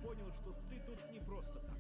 понял, что ты тут не просто так.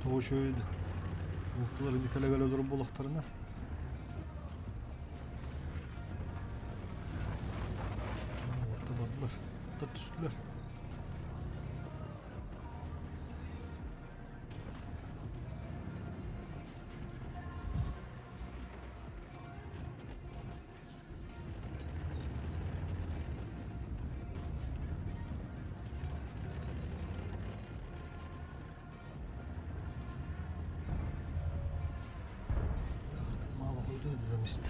Тоҕо үчүгэй да бултулар ини кэлэ-кэлэ олорор буоллахтарына бардылар, аттар түстүлэр. Мало хойдуйдамист.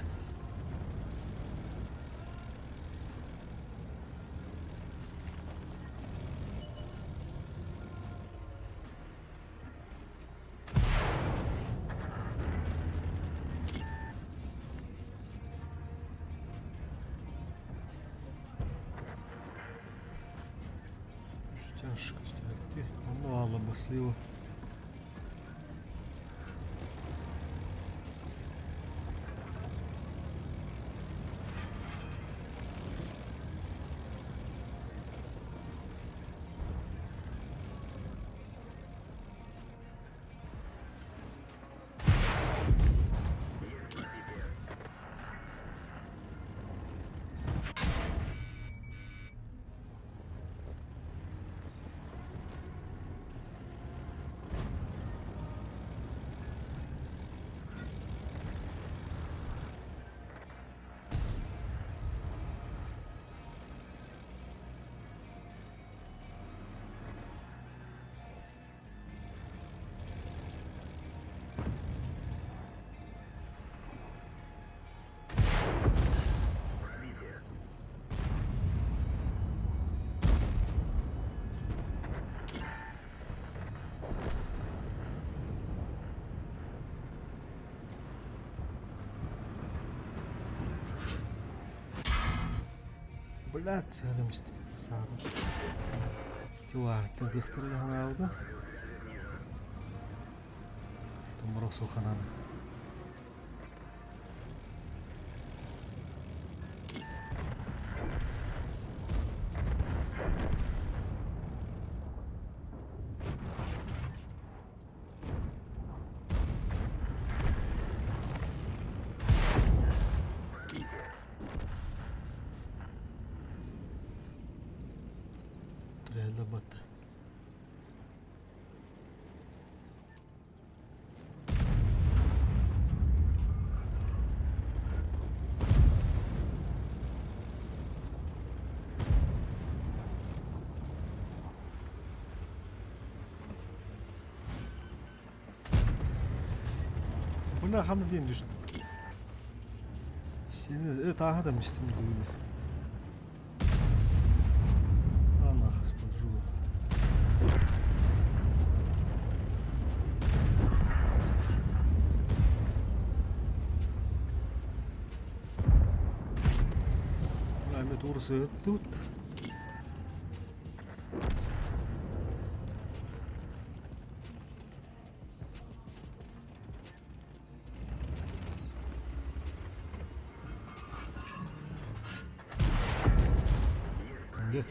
Тяжко стерти. Оно алаба слива. Блядь, саадамыстым. Саадым. Тюарты дыхтары да ханаабыта. Томборосу хананы. Трелла батта. Бына ханна диэн түстүм. Тааһа да мистим дуу. Анахас пожалуй. Эми тур сыһыттыбыт. Где?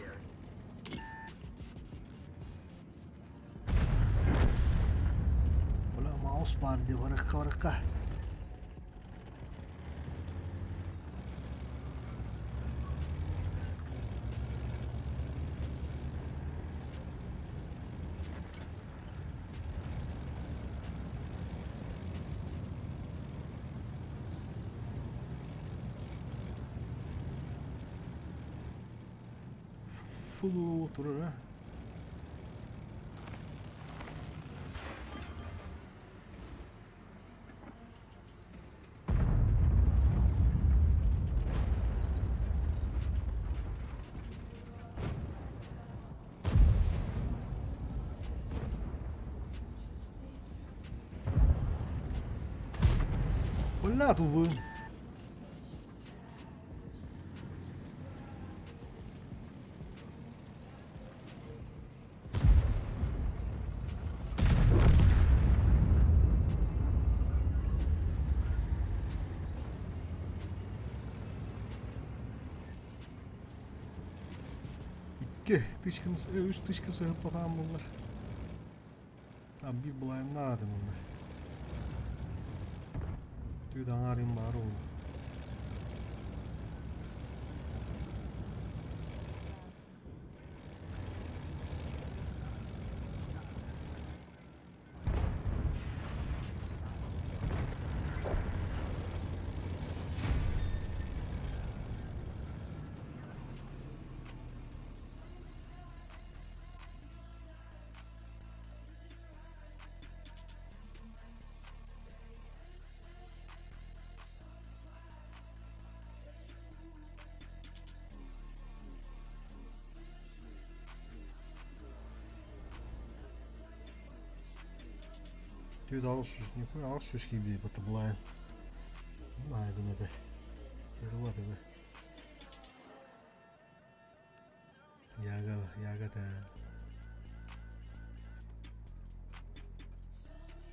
Бля, маус баар дии барыкка барыкка. Фулу турар а. Бля, тувы. Икки тычканы, үс тычка сыһыппатаҕым буоллар. Биир былайыннаах этим онно. Түүт аҥаарым баар уолу. Түүт 800, нихуя 800 киирбит батабылаайын. Маайдын этэ. Стерва тебе. Яга, ягода.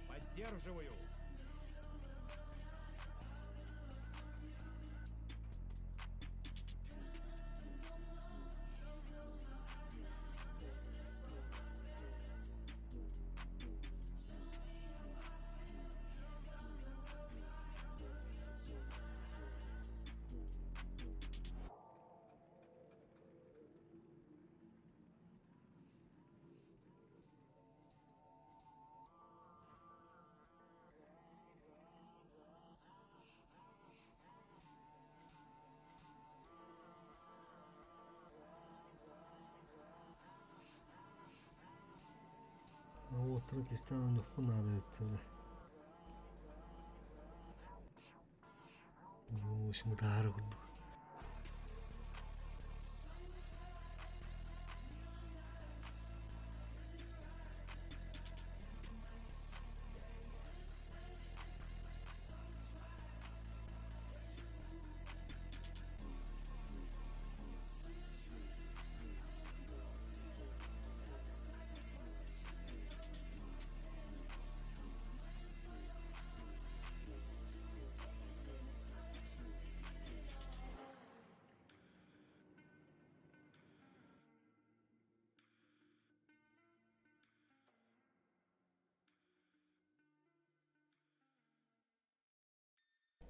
Поддерживаю. Уоттарын кистээн онньуохпун наада эбит Таһаара курдук.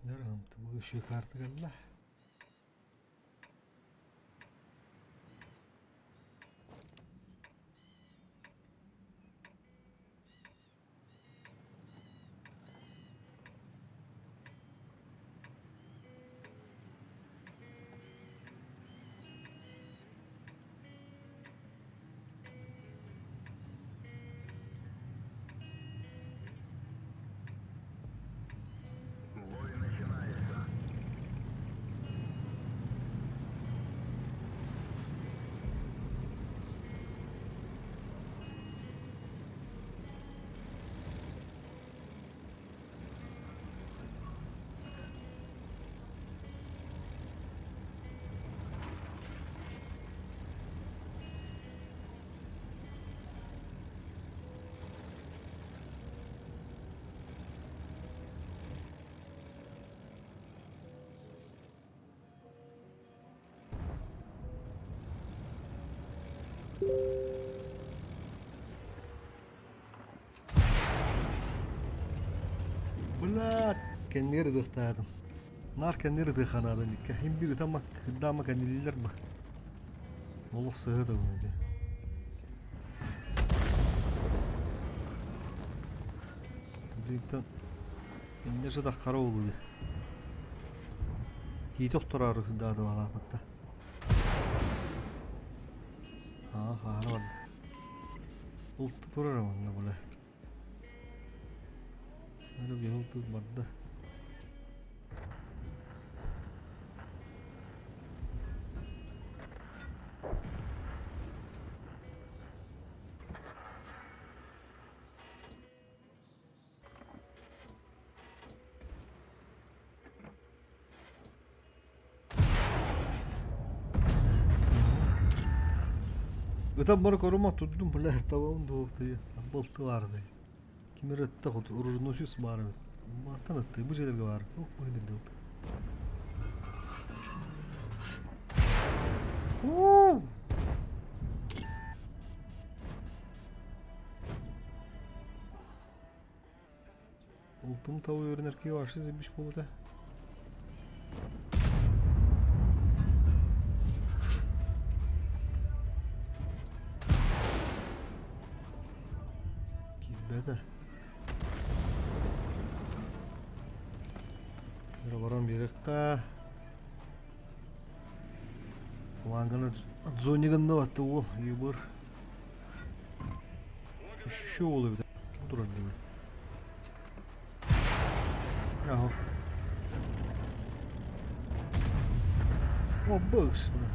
Дьэ, бу карта кэллэ. Бой начинается. Блядь, кэннигэр ытыахтаатым. Наар кэннигэр ытыаханаадын икки. Хин биир ытаммак, кырдаама кэннилиилэр ба. Олох сыһы да ити. Блин, инне же хара улуйа. Тиити охтороору даада балаапатта. Аа, хаара барда. Ылты турар манна бля. Ары быйыл тут барда. Ытан бары корума турдум, бля, табам дуохтайы, балты барды. Ким эрэ ытта хоту, оруженосец баар эбит. Мантан ытты, бу дьиэлэргэ баар. Ох, бу дылты. Уу! Ылтым таба үөрэнэр киһи вообще заебись буолбута. Киирбэтэ. Бара баран биэрэххэ. Фланганы отзонигынна батты уол ебыр. Еще уол эбит. Турар дии. Ага. О, быкс, бля.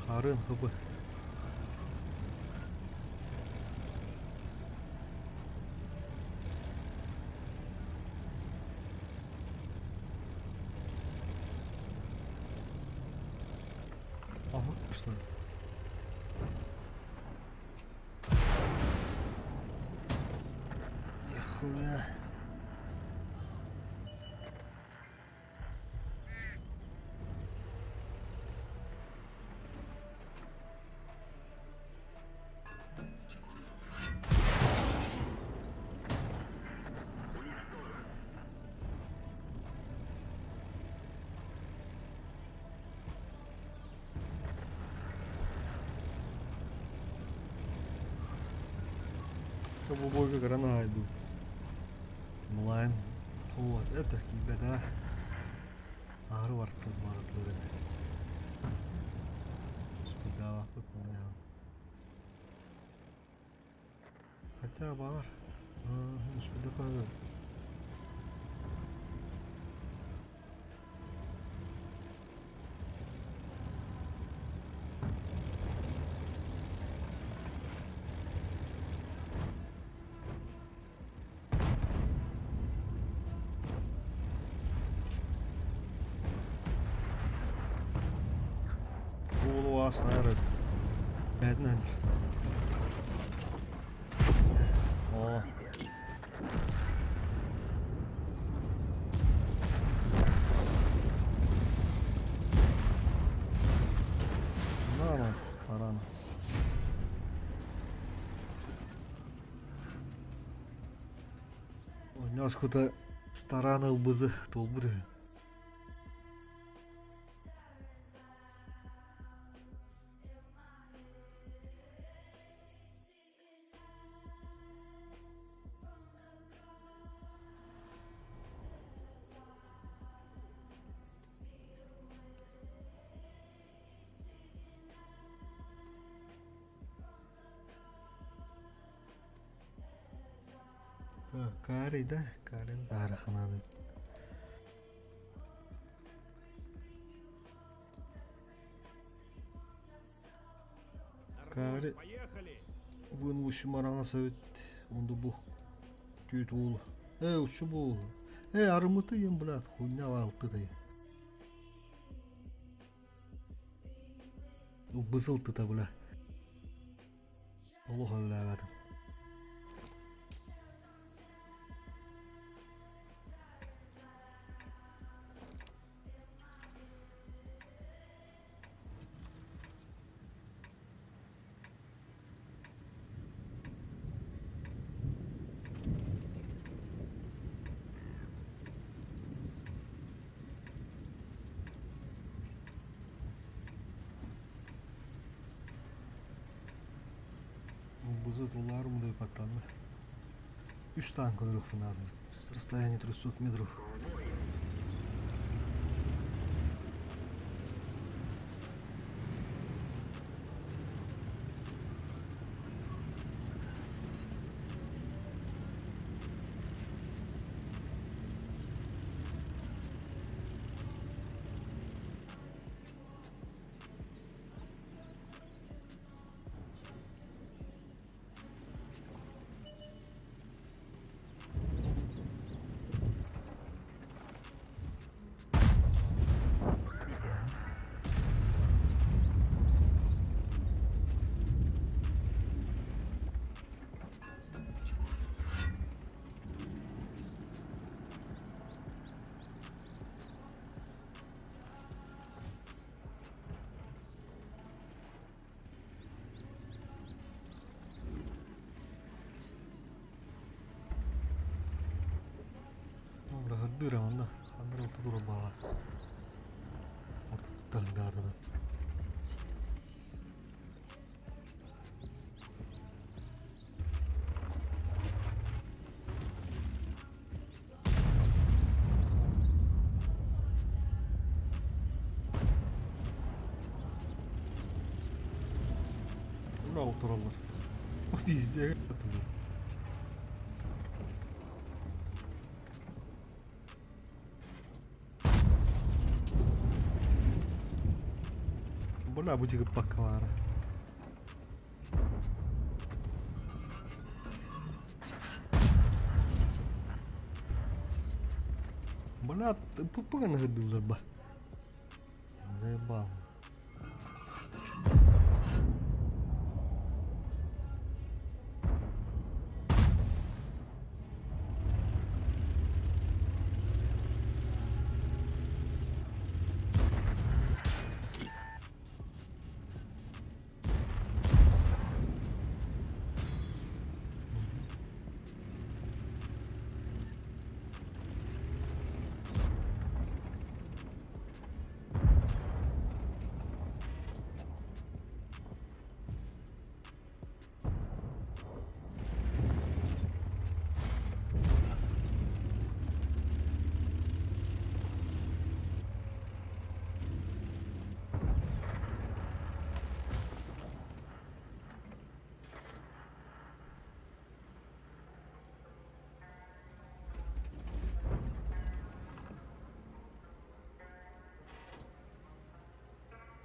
Харын хыбы. Ага, что ли? Нихуя. Бу бойга граната иду. Млайн. Вот, это кибета. Ары барты барытлар эде. Спигава Хотя баар. Уолу аас аар бээтин Оо. На, на, старана. Онньоскута старана ылбызы туолбут үһү. Так, Карий, да? Карин Тараханады. Кари вынущу мараҥас эбит онду бу түүт уол ээ учу бу ээ арымыты ем блядь хуйня алтыдай бызылтыта бля олох өлөөбөтүм Бузы тулаарым да паттанна. Үс танк көрүөхпүн наада. С расстояния 300 метров. Бырахырдыыра манна ханна эрэ турар баҕа ортотуттан Ура тураллар. Везде. Бля, бу тигиппакка баара. Бля, пуппуганы хырдыыллар ба. Заебал.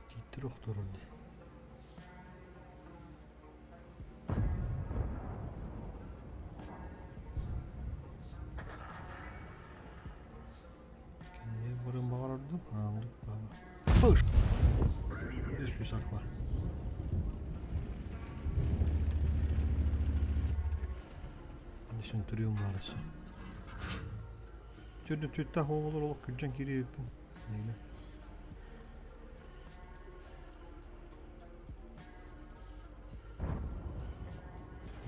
Тииттэр охторон дии. Кэннигэр барыан баҕарар дуу? Ааннык баҕар. 500 арба. Сүнтүрүөм баар өссө. Төрдүн түттээх оҕолор олох күрдьэн киириэбиппин. Нэһилэ.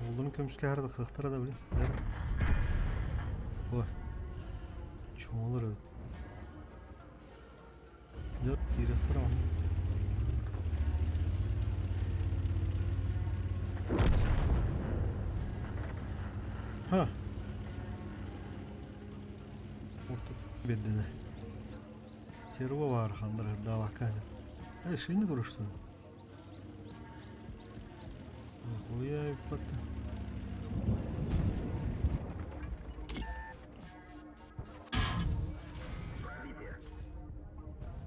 Оҕолорун көмүскэһэр да кыахтара да блин. Ой. Чуолар эбит. Дьэ, киириэхтэрэ онно. Ха. Орто биэрдилэр. Стерва баар ханнар ырдаабакка Эй, шини туруштун. Хуя иппатта.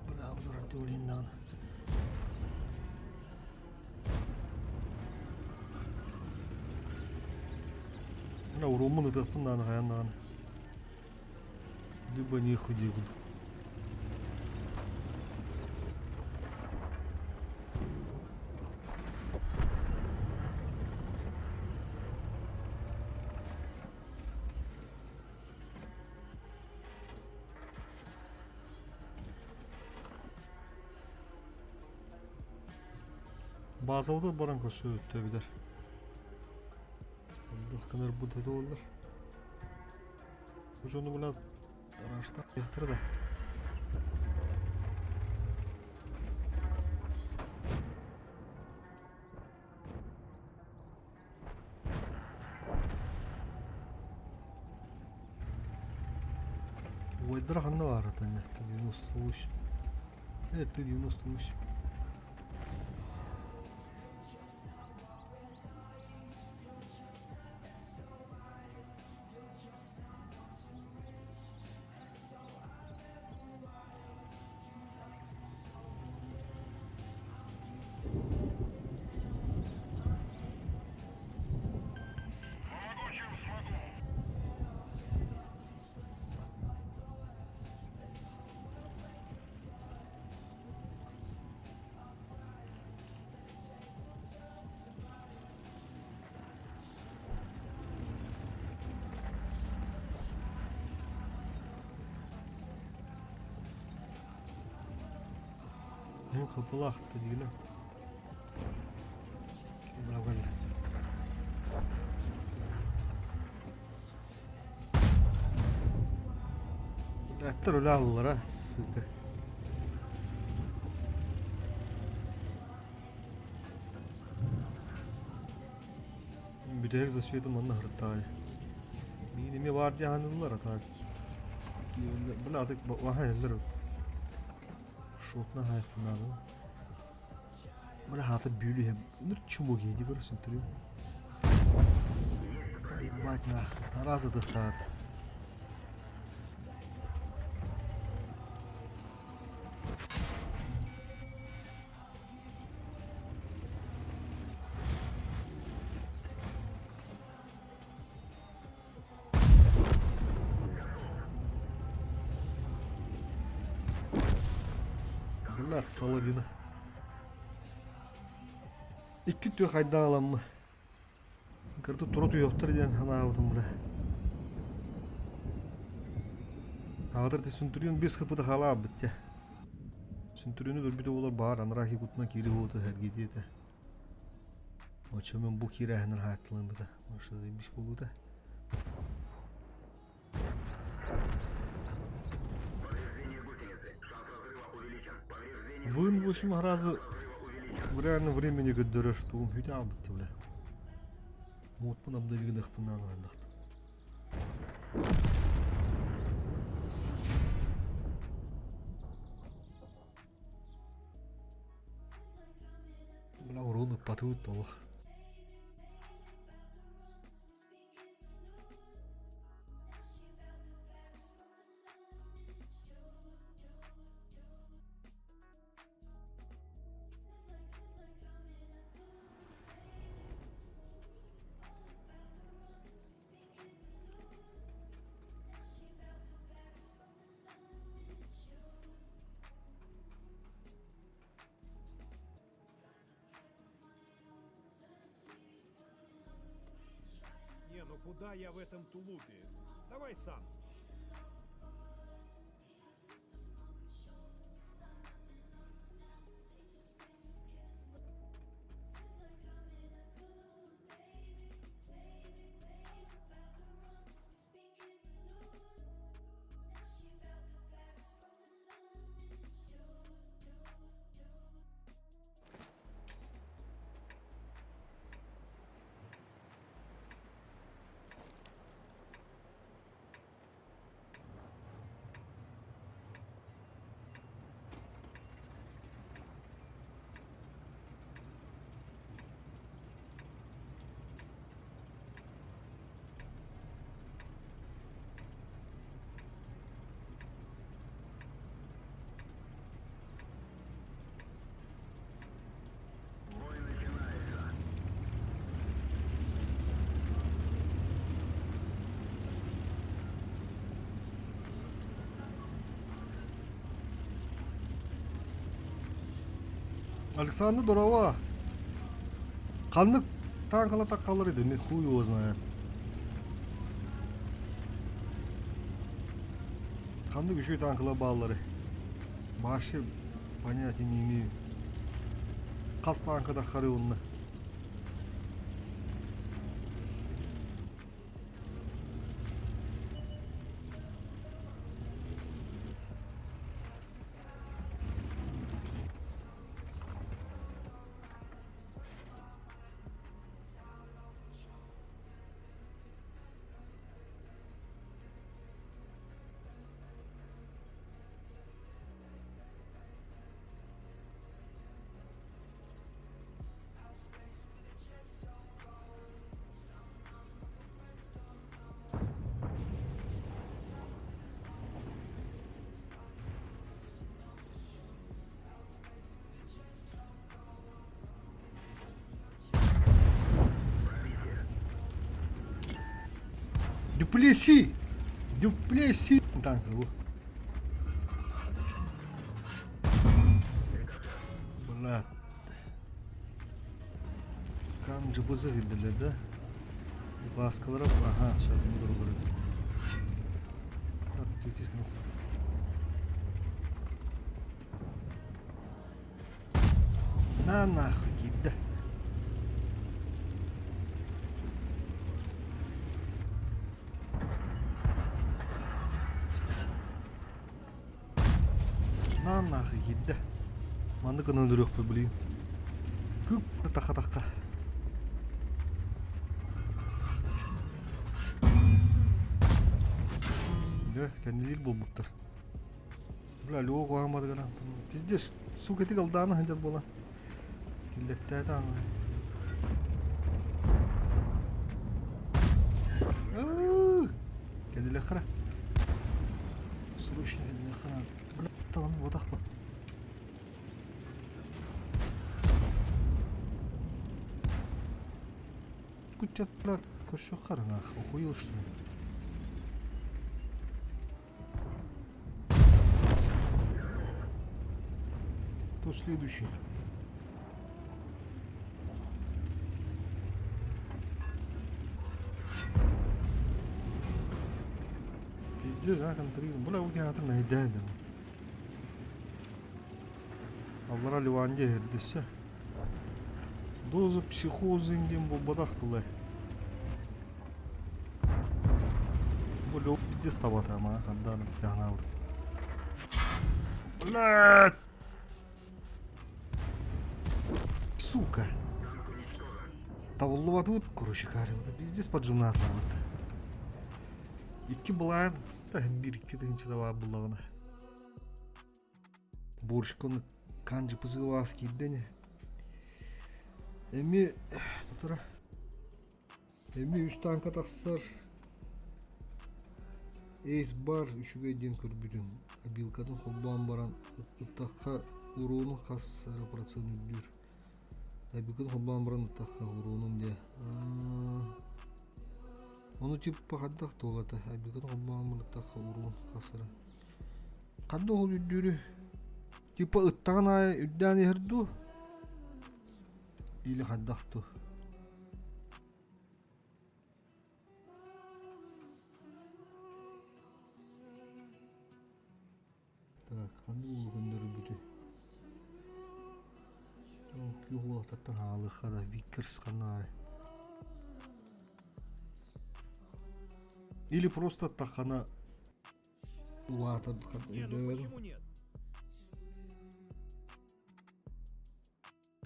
Браво, туран түүлин даҕаны. Мына урууммун ытыахпын даҕаны хайаан даҕаны. Либо нехуй диэбин. Базалда баран көрсөбүттэ билэр. Оннук гынар бу да буоллар. Бу дьону булан араастаахтара да. Убайдара ханна баар атанньа? Т-98. Т-98. Помогу, чем смогу. Эн кылпылаах дигинэ. Эттэр үлэ аллара, сука. Бүтэһик засветы манна һырыттаҕай. Миин эмиэ баар дии аһаныллар а так. Бля, атык ваха эллер. Шотна хайпын надо. Бля, хата бүлү Ныр чуму гейди көрөсүн түрү. Ебать нахуй. Аразы дыхтаат. Блядь, Саладина. Икки түө хайдаан ыламмы. Кырты тура туйохтар диэн санаабытым бля. Аҕатар ти сүнтүрүн бис хыпыта халаабыт те. Сүнтүрүнү көрбүтэ буолар баар анараа кутунан киири буолута сэргиитиэ этэ. Оччо мен бу киирээһинэн хааттылыыбыта. Может, биш буолуута. Вын 8 раза в реальном времени көрдөрөр тугум хүтэ аалбытты бля. Муутпун абдавигыныахпын наалаһыннахт. Бля, урун ыппатыбыт толох. Не, ну куда я в этом тулупе? Давай сам. Александр дорообо. Ханнык тааҥкала таккалар ити, хуй его знает. Ханнык үчүгэй тааҥкалар бааллары. Вообще понятия не имею. Хас тааҥка таххары онно. Дюплеси! Дюплеси танка бу. Брат. Kan cıbızı girdiler да. Baskılara aha şöyle durulur. На нахуй киирдэ. На нахуй киирдэ. Маннык гынан өлөрүөхпүт блин. Күп таха-таха. Дьэ, кэннилиир буолбуттар. Бля, Лёва куһаҕан Пиздец, сука ити галдаана сылдьар буолан. Киллэттээтэ аны. Кэлилэххэ. Срочно кэлилэххэ. Бля, талан буотахпын. Куччат, бля, көрсүөххэ нах, охуел что ли? Кто следующий? Пиздец, а, контрин. Бля, у тебя найдя, Аллара Ливанде эрдесе. Доза психоза диэн буолбатах былай. Бу Лёва пиздец табата маа хандаан ханаабыт. Блядь! Сука! Табыллыбатыбыт, короче, пиздец поджимнаатыларбыт. Икки былаан, биир икки тыһыынча да баар буллаҕына. Борщканы канжы пызыгылаас киирдэ ини. Эми тура эми үс тааҥка тахсар Эйс бар үчүгэй диэн көрбүтүм. Обилкатын холбоон баран ыттахха уруунун хас эрэ процент үрдүүр. Обилкатын холбоон баран ыттахха уруунун диэ. Ону типа хайдах туолата обилкатын холбоон баран ыттахха уруун хас эрэ Ханна ол үрдүүрү? Типа ыттаҕын аайы үрдээн иһэр дуу? Или хайдах дуу? Так, ханнык уолу көннөрбүтүй? Күөх уолаттартан хаалыахха да Виккерс ханна баарый? Или просто таххана улаатар Не, ну почему нет?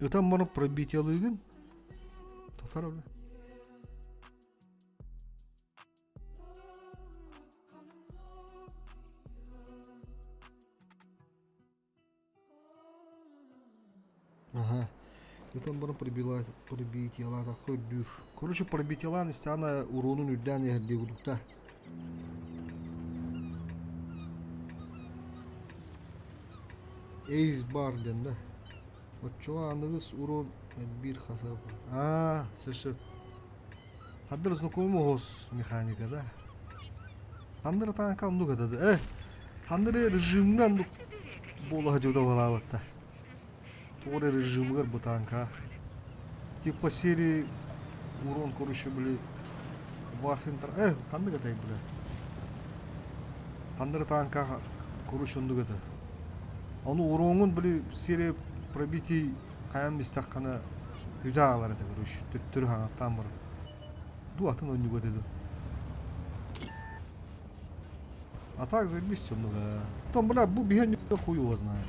Ытан баран пробитиялыыгын тотар бля. Ага. Ытан баран пробила пробитиялаатахха үрдүүр. Короче, пробитиялаан истэҕинэ уруунун үрдээн иһэр дии курдук Эйс бар диэн да. Оччоҕо аныгыс уруун биир хасар. Аа, сөп. Хаддыр знакомый оһос механика да. Хандыр танка оннук этэ да. Э, хандыр режимҥа оннук буола сылдьыбыта баҕалаабатта. Тоҕо эрэ режимыгар бу танка. Типа серии урон короче били Варфинтер э ханнык этэй бile ханнык танка короче оннук этэ. Ону уроҥун били серия пробитий хайан истэххинэ үтэ аҕалар этэ короче төттөрү хаҥаттаан баран. Ду атын онньуга этэ ду. А так заебись много. Там, бля, бу биһи хуй его знает.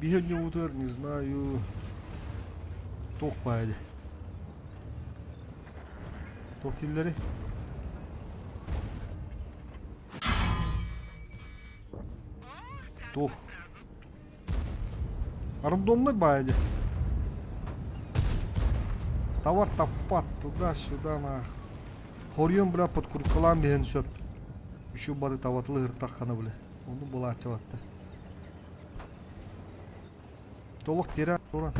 Биһи утар, не знаю. Туох баайды. Туох тиллери? Туох. Рандомный баайды. Товар таппат туда-сюда нах. Хоруйан бля подкрукалаан биһэн сөп. Үчү бары табатылы ыртаххана бля. Ону булааччабатта. Толох тирэ туран.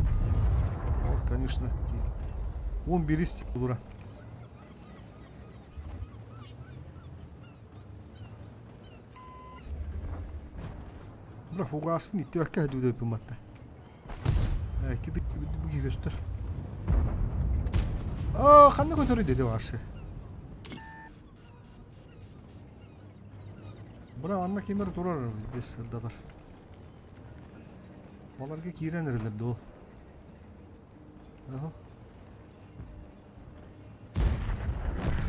Вот, конечно. 11 булура. Бра фугаспын иттибэккэ сылдьыбыт матта. Киди бу көстөр. Аа, ханна көтөрүй деди баршы. Бра анна кемер турар здесь сырдатар. Баларга киирэн эрэлэр доо. Аха.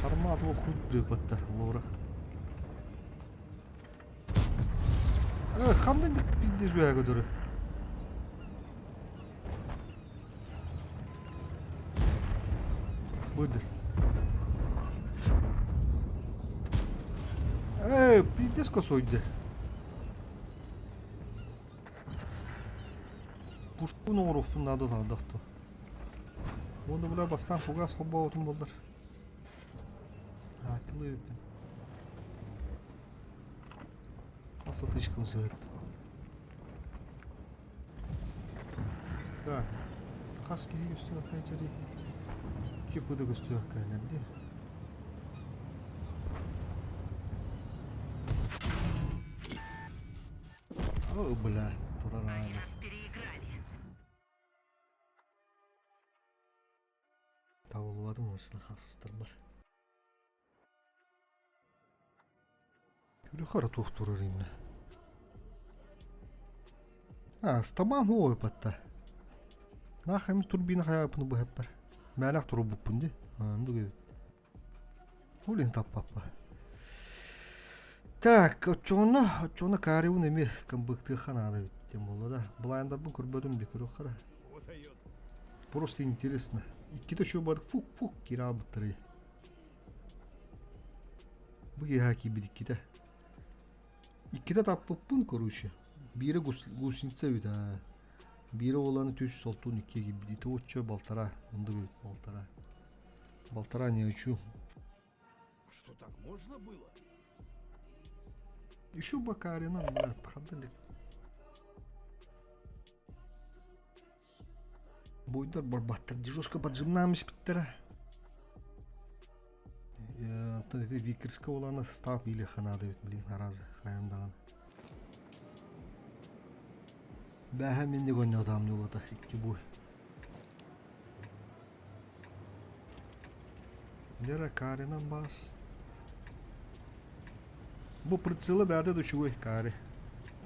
Сармат ол худ батта лора. Ханна пиздец көтөрү. Быдыр. Эй, пиздец косойды. Пушкун оҥоруохпун наада таадахто. Уонна бля бастаан фугас холбообутум буоллар. Аатылыы эбиппин. Хас тычкам сыһыт. Так, хас киһи көстүбэккэ дьэри икки пыда көстүбэккэ дии. О, бля, турар Они аана. нас переиграли. Табыллыбатым осына хасыстарбар. Күлү туох турар инна. А, стамам ой патта. Нахами турбина хаyaапыны быһаппар. Мээлэх турубуппун ди. Оннук эбит. Улин таппаппа. Так, оччоҕуна, оччоҕуна Кариун эмиэ кымбыктыахха наада эбит диэн буолла да. Блайндарбын көрбөтүм дии көрүөххэ Вот дает. Просто интересно. Иккитэ чуобадык фук-фук киирэ хаалбыттарый. Бу киэһэ киирбит иккитэ. Иккитэ таппыппын, короче. Биирэ гусеница эбит аа. Биирэ уоланы түс солтуун иккиэ киирбит. Ити оччо балтараа. Оннук эбит балтараа. Балтараа не хочу. Что так можно было? Еще Бакарина, бля, хантан Буйдар барбаттар жестко поджимнаам испиттэрэ. Оттон ити Викерскэ уолана состав или ханаада эбит блин аразы хайан даҕаны. Бээһэ минник оонньоотоом ньуулата икки буй. Лера Карина бас. Бу прицела бэйэтэ да үчүгэй Кари.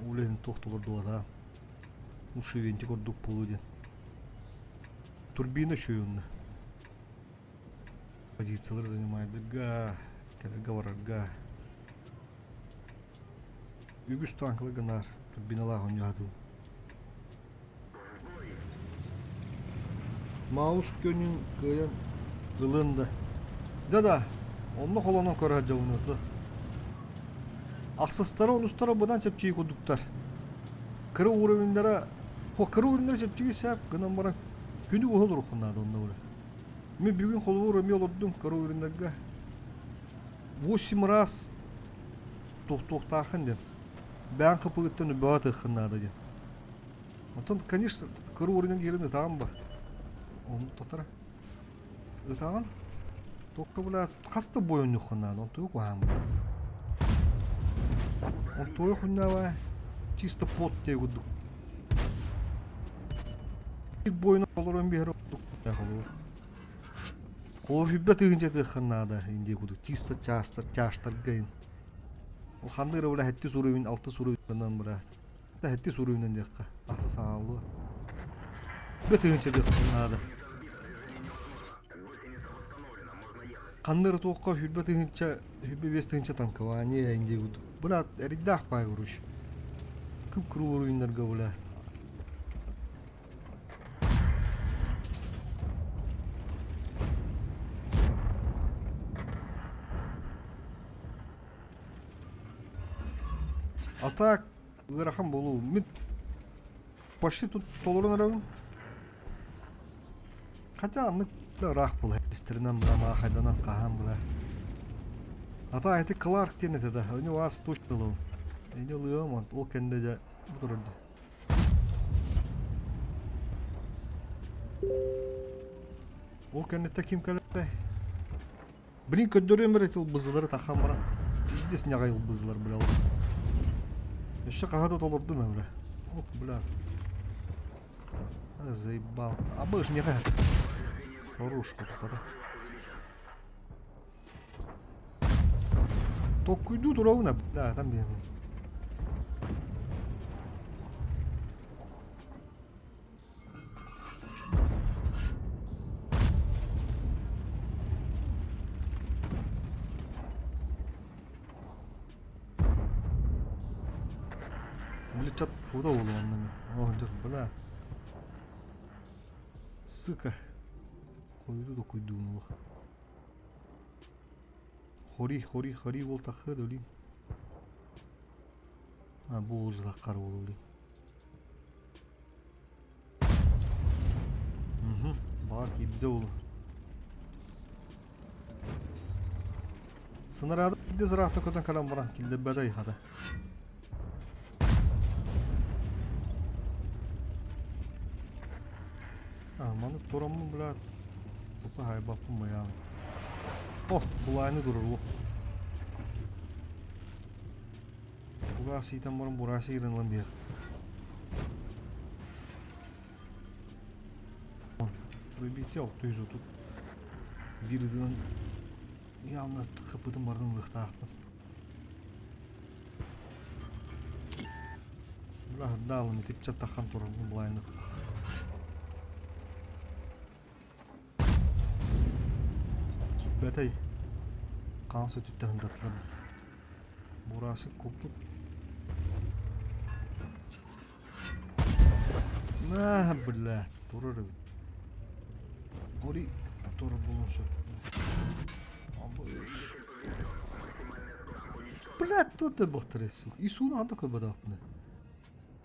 Улэһин туох толордуота. Уши винтик ордук буолуо диэн. Турбина үчүгэй онно. Позициялар занимайдырга, кэлэргэ барарга. Үгүс танкаларга наар турбиналаах оонньоотум. Маус көнүн кыайан ылын да. Да-да, онно холонон көрө сылдьабын Ахсыстара, онустара быдан чэпчэки курдуктар. Кыра уровеннара, хо кыра уровеннара чэпчэки сээп гынан баран күнү уһун олоруоххун наада онно бары. Мин бүгүн холобур эмиэ олордум кыра уровеннарга. Восемь раз туохтуохтааххын диэн. Бэйэҥ хапыгыттан үбэҕэ тыаххын наада диэн. Оттон, конечно, кыра уровень киирэн ытаҕын ба. Ону тотара. Ытаҕын. Только, бля, хас да бой оонньуоххун наада, онтуйу куһаҕан бля. Онтуйу хуннаабаа чисто пот диэ курдук. Бойун олорон биһэр ордук холобур. Холобур тыһыынча тыаххын наада индия курдук чисто чаастар чаастарга ин. Ол ханнык эрэ бля хэттис уровень, алтыс уровеньнан бля Сэттис уруйунан диэххэ, тахса саҕаллыа. Бөтүһүнчэ диэххэ наада. Ханна эрэ туохха 20 тыһыынча, 25 тыһыынча танкование эҥин диэбит. Бля, эрийдээх баай короче. Кып-кыруу уруйуннарга бля. А так Ыарахан буолуу. Мин почти тут толорон эрэбин. Хотя аннык ыраах буолар истэринэн быра маахайданан хаһан быра. Ата ити Кларк диэн этэ да, у вас точно ылыам. Ини ылыам, ол кэннэ дьэ бу турар дии. Ол кэнниттэн ким кэлэртэй? Блин, көрдөрүөм эрэ ылбызылары тахан баран. Пиздец ньаҕай ылбызылар, бля. Өссө хаһа да толордум ээ, бля. Ох, бля. А, заебал. А бы ж ньаҕай. Хорош хотупата. Токкуйдуу турабын, бля, там диэн. Блин, фуда буолуонна О, бля. Сука. Хойду докуйдуун олох. Хори, хори, хори бол тахы да А, бу уже таххар болу Баар киирбитэ буолуо. Сынараада биирдэ ыраахта көтөн кэлэн баран киллэрбэтэ хата. А, маны тураммын блядь. Тупа хайбаппын байаам. О, булаайны турар Бугаас иитэн баран бураасы киирэн ылан биһиэх. Пробитие 630. Биир ытынан явно хыппытын барытын ылыахтаахпын. Бля, даалым итиччэ тахан турарбын былайны. Киирбэтэй. Хаҥас өттүттэн сындаттылар дии. Бураасык куппут. На, бля, турар эбит. Гори турар буолуон сөп. Бля, тут ты бохтарай, сука. И сууну ханта көрбөтөхпүнэ.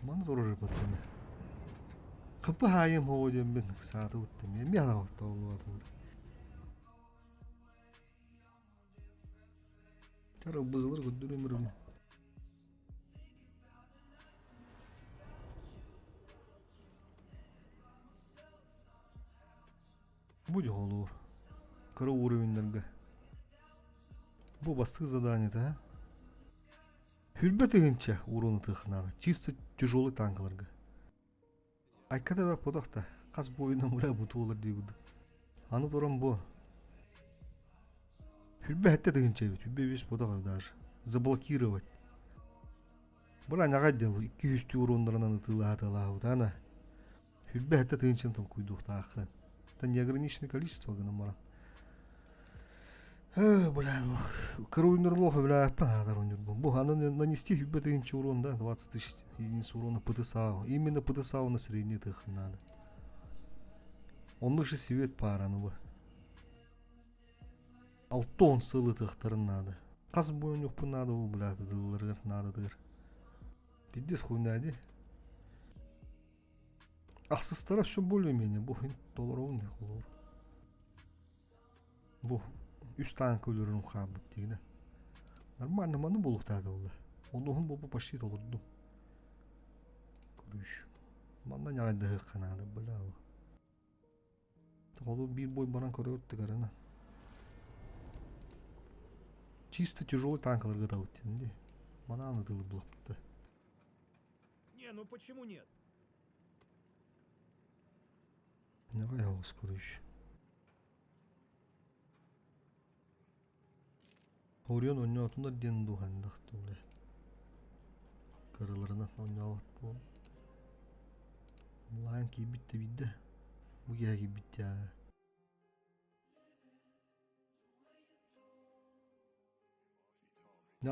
Маны турар эбиттэн. Кыпы хаайым хоҕо диэммин ыксаатыбыттым. Эмиэ хаҕалтауллубатым. Чара бызылар көрдүр өмүрүм. Бу дьоһолуур. Кыра уровеннарга. Бу бастык задание-та, а? Хүрбэ тыһыынча уруну тыхнаана, чисто тяжелый танкаларга. Айка да подохта, хас буойунан бля бутуулар диибит. Аны туран бу. Хүрбэ хэттэ тыһыынча эбит, хүрбэ бис подох даже. Заблокировать. Бля наҕа дел, 200 урууннарынан ытыылааталаабыт, ана. Хүрбэ хэттэ тыһыынчаны толкуйдуохтааххын. Это неограниченное количество гынан баран. Бля, кыра ойнурлуох бля, адар ойнурбун. Бу аны нанести хүрбэ тыһыынча урон, да, 20 тысяч единиц урона ПТСАУ. Именно ПТСАУ на средний тыхын надо. Оннук же свет паараны бу. Алтон сылы тыхтарын надо. Хас бойнуқпун надо ол, бля, тыдылларыгар надо Пиздец хуйня ди. Ахсыстара все более-менее бу толоруун холор. Бу үс танка өлөрүн хаалбыт дигинэ. Нормально маны буолуохтаата буолла. Онуһун бу почти толордум. Көрүш. Манна ньаҕайдаһыахха наада бля. Холу биир бой баран көрөбүт тыгарына. Чисто тяжелый танкаларга ытабыт диэн дии. Манаан ытылы булапты. Не, ну почему нет? Давай оҕус көрүш. Орион оонньоотунар диэн дууһандах бля. Кыраларынан оонньообот буол. Лаан киирбит да биирдэ. Бу киһи киирбит даа.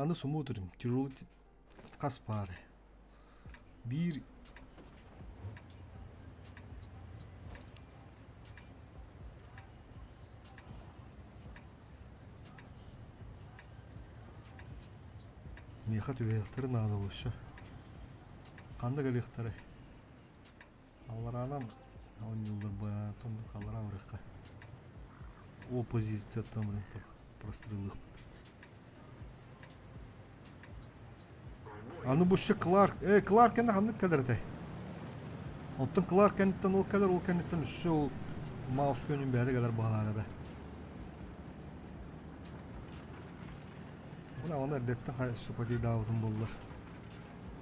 Аны смотрим, тяжелый хас пары. Биир Миэхэ түбэһиэхтэрин наада буолсу. Ханна кэлиэхтэрэй? Аллараанан оонньууллар баатан аллараа барыахха. Ол позицияттан блин прострелых. Аны бу Кларк, э Кларк кэннэ ханнык кэлэр этэй? Оттон Кларк кэнниттэн ол кэлэр, ол кэнниттэн өссө ол Маус көнүн бэйэтэ кэлэр быһалаан эбэ. Бу аны эрдэттэн хай супатидаабытым буоллар.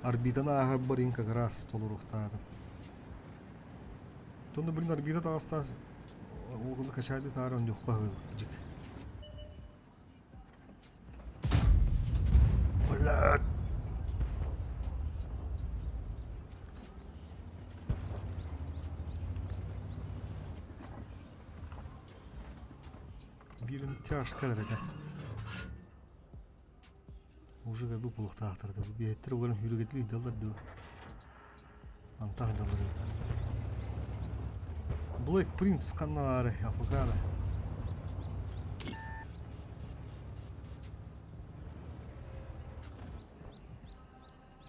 Орбитаны ааһарбар ин как раз толоруохтаатым. Тонно блин орбита таҕыстаан уолуну качайды таары ондьоххо дьик. Блядь! Биирин тяжко этэ. Уже как бы булуктаахтар да биэттер угарын хүрүгэтили ыдаллар дуо? Антах ыдаллар. Блэк Принц ханналаары афыкаары.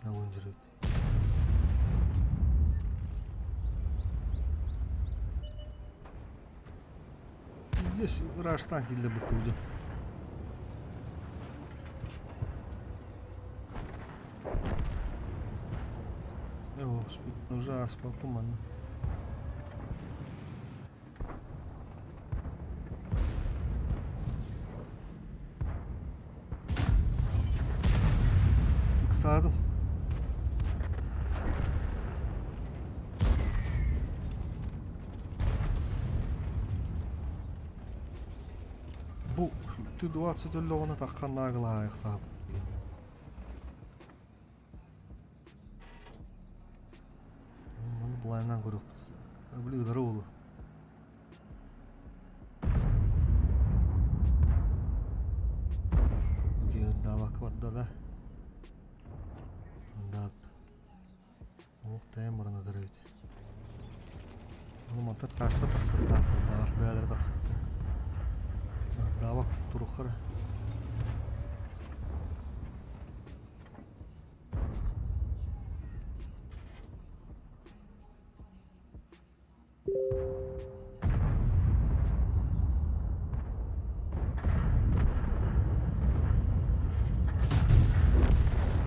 Огонь жрет. Здесь ыраастаан киллэрбит тугу О, Господи, уже аспаппын манна. Ыксаатым. Бу Т-20 өллөҕүнэ таххан наагылаайахтаах. Маны былайынан көрүөхпүт. Били ыдара уолу. Гердавак барда да. Андап. Ох, тайым баран ыдар эбит. Ону мантан тааста тахсыахтаахтар, баҕар бэйэлэрэ тахсыахтара. Ардавак туруххара.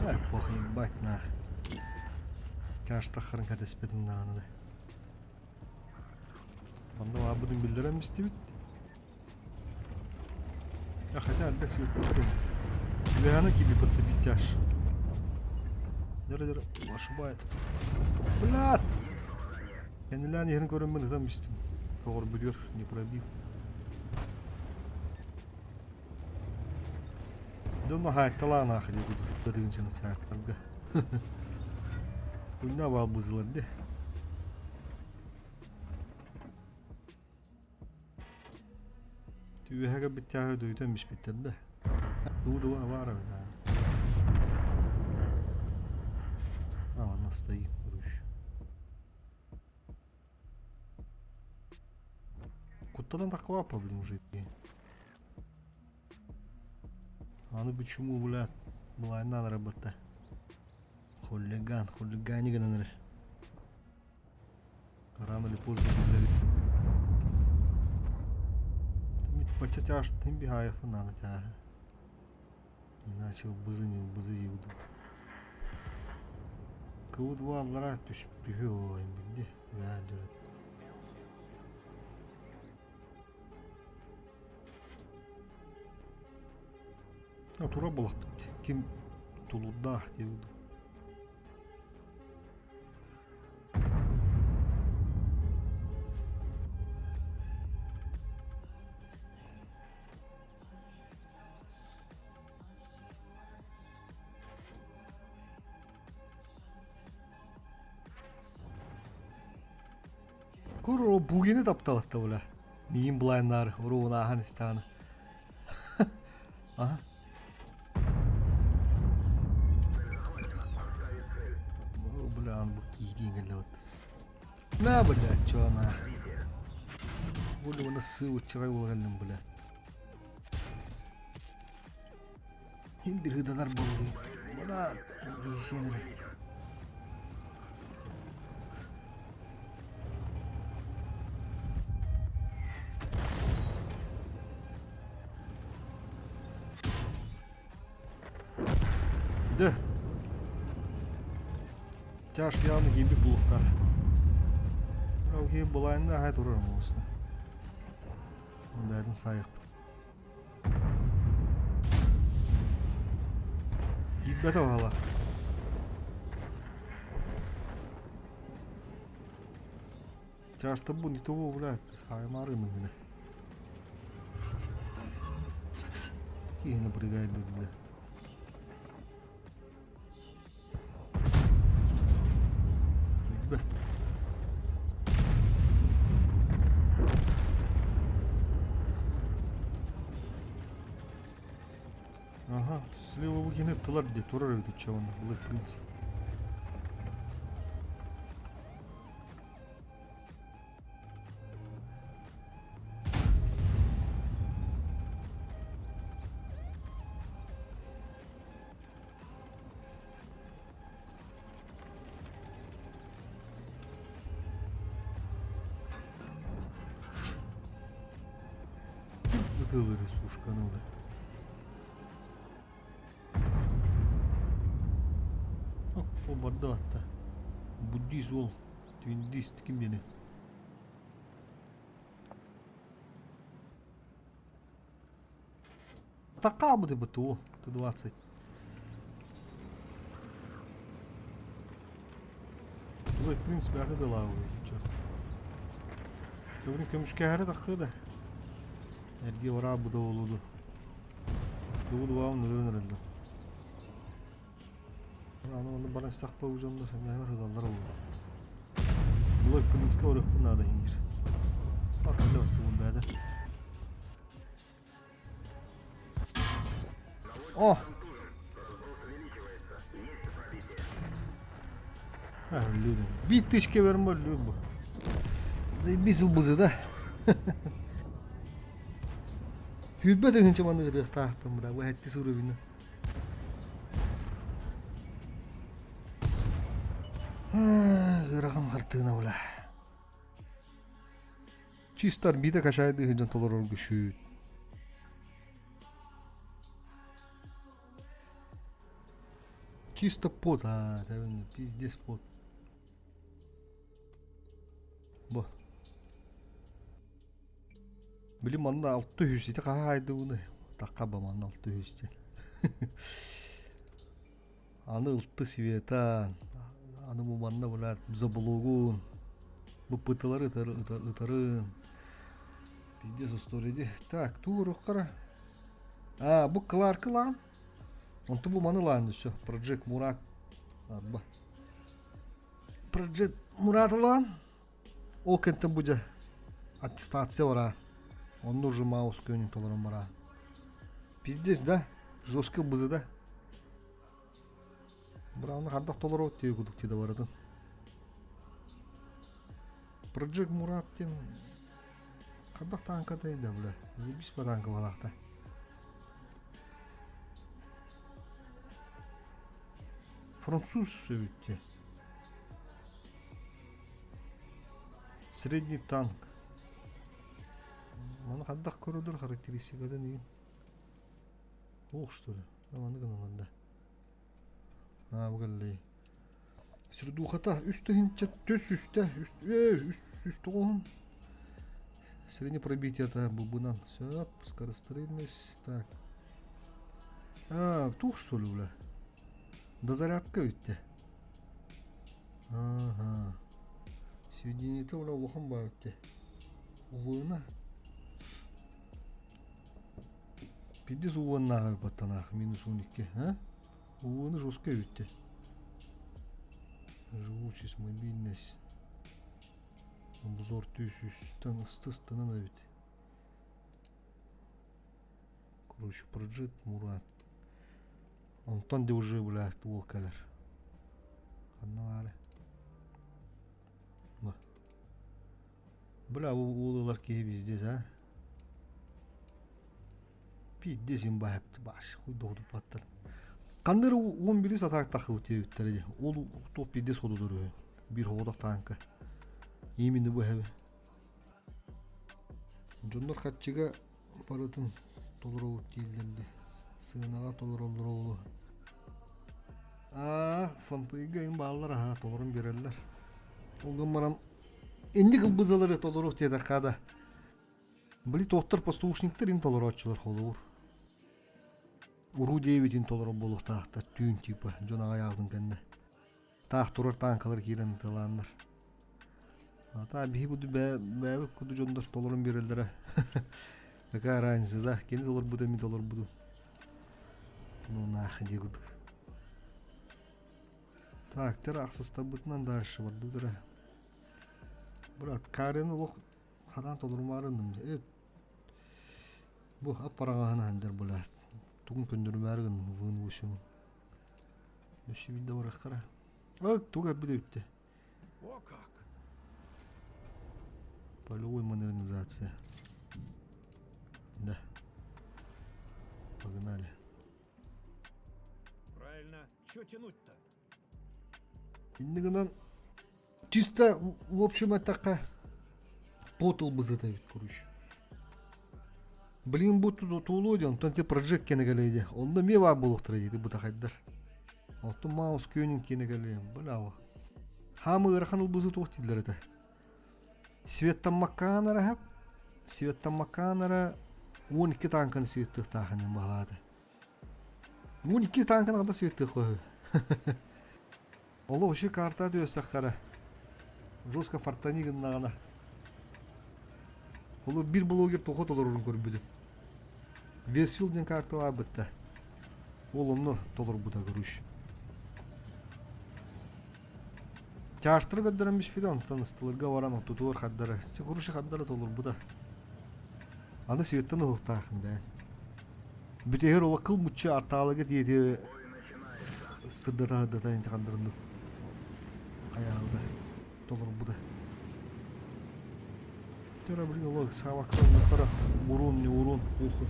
Ай, пох, ебать нах. Тяжтахарын кэтэспитим даҕаны да. Онно баабытын биллэрэн истибит. А хотя эрдэ сыыппыттым. Үөһэни киирбиппит битяж. Дыр-дыр ошибает. Блядь! Кэннилээн иһэрин көрөммүн ытан бистим. Көҕөрбүтүгэр не пробил. Дьонно хаайталаан аах дии кудук театрга. Кунна баал бузылар де. Түөһэ кэлбиттээҕи дөйүтэн биспиттэр да. Уу баара эбит аа. А, она стоит, короче. Куттанан таххыбаппа, блин, уже. Аны почему, бля, былайынан работа. Хулиган, хулиганик гынан Рано или поздно Бачатяштын бихайфын тааһы. Иначе ылбызы не ылбызы диибит. Кыбыт бааллара түспүһү олайын билди. Бээн дьөрөт. Тура булахпыт. Ким тулурдаах диэбит. Кур бугини тапталатта була. Миин булайнар уруунаахан истааны. Аха. Бля, бу киирии кэллэбит. На, бля, чё на. Були уна сыы уччаҕай буолан бля. Хин бир ыдалар болду. Бына гейсенер. Дэ. Тяж яны киби булуктар. Окей, булайында хай турар болсын. Бэйэтин саайыахпыт. Киирбэтэ баһала. Часто бу не того, блядь, хаймары гына. Какие напрягает, бля. Ага, слева выкинуть тылар где турар эбит учебаны, Black Prince. Ытыалыыр сушканы бля. О, барда атта. Буддист ол. Твиндист ким диэни? Такаабыты БТУ Т-20. Ой, в принципе, аты да лавы. Төгүрүн көмүскэһэрэ таххыы да. Эрги ораа буда олуду. Тугу дубаабын өлөн эрэллэр. Аны оны баран сахпа ужоннор мэхэр хыдаллар олуду. Булай Принцка барыахпын наада иһингир. Акылы тугун бэдэ. О! А, люди. Биир тысяча берем бу. Заебись ылбызы да. Хүрбэ тыһынча маннык ытыахтаахпын бра, бу хэтти суруйбуну. Ыарахан хартыына бла. Чисто орбита качаайдыы сылдьан толорорго шүүт. Чисто пот, а, пиздец пот. Бу. Били манна алты үс ити хаһаайдыбыны. Такка ба манна алты үс диэн. Аны ылты Света, аны бу манна блядь, заблогун, бу пыталары ытарын. Пиздец история ди. Так, тууруххара. А, бу Кларкы лаан. Онту бу маны лаан все. Project Мурат. Арба. Project Мурат лаан. Ол кэнтэн бу дьэ аттестация бара. Онно уже маус көнүн толорон бара. Пиздец, да? Жесткий бызы да? Брауны хардах толору тиэ кудук тиэ барытын. Project Мурат диэн хардах таанка да бля. Заебись по танка балахта. Француз сөбүттэ. Средний танк. Маны хардах көрөдөр характеристикадан иин. Ох, что ли? Маны гыналар да. Аа, бу кэллэй. Сирдуухата үс тыһыынча түс үстэ үс үс тоҕуһун. Среднее пробитие-то бубунан. Сөп, скорострельность. Так. А, тух что ли, бля? Дозарядка бүттэ. Ага. Сведение-то, бля, улахан баа бүттэ. Улуына. Пиздец уоннааҕы баттанаах минус 12, а? Уону жестко эбиттэ. Живучесть, мобильность. Обзор түс үстэн ыстыстанан эбит. Короче, Проджет Мурат. Онтон де уже, бля, уол кэлэр. Ханна баары? Бля, уол ылар киһи пиздец, а? Пиздец имба баш, хуй доҕдуппаттар. Ханна эрэ уон бири сатаактахыбыт диэбиттэрэ дии. Ол туох пиздец ходулар үһү. Биир хоҕудах таанка. Именно бу эһэбэ. Дьоннор харчыга барытын толоробут дииллэр дии. Сыанаҕа толороллор оҕолу. Аа, фампыйга им бааллар аһаа толорон биэрэллэр. Ол гынан баран инник ылбызалары толоруох диэтэххэ да. Били туохтар послушниктар ин толорооччулар холобур. Уруу диэбитин толорор буолуохтаахтар түүн типа дьон аҕай кэннэ. Таах турар тааҥкалар киирэн ыталааннар. Ата биһи куду бэйэбит куду дьоннор толорон биэрэллэрэ. Какая разница, да? Кини толорбута, мин толорбутум. Ну нахуй дии курдук. Так, тэр ахсыстарбытынан дальше бардыбыт эрэ. Брат, Карен олох хатаан толорумаары гынным. Бу аппараҕаһын аһандар була. Тугун көннөрүмээри гынным вын высюн. Өссө биирдэ барыаххара. Тугу эппит эбиттэ. О как! Полевой модернизация. Да. Погнали. Правильно. Чё тянуть-то? Инньэ гынан чисто в общем эттэххэ потыл бызыта эбит короче. Блин бу туолуо диэн онтон ти проджект киэнэ кэлиэ Онно эмиэ баар буолуохтара дии бытахайдар. Оттон Маус Кёнинг киэнэ кэлиэ бля Хаамы ыарахан ылбызы туох дииллэр этэ. Светтаммаккаан эрэ Светтаммаккаан эрэ 12 тааҥканы светтыахтаахын баһылаата. 12 тааҥканы хата светтыах үһү. Олох үчүгэй карта түөстэххэ жестко фартани гыннаҕына Холобур биир блогер тоҕо толорорун көрбүтүм. Весфилд диэн карта баар Ол онно толорбута короче. Чаастары көрдөрөн биспитэ, онтон ыстыларга баран оттутугар хардара, короче хардара толорбута. Аны светтан уһуктаахын бээн. Бүтэһэр ола кыл муччу артаалыга диэти сырдата-сырдата инти хандарыннык хайаалда толорбута. Төра блин олох саабакка урун не урун уху.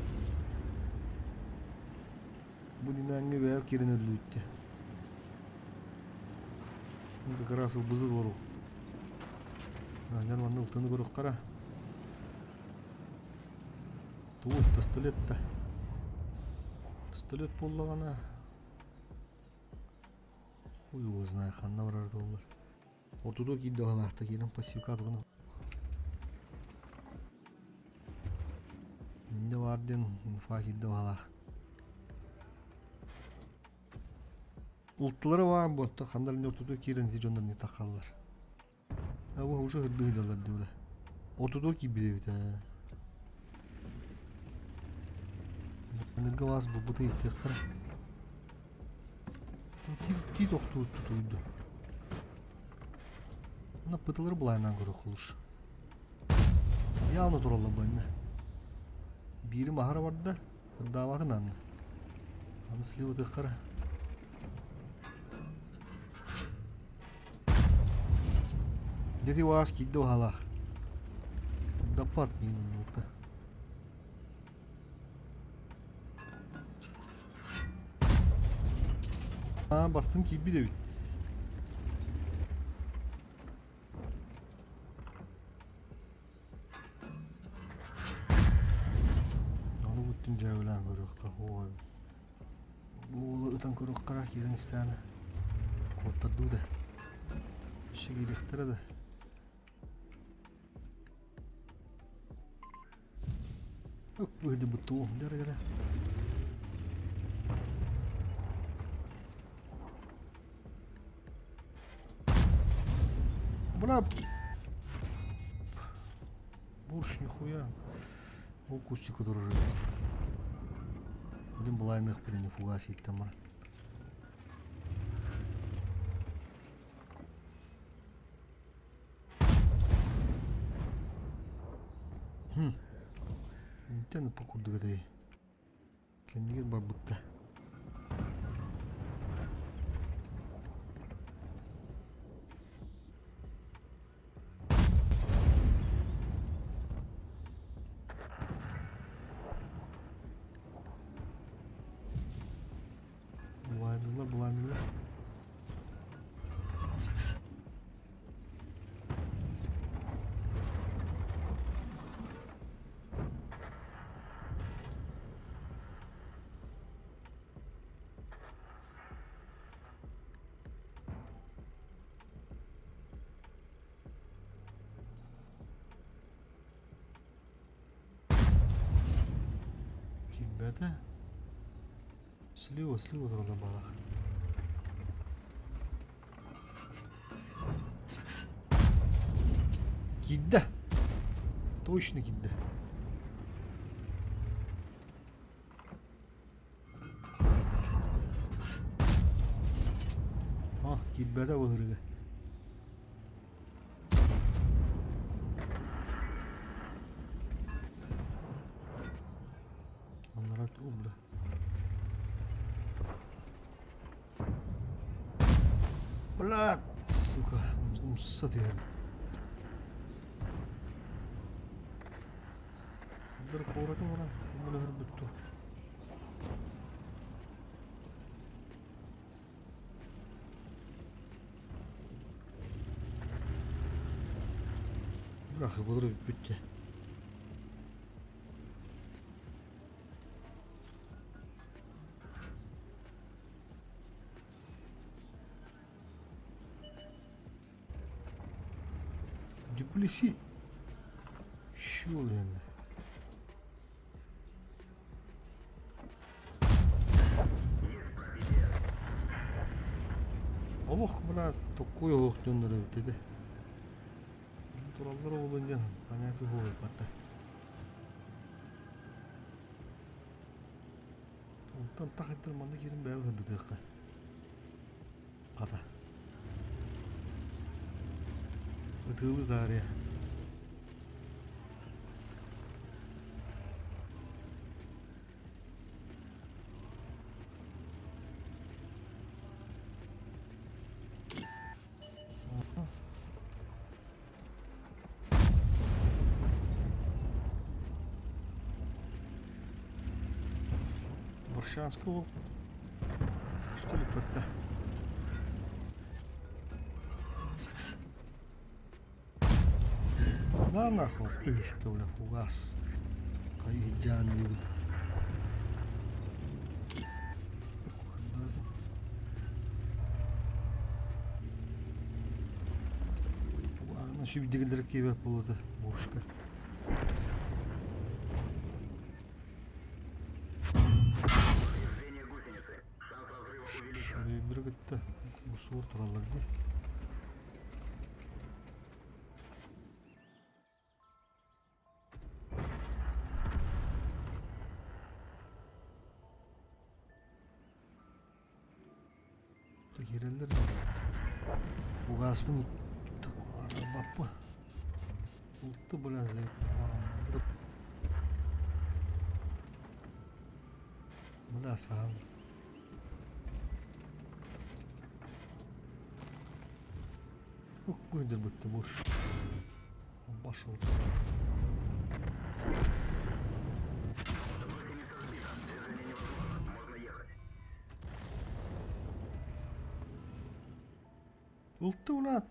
Бу динээҥҥи бэйэр киирэн өллүүттэ. Как раз ылбызы олору. Аннар манна ылтыны көрүөххара. Тугу пистолет да. Пистолет буоллаҕына хуй его знает ханна барар доллар. Ортодо киирдэ баһылаахта киирэн пассивка тугун Инде бар диэн инфа киирдэ баһылаах. Ултылара баар буотта ханна эрэ ортотугар киирэн ити дьоннор не таххаллар. А бу уже ырдыһыдалар дии Ортотугар киирбит эбит ээ. Энерго вас булбута иттиэххэ Ти тохтуу тутуйду. Ана пытылыр былайынан көрө холуш. Явно туралла бу Биирим аһара барда, ырдаабатым анна. Аны слива тыххара. Дети вас киирдэ уһалаах. Даппат миинин Аа, бастым киирбит эбит. Ону бүттүн дьээбэлээн көрүөххэ ой. Бу уолу ытан көрүөххэ киирэн истэҕинэ куоттардуу да. Өссө киириэхтэрэ да. Быһыдыбыт дара Бра. Бурш нихуя. Ол кустика турар. Блин, былайных блин, не фугасить там. Интэн по курдук этэй. Кэннигэр барбытта. Булааннылар, булааннылар. Киирбэтэ. Слева, слева тураллар баалаах. Киирдэ. Точно киирдэ. А, киирбэтэ былыргы. Аннара бля. Бля, сука, умса түһэр. Дар куораты баран, көмөлөһөр бүттү. Бырахы былыр бүттэ. Дюплеси. Щул енді. Олох бля токкуй олох дьоннор эбит этэ. Тураллар буолун диэн понятие буолбатта. Онтон тахыттар манна киирэн бэйэл сырдатыахха. Хата. Ытыылыы таарыйа. Варшанский уол что ли турда. На нахуй түһүшкэ бля фугас. Хайыһыдьаан диибин. Сүүрдигилэр киэбэт буолуота бурушка. Шарыйбыры кытта суор тураллар дии. Киирэллэр Фугаспын арбаппын. Улты бля Бля саам. Уккуйдырбытты бур. Пошел. Улты улат.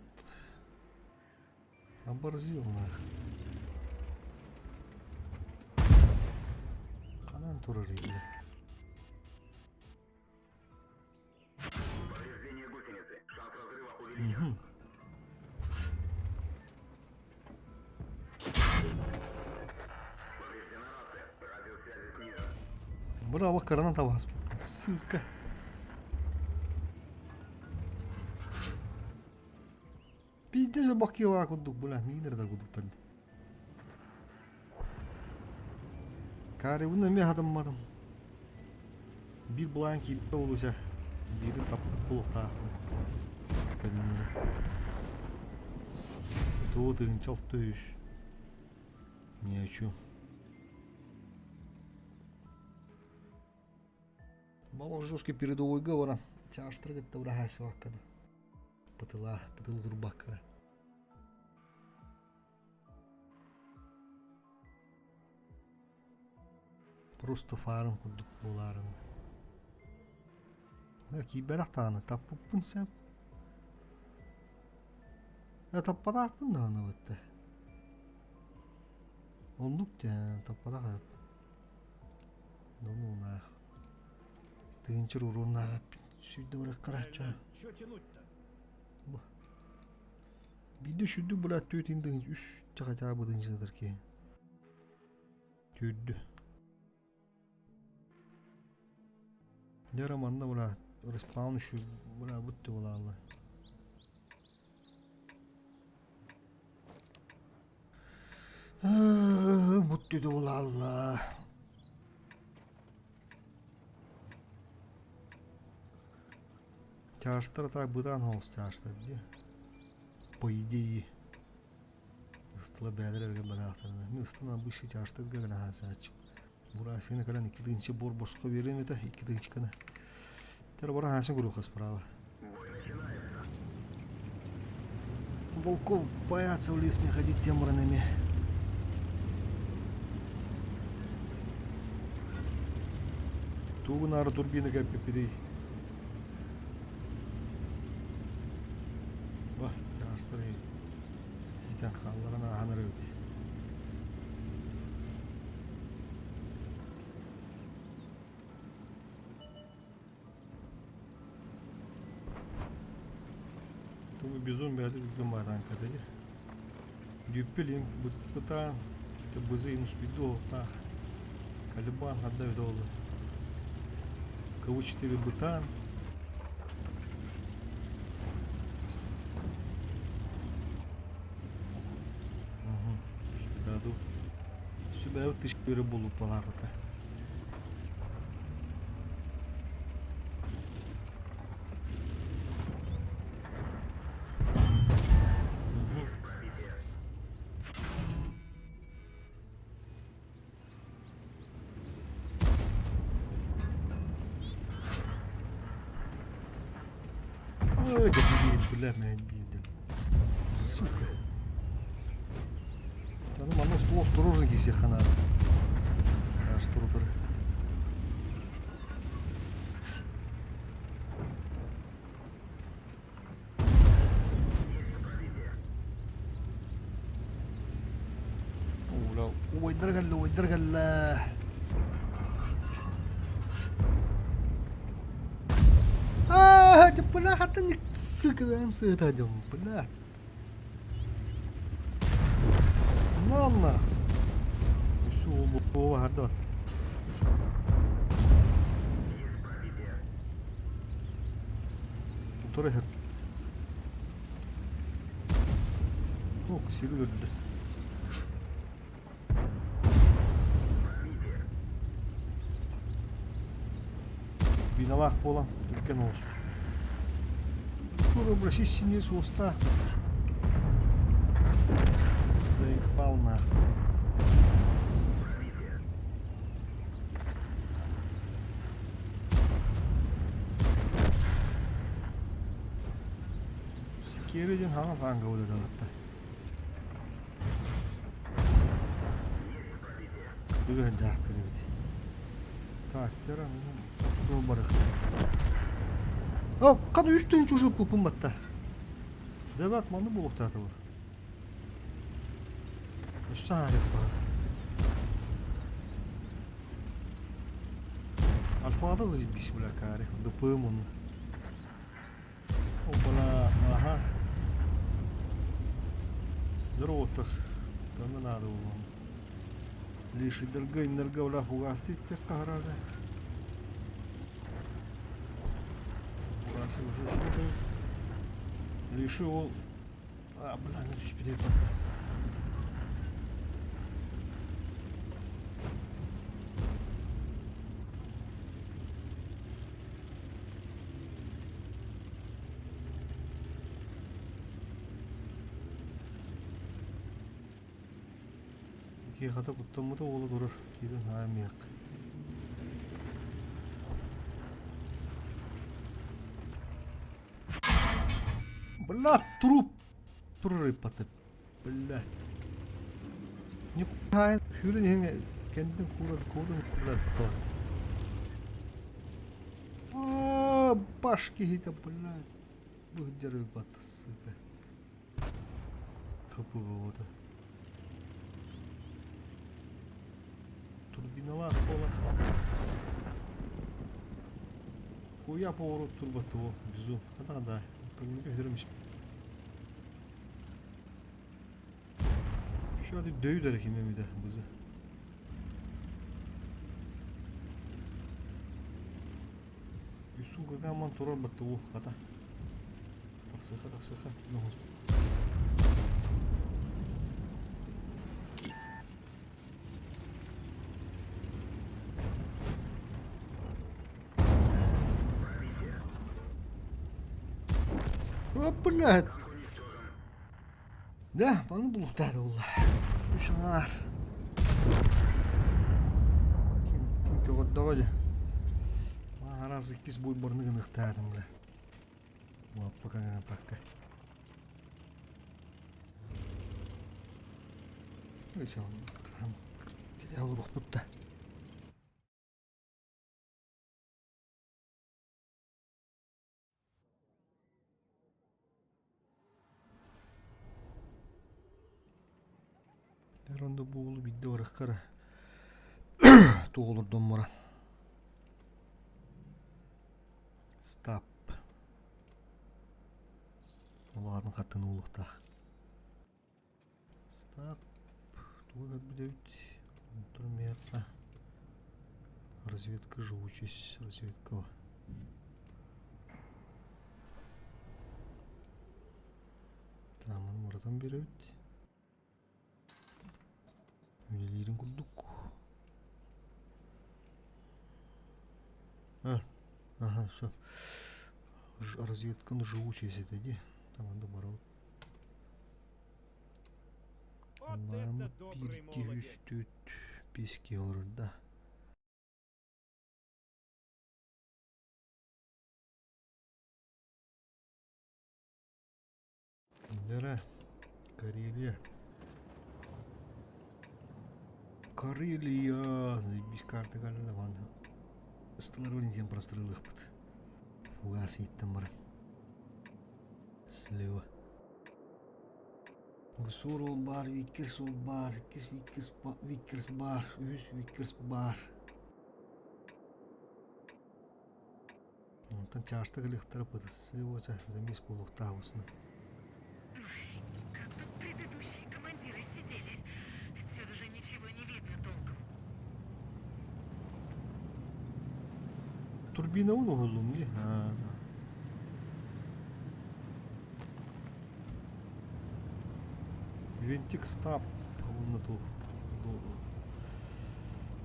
Оборзил нах. Ханан турар егілі. Мгм. Быралы кыранан табаспын. Ссылка. Пиздец же баккиоа курдук, бля, миинердер курдуктар. Карибын эмиэ хатамматым. Биир былаан киирбитэ буолуо биири таппыт буолуохтаахпын. Көннөрү. Тугу тыһыынча алта үс. Ни о чем. Балах жесткий передовойга баран чаастара кытта быраһаайсыбакка да. Пытыла, пытыл турбаккара. Просто фаарым курдук буолаарын. Киирбэтэх даҕаны таппыппын сөп. Таппатаахпын даҕаны бытта. Оннук дьэ таппатах эбит. Донуунаах. Тыынчыр урууннаах сүүрдэ бараххарааччы. Чё тянуть-то? Биирдэ сүүрдүк булаат түөртүн тыһыынча үс чахачаа бытыынчатар киһи. Түүрдү. Дьэ манна бля респаун үчү бля бүттү буолааллар. Бүттү буолааллар. Чаастар так бытаан соҕус чаастар дии. По идее. Ыстыла бээлэр эргэ бараахтарына. Мин ыстан обычный чаастарга гына хаасааччы. Бурасины кэлэн икки тыһыынча буор босхо биэриэм этэ, икки тыһыынчаканы. Тэр бара хаасин куруха справа. Волков боятся в лес не ходить тем ранами. Тугунары турбина кэппиппитий. Вah, чаастар итэн хаалларан ааһан эрэбит. Тугу бизон бэйэтэ үргүн баатаан кэтэ Дүүппүл бытаан бызы инуспиду оһуктаах Калибан хадда эбитэ буолла КВ-4 бытаан Сүбэбит тыш булуп балаабыта. Ой, да бля, Сука. Да ну, манна осторожно кисиэххэ наада. Чаастар утары. Убайдар кэллэ, убайдар кэллэ. Аа, бля, хаттан сыкаем сыта дем, бля. Мама. Все, бардат. Утары иһэр. Ок, сири көрдө. Биналаах буолан түргэн оҕус. Тур обращение суостаах. Заебал нахуй. Сикиэри диэн хаҥа хаанга удадалатта. Бүгүн дьаахтар эбит. Так, тера барых. О, кан үс тыһыынча уже пупум батта. Дебат маны булуктааты бу. Өссө аарык Альфада заебись, бля, кари. ДПМ он. Опана, ага. Здорово-то. Кому надо было? Лишь дорога, энерго, бля, фугасты, тех раза. Фугасы уже что-то. Лишил. А, бля, ну перепад. Киэхата куттаммыта уола турар киирэн хаамыах. Бля, труп турар Бля. Нихуя хүрэн иһин кэннин кууран кууран бля А, баш киһитэ, бля. Быһдьар бата, сука. Хапы болота. Турбиналаах буолар. Хуя поворот турбатыво, безум. Хата да, көмүлгө хүрүмүш. Şu дөйү кимемиде бызы. Сука, гамман турар баттыгу хата. Тахсыха, тахсыха. О, блядь! Да, маны булуктаады булла. Үс аҥаар. Ким көҕөрдөҕө дьэ. Араас иккис буйбарны гыныхтаатым бля. Лаппака пакка. Олорохпут да. Онно буолу биирдэ барыахха эрэ туох олордон баран Stop. Улаатын хаттын уулуктаах. Stop. Тугу көрбүт Турмиятта. Разведка живучесть. Разведка. Тааманы муратан биэрэбит. Үлэлиирин курдук. А, ага, все. Разведканы живучесть это ди. Там надо барабыт. Вот это добрый Биир, икки, үс, молодец. түөрт, биэс киһи олорор да. Дьэрэ, Карелия. Карелия! Заебись карта кэллэ манна. Ыстылар диэн прострелыахпыт. Фугас ииттэн баран. Слева. Сур ол баар, Виккерс ол баар, иккис Виккерс, Виккерс баар, үһүс Виккерс баар. Онтон чаастык ылыахтара ПТС-уоча замес буолуохтаах усна. Как тут предыдущие командиры сидели? Отсюда же ничего не видно толком. Турбина уһуллум дии. Винтик стап уонна туох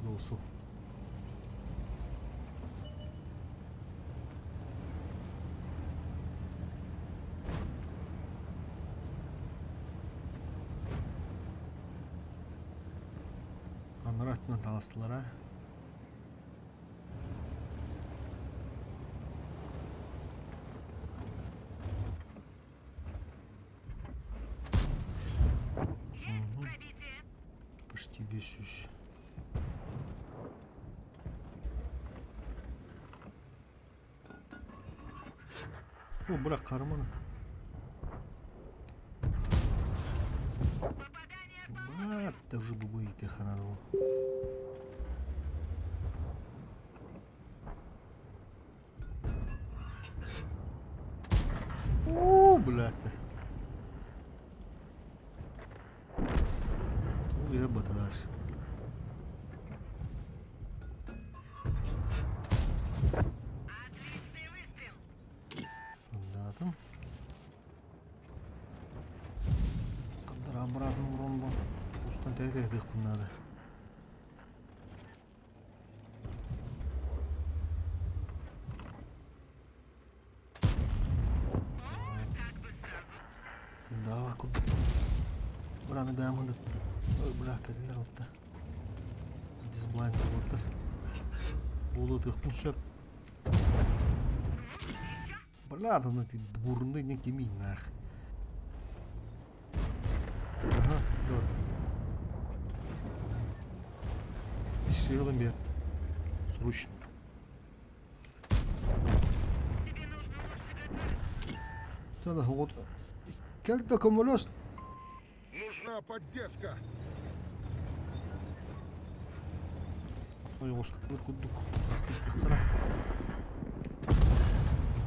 доусу. Анараа өттүнэн таҕыстылар аа. Есть пробитие. Почти бесюсь. О, бля, кармана. Попадание по Бля, это уже бы выйти надо было. О, блядь. Ол иһэ баталаш. Отличный выстрел. Ындаатым. Қабдар обратно урон бу. Устан тэйтэйдиэхпин наада. О, так бы сразу. Да, курдук. Бураны бэйэм ынды. Ой, бля, кэллэр отта. Дизблайнд буолбуттар. Буолуотуохпун сөп. Ну, еще? Бля, аны бурунда иннин кимий наах. Ага, вот. Силами бер. Срочно. Тебе нужно лучше готовиться. Да, вот. Кэл да көмөлөс. Нужна поддержка. Ойоҕоскутугар курдук астыктахтара.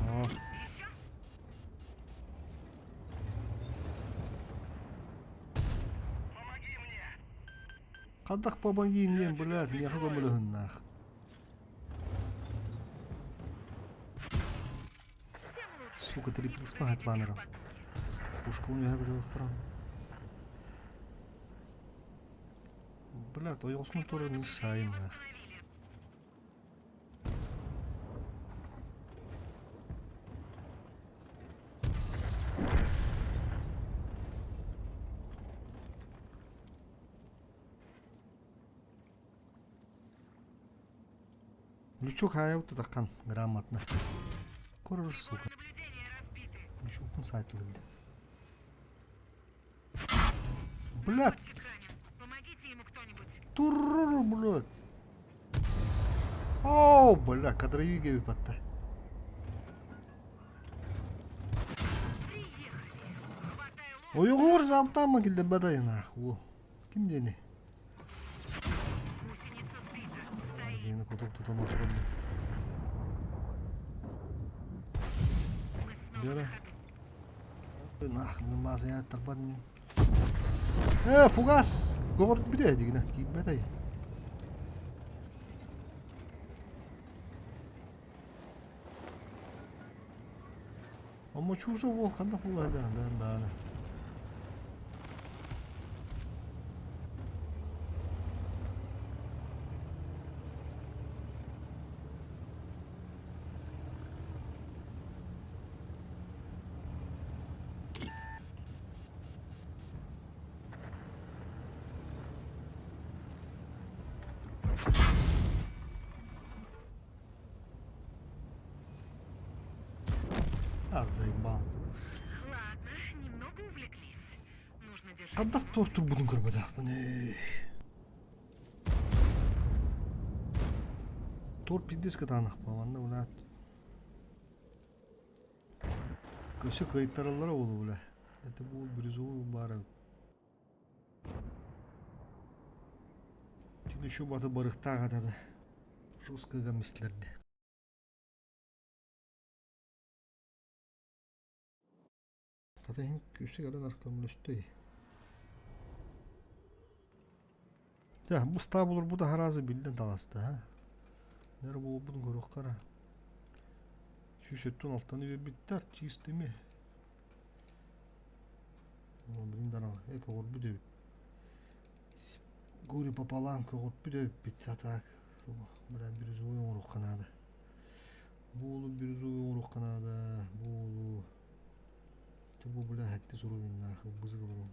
О, Еще? Помоги мне! Хайдах помоги мне, блядь, миэхэ көмөлөһүннээх. Сука, Не триплекс подавите маһатланырым. техпотоки. Пушканы үөһэ көтүөхтэрэ. Блядь, ойоҕосунан Приборы туора наблюдения мешаем нах. восстановили. Лючок хаайабыт таххан грамотно. Көрөр Приборы сука. наблюдения разбиты. Лючокпун сайтылынды. Блядь, Наводчик ранен. Помогите ему кто-нибудь. турррр, блядь. Оу, бля, кадровик батта. Приехали. Хватай лодку. Ойоҕор заптаама киллэрбэтэй нах уол. Ким диэни? Гусеница сбита. Стоит. Диэни кутук тутан отурабын. Мы снова Вера. на ходу. Нах, нымаазыйа тарбат Э, фугас! Көҕөрт бүтэ дигинэ киирбэтэй. Омочуусу уол ханна буолла бээн баана. А, заебал. Ладно, немного увлеклись. Нужно держать Хайдах эмоции туох при турбутун себе. көрбөтөхпүн Тур пиздец кытаанах манна блядь. Өссө кыайтараллара буолуо бля. Это будет бирюзовый баара. Тин еще баты барыхтаах атады. Жестко мислерди. Хата иһин күүскэ кэлэн аркамлөстөй. Дьэ, бу ыстаабылар бу да хараазы биллэн таҕыста, ха. Нэр буолбутун көрүөххэ эрэ. 176 биэрбиттэр, чистыми. Блин, дорога, э, көҕөрбүт эбит. Горе пополам көҕөрбүт эбиппит, а так, бля, бирюзовый оҥоруохха наада. Буолу бирюзовый оҥоруохха наада, буолу. Бу, бля, сэттис уровеннаах, ылбызык олорон.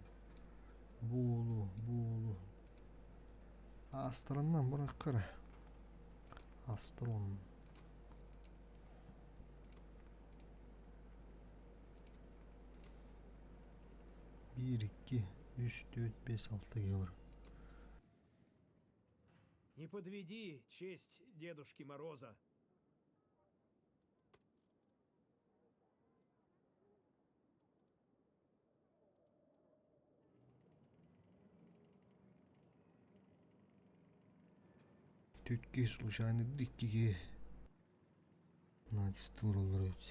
Буолу, буолу. Астраннан барахха эрэ. Астрон. Биир, икки, үс, түөрт, биэс, алта киһи олорор. Не подведи честь Дедушки Мороза. Түөрт киһи случайно икки киһи Надистан олороллор эбит.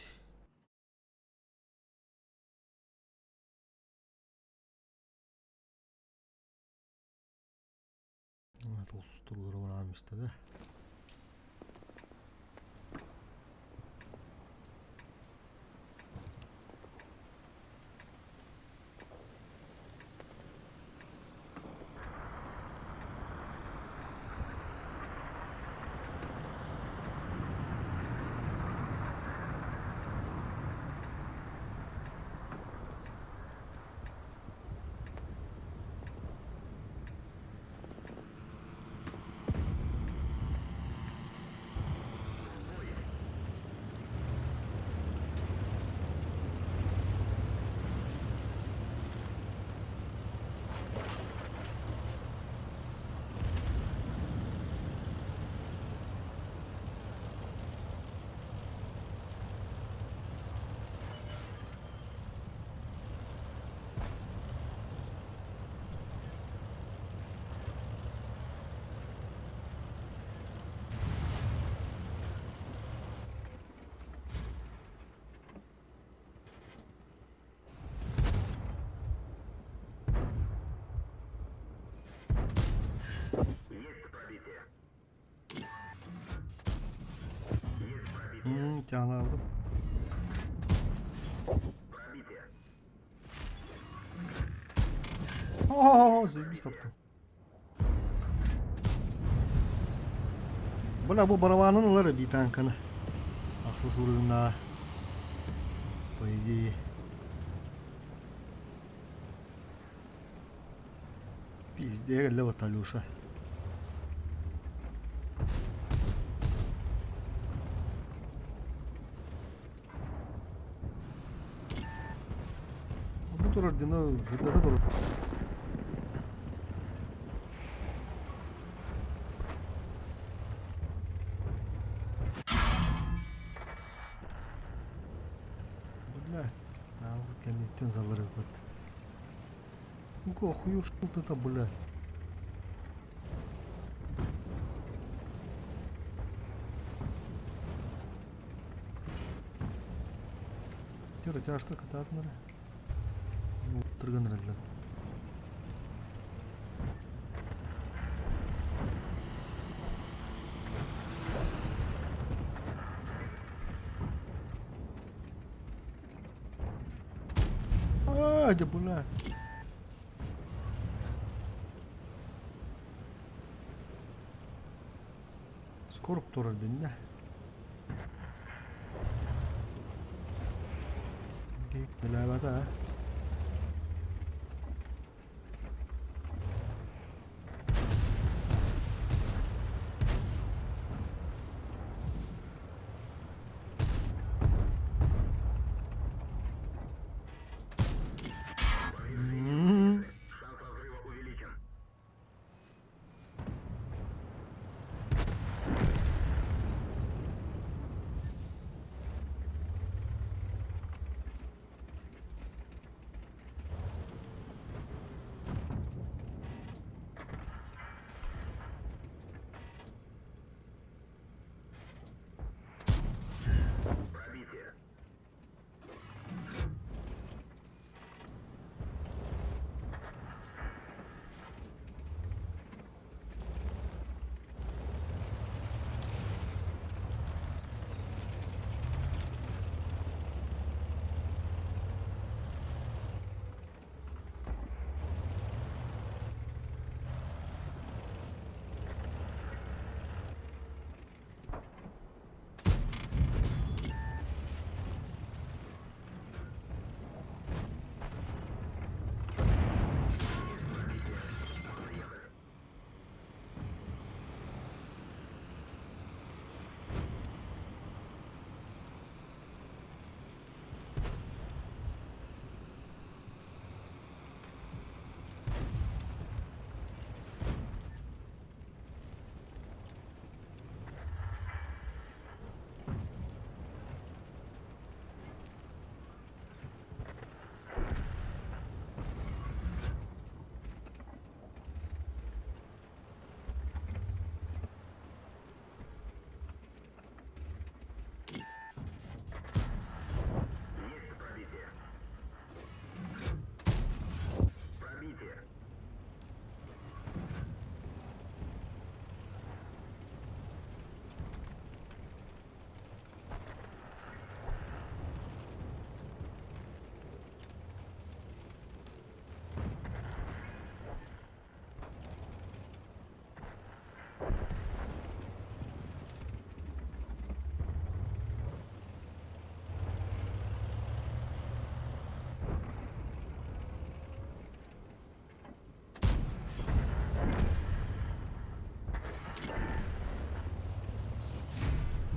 Толсустууллара бараан истэ да. Тяна алдым. О, заебись таптым. Бля, бу барабанын ылар эбии танканы. Ахсыс уровеннаа. По идее. Пиздец, кэллэ Алеша. Бу турар дьоно сырдата турар. Бля, наабыт кэнниттэн салларыппыт. Ну-ка, охуел ты бля. Дьэ, тяжко кытаатынара. Турган эрэллэр. Аа, дьэ, бля. Скорб турар дэннэ. Билээбэтэ аа. М.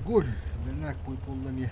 Гол! Бэлэк буолла эмиэ.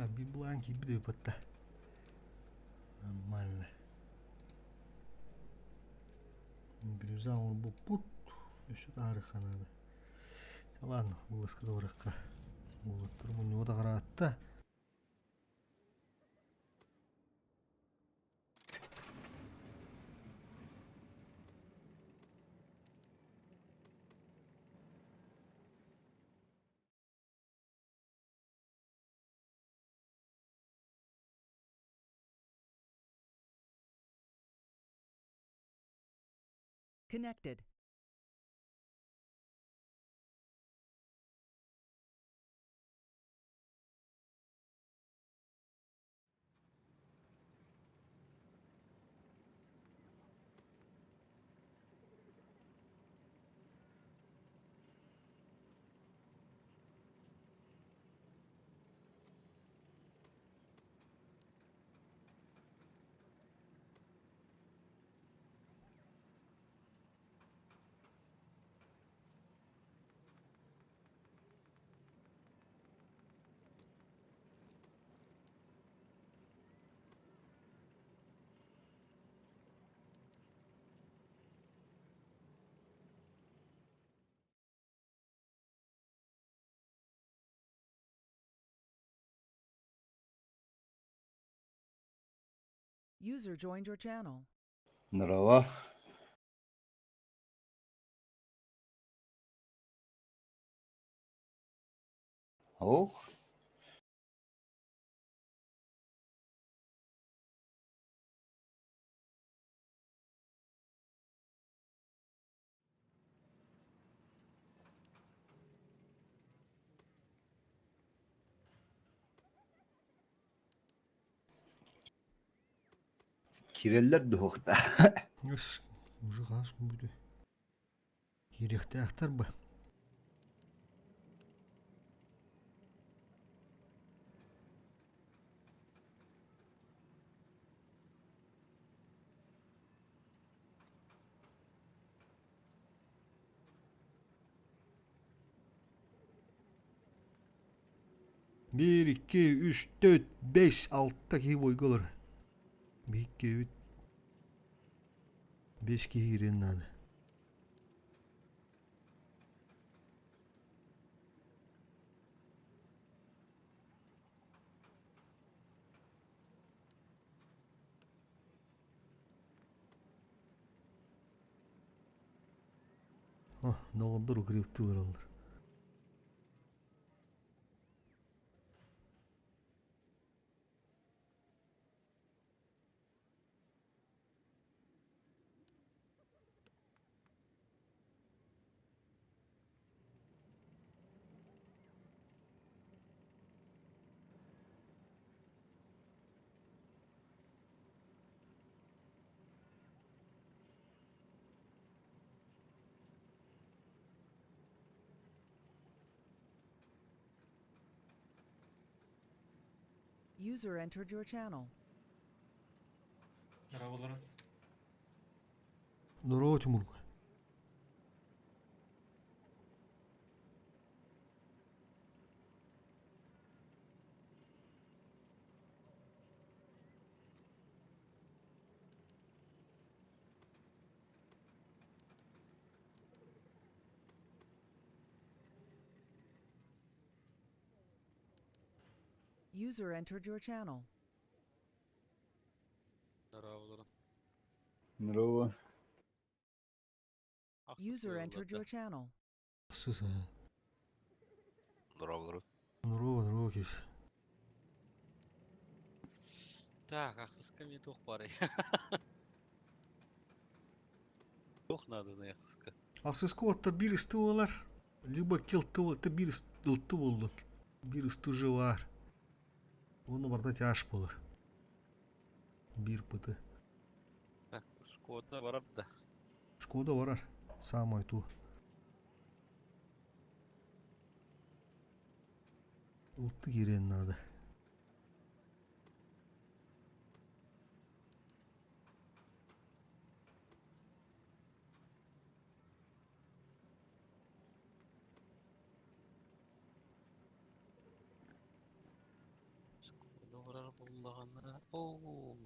Биир былаан киирбит ыыппатта. Нормально. Бирюза оҥорбуппут. Өссө таарыхха наада. Ладно, вылазка барыахха. Уолаттар мунньуга таҕараатта. Connected. User joined your channel. Здорово. Ох. Киирэллэр дуһуохта. Өс, уже хас күн бүтү. Киириэхтээхтэр ба. Биир, икки, үс, төрт, бэс, алта киһи бойго олор. Биһикки эбит. Бэс киһи киириэн наада. Доҕордор укрыптыы олороллор. User entered your channel. Merhabalar. Здорово, Тимурка. User entered your channel. Merhabalar. Здорово. User entered your channel. Сыса. Здорово. Здорово, здорово, кис. Так, ахсыска мне туох баарый. Туох нааданы ахсыска. Ахсыска отта биир ысты буолар, либо килты буолар, биир ылты буоллун. Биир ысты уже баар. Уонна барыта тяж буолар. Биир пыты. Так, Шкода барар да. Шкода барар. Самое ту. Ылты киириэн наада. Барар буоллаҕына, оо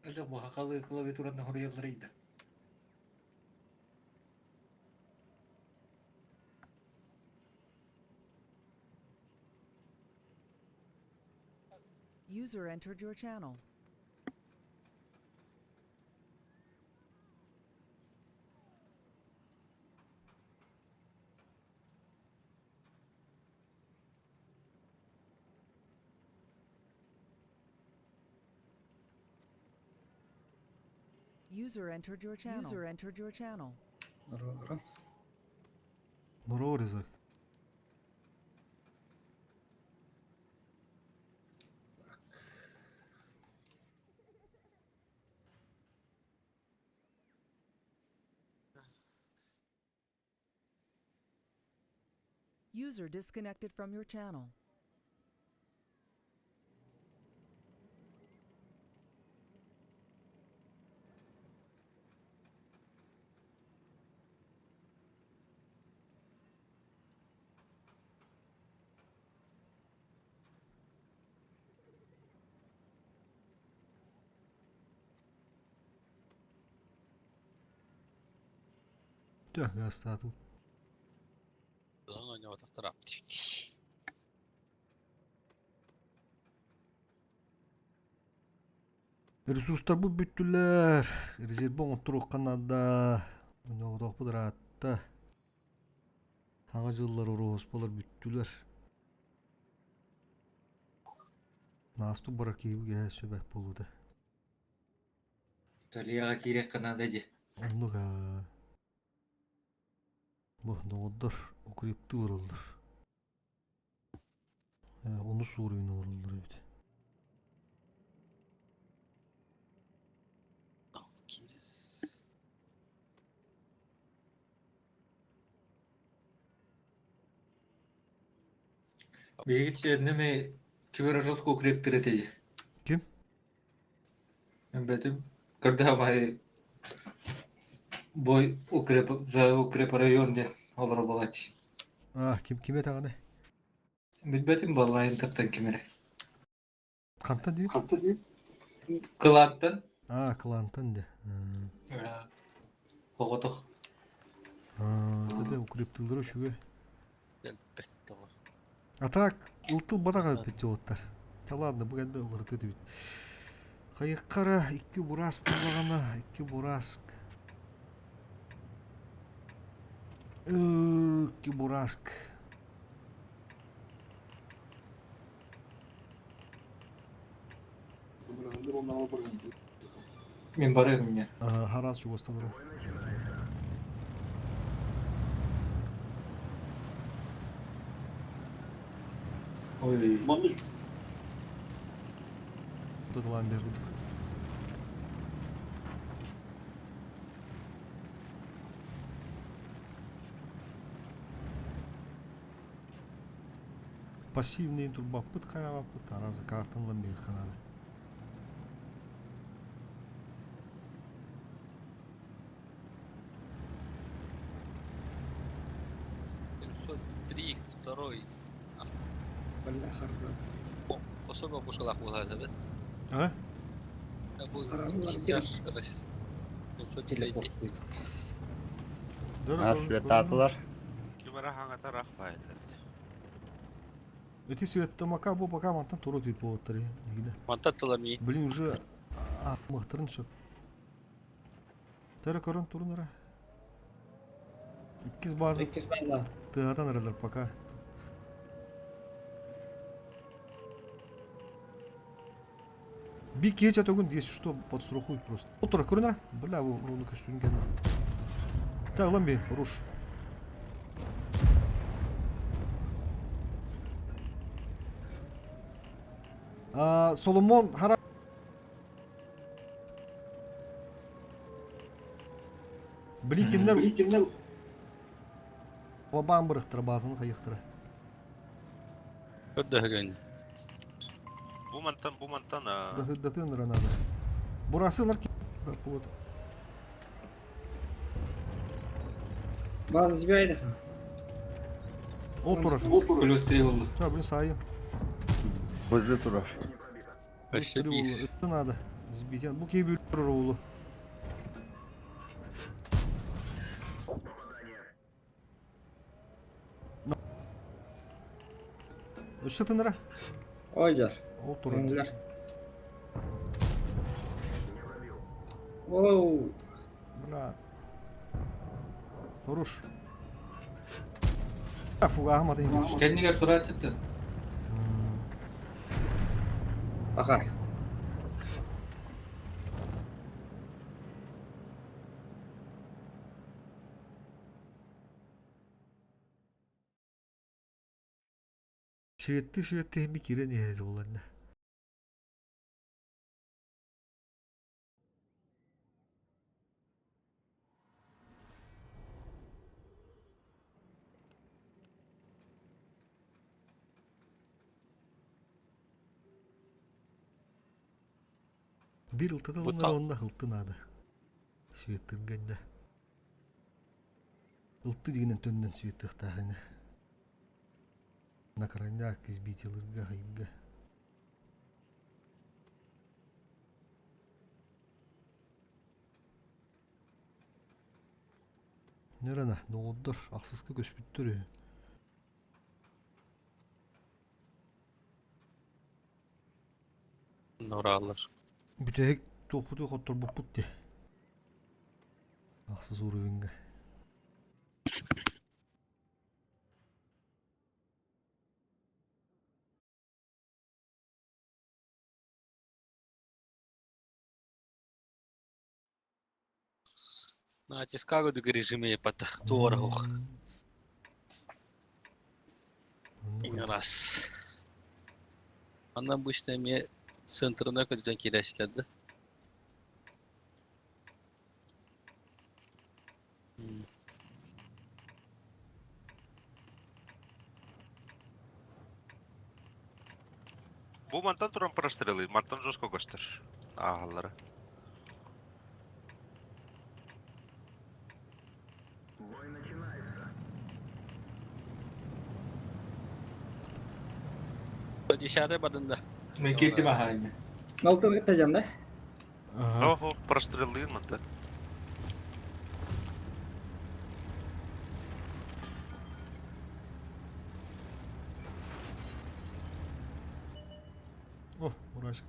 Это баһакалы клавиатураны хоруйаллар ыйда. User entered your channel. User entered your channel. User entered your channel. Здорово. Здорово, Резак. User disconnected from your channel. Тө, гаастаатыбыт. Ресурстарбыт бүттүлэр. Резервэ оҥотторуохха наада. Оҥотоохпут ыраатта. Саҥа дьыллар ороһуоспалар бүттүлэр. Наастук барар киһи сөбө буолуота. Италияҕа киириэххэ наада дии. Оннук аа. Бу доҕордор укрептыы олороллор. Ону суоруйун олороллор эбит. Биһиги ме киберожестко укрептир этэ дии. Ким? Бэтим көрдөһө бой укреп за укрепрайон диэн олоро буолааччы. А, ким ким этэҕинэ? Билбэтим буоллаайын таптан ким эрэ. Хантан диир? Кылаантан. А, кылаантан де. Оҕотох. А, это укрептыллара үчүгэй. А так, ылтыл батаҕа пятиоттар. Да ладно, бу кэннэ уларытыы этибит. Хайыккара икки бураас буоллаҕына, икки бураас. Икки бураск. Мин барыам инньэ. Хараас чугастан барар. Ой. Тутулаан биэрбит. Пассивный турбаппыт хайаабаппыт араас картан ылан биһиэххэ наада. 703, второй. Бля, харда. Особо бушкалах буолар А? Бу Хараҥалар 703. Телепорт А, светатылар. Эти светтамака бу пока мантан туру тип буолаттар негине. Мантан тылами. Блин, уже махтарын сөп. Төрө көрөн турун эрэ. Иккис база Иккис база. тыатан эрэлэр пока. Би кече төгүн если что подстрахуют просто. Отура көрөн эрэ. Бля, бу руну көстүүн кэннэ. Так, ылан бейин, хорош. А, Соломон хара Блинкиннер Бабаан бырахтара, базаны хайыхтара. Көрдөһөгөн. Бу мантан, бу мантан. Датын надо. Бурасы нарки. Вот. База сбивайдыха. Ол турар. Плюс 3 oldu. Ча, блин, сайым. Hızlı турар. Өссө биир. Это надо. Сбить. Бу кей турар оğlu. Өссө тынара. Ойдор. Ол турар. Öndüler. Оу. Бля. Хорош. Фуга маты. Кэннигэр турааччыттан. Аха. Шведти шведти ми кирен иһэр буолларна. Биир ылтата Бу ылынар та- онно ылты наада. Светтырганна. Ылты дигинен төннөн светтыхтаахына. На крайняк избитилырга хайга. Нөрәнә, доғоддор, ақсызқы көшпүттөр. Норалар. Бүтэһик туохпуту хотторбуппут де. Ахсыз уровеньга. Натискаго режиме пата туорах. Раз. Андан бу иштеме центрына көтүтэн киирээчилэр да. Бу мантан туран прострелы, мантан жестко көстөр. Ааһаллара. Десятый бадында. Мен киирдим аһаайна. Алтын кытта да? Ага. Охо, прострелы мантан. О, урашка.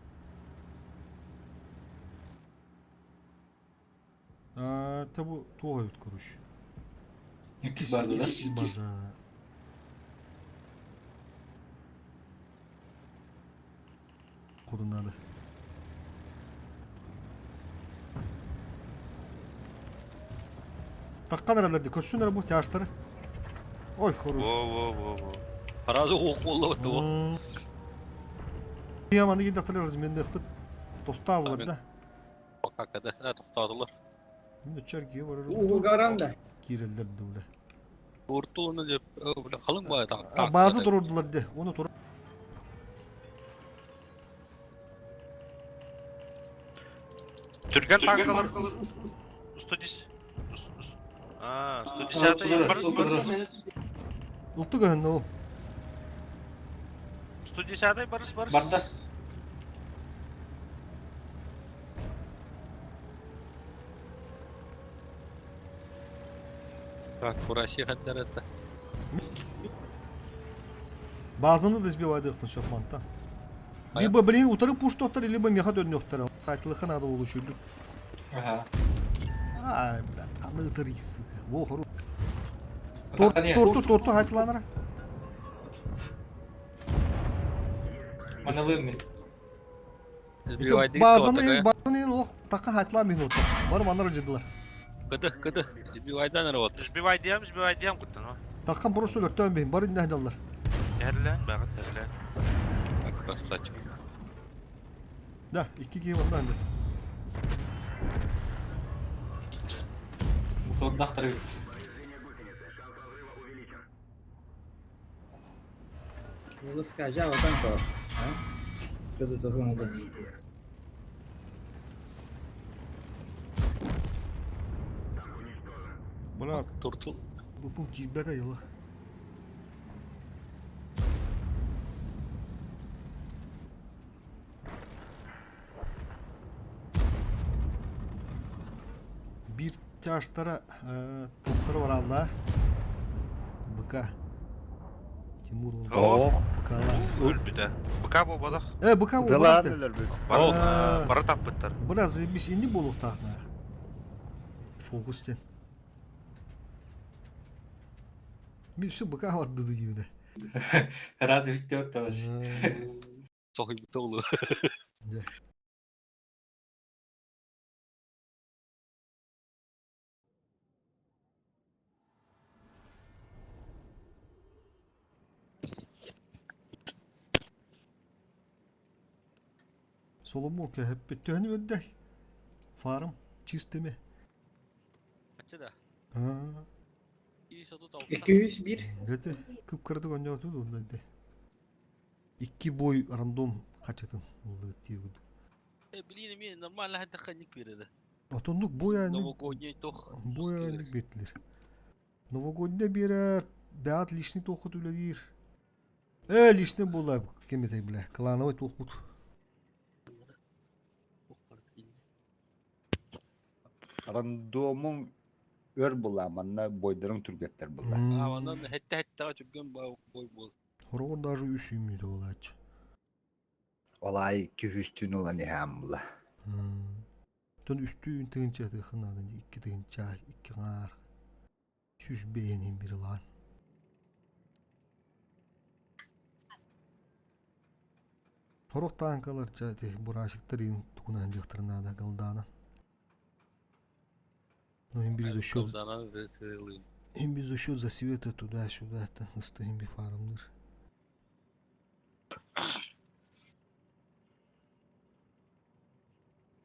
А, табу туға өт короче. Иккис барды да. Иккис база. Ходу надо. Таққан араларды көссін ара бұл тяжтары. Ой, хорош. Во-во-во-во. Сразу ох болду бу. Яманы енді аталар разменді қыт. Тоста алар да. Пока да, тоқтадылар. Мен өчер кие барар. Угу да. Кирелдер дуле. Уртулуну деп, бля, халың бай так. Базы турурдулар де. Оны тур. Түргэн танкалар 110. А, 110 барыс барыс. Ылты көһөн ол. 110 барыс барыс. Барда. Так, Кураси хаддар это. Базаны да сбивайды қын сөп манта. Либо, блин, утары пуш тоқтар, либо меха дөннөқтар. Қайтылықа надо болу шүлдік. Аха. Ай, блядь, қаны ытыр сука. Во, хору. Атакан Торту, торту қайтыланара. Маналым мен. Сбивайды Базаны, базаны лох тақа қайтылан мен отыр. Барым анар жыдылар. Кыды, кыды. Сбивайдан работ. Сбивай диям, сбивай диям куттан. Таққан просто өрттен бейін, барын нәдалар. Эрлен, багат эрлен. Красавчик. Да, iki кие ондан да. Сордақтар Улыска жа отан тор. Что-то надо. Бля, Туртул. бу пункт киирбэт айылах. Биир чаастара туохтара бараллаа БК Тимур Ох. БКлаах. Өлбүтэ. БК буолбатах. Э, БК Дылаан буолбатах. өлөрбүт. Бары бары таппыттар. Бля, заебись, инди буолуохтаах наах. Фокус диэн. Мин все БК барды диибинэ. Разве тоже. Соһуйбута олу. Дьэ. Соломон кэһэппит төһөнү бэрдэй? Фарм чистыми. Ачча да. Аа. 201. Дэти кып-кыратык оонньооту дуо дэ. Икки бой рандом хачытын ыллыгыт диэбит. Э, блин, эмиэ нормально хантаханник биэрэрэ. Отоннук бой ааннык Новогодний тох. бой ааннык биэрдилэр. Новогодний биэрэр, бэҕэт личный туоххут үлэлиир. Э, личный буолла ким этэй бля, клановый туохпут. Рандомум өр була, манна бойдарың түргеттер була. А, онон хэтте-хэттэҕэ түргэн бой буол. Хороҕор даже үс үүммүтэ буолааччы. Ол аайы күһүстүүн ылан иһээн була. Тон үстүүн тыһыынча тыхын наада икки тыһыынча икки аҥаар 105 иһин бир ылаан. Сорох тааҥкалар чэ ити бурашиктар иин тугунан дьахтар наада галдаанан. Ну им без счет им без счет за света туда-сюда ыстыһын би фарымныр.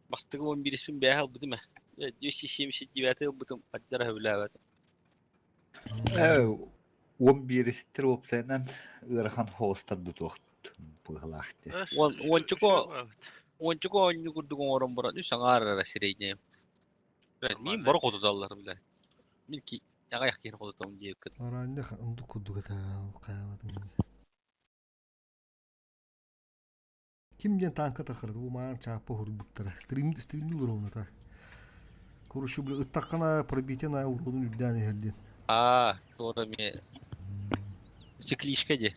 Бастакы 11-испин бээһэ ылбытым ээ. 279 ылбытым ардара сөбүлээбэт. Э, 11-истер уопсайынан ыарахан хоостар тутуох быһылаах дии. Уончуко уончуко оонньуу курдук оҥорон баран үс аҥаар эрэ сирэйдиэм. Мин бары хотуталлар бile. Мин ки аҕыйах киһини хотутабын диэбиккит. Араанньах оннук курдук этэ хайаабатым. Ким диэн тааҥка таххарыт бу маан чааппа уһурбуттара. Стрим стримнул ровно так. Короче, бля, ыттаххына пробитие на уродун үрдээн иһэр диэн. Аа, туора эмиэ цикличка дии.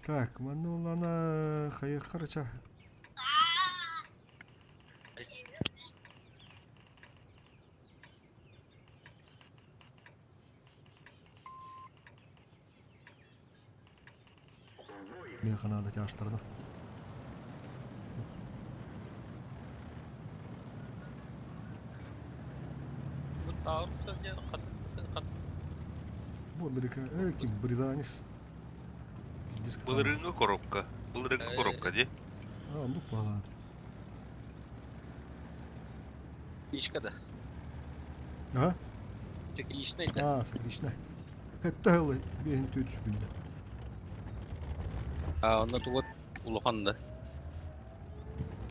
Так, манна улана хайыххар ча. Миэхэ наада тяжтарына. Бу Америка, э, ким, британец. Пиздец. Былырыыҥҥы коробка. Былырыыҥҥы коробка дии. А, оннук баҕалаат. Цикличка да. А? Цикличный да. А, цикличный. Хэтте ылы, биэһин түөт сүгүндэ. А, онно тугу улахан да.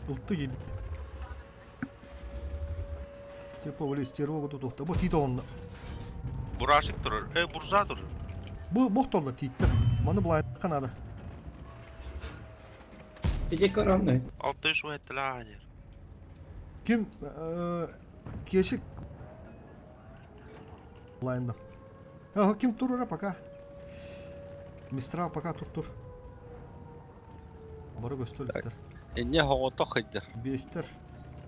Ылты киирдэ. Типа били стервога тутуохта. Бу тиит оҕонно. Бурашик турар. Э, бурза турар. Бу бохтолло тииттэр. Маны былайдахха наада. Ити коромный. 600 этилээнер. Ким Кешик Лайнда. Ага, ким турура пока. Мистрал пока тур-тур. Бары көстөлүктэр. Инне хоҕото хайдар. Биэстэр.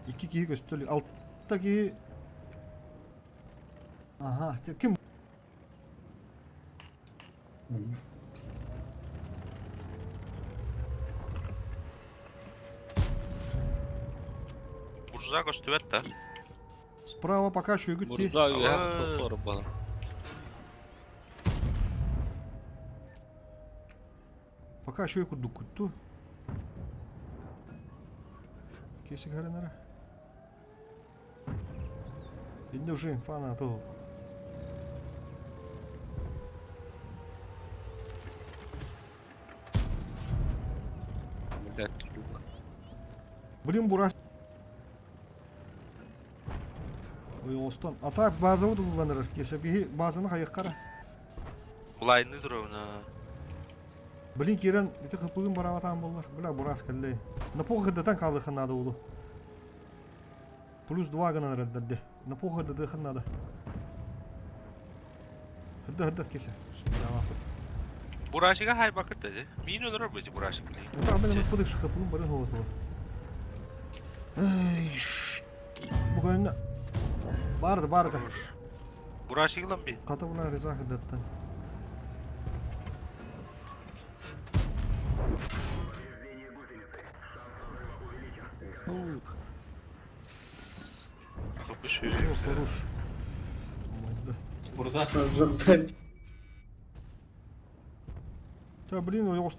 Икки киһи көстөлү. Алта киһи. Ага, ким Бурза көстүбэт да. Справа пока үчүгүт дии. Мурза үөһэ торбала. Пока үчүгэй курдук кутту. Кесик харынара. Инде уже инфа на то. Блин, бурас. Ойоҕостон. Ата базабыт ылланырар. Кеша биһи базаны хайыххара. Булайны туругуна. Блин, киирэн ити хыппыгын бараабатаан буоллар. Бля, бурас кэллэй. На пол хырдатан хаалыахха наада улу. Плюс два гынан эрэрдэрде. На пол хырдатыахха наада. Хырда хырдат кеша. Бурашига хайбакыт dedi. Мин өлөрөр бу бурашик. Утаа мен ыппыдык шыкапыгын барын хуотула. Эй, Бүгін барды барды. Бурашиглан би. Хата буна Риза хыдаттан. Хорош. Burada. Та блин, ο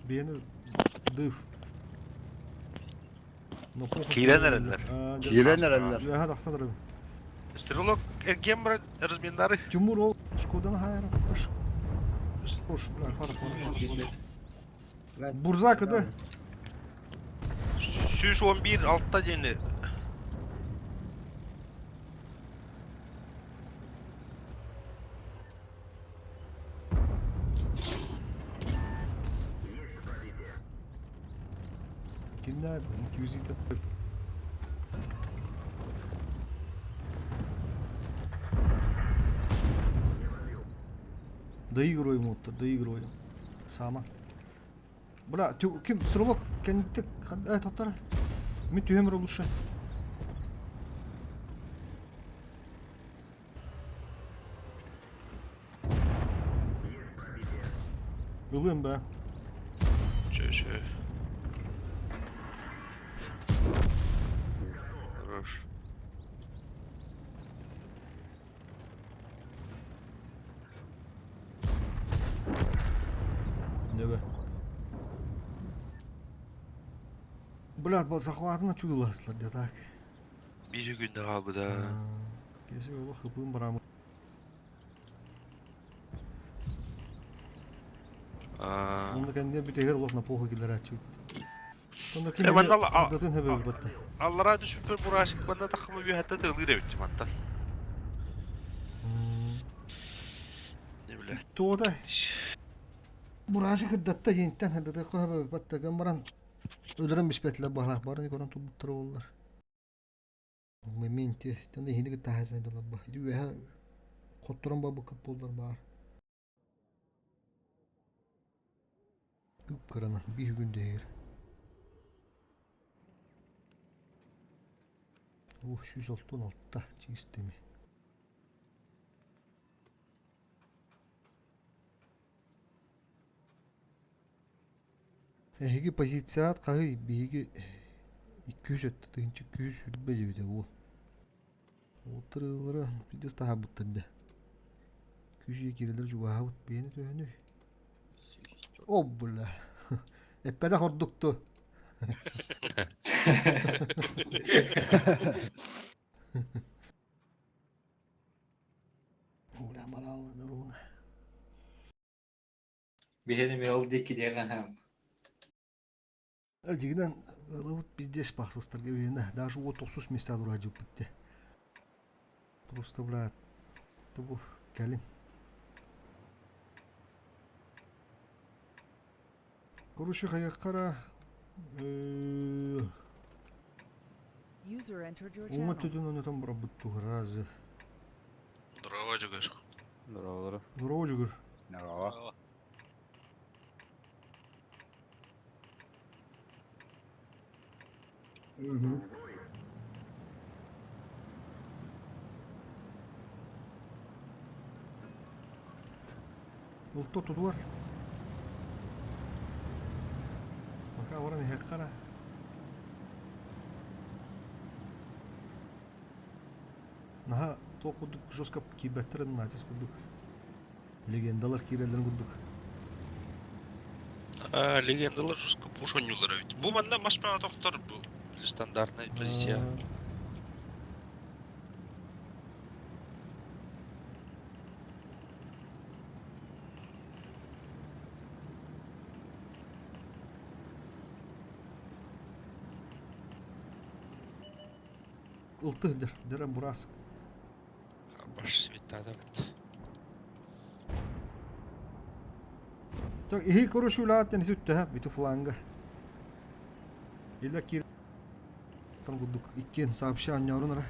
Бені дыв. Но похуй. Киирэн эрэллэр. Киирэн эрэллэр. Үөһэ тахсан эрэр. Стрелок эргиэн баран разминдары. Тимур ол Шкодан хайыр. Уш, бля, фара фара. Бурзака да. 111 altta диэни. Kimler? 200 Доигрываем вот, доигрываем. Сама. Бля, ким сролок кенти татар. Ми түһемер лучше. Ылым бә. Чө чө. Хорош. Небе. Блядь, захватына чудыласлар да так. Bir günde kaldı da. Кесе ола хыпын барамы. Аа. Онда кенде бүтегер олох на поху килер ачып. Онда ким Э, манна ла- датын хебе батта. Аллара düşüp бурашик bana takımı bir hatta da ılır evet hatta. Ne bileyim. Туота. Бурасы кырдатта жинтен хадата хебе батта гамбаран өлөрөн биспетлер бахлах барын көрөн тубуттар олар. Моменте танда хинеге тахаса долар ба. Дүе котторон ба бу кап болар бар. Күп кырана бир күн дээр. Ух, 166 чистыми. Эһиги позицият хаһый биһиги 200 өттө тыһынча 200 үрбэ диэбитэ уол. Уолтарыылара пиздец таһаабыттар да. 200 киирэлэр чугаһаабыт биэни төһөнүй? О, бля. Эппэтэх ордукту. Бля, моралны руна. Биһиги ол диэки диэҕэ Дигинен ылыбыт пиздец бахсыстарга биһинэ. Даже вот тохсус места дураджып битте. Просто, бля, тубу кэлин. Короче, хайаккара User entered your Уҥа channel. төтөн онотон барабыт туһаразы. Здорово, Жугар. Здорово. Здорово, Жугур. Здорово. Улто тутуар. Пока баран иһэккара. Наһаа туох курдук жестко киирбэттерин натиск курдук. Легендалар киирэллэрин курдук. Аа, легендалар жестко пуш ойнуулар эбит. Бу манна машпаға тоқтар бу стандартная позиция. Ылты сылдьар. Дьэ бурас. Баш свитадабыт. Так, иһи короче үлэҕиттэн ити үттэ ити фланга. Илэ киир там курдук иккиэн сообща анньоорун ара.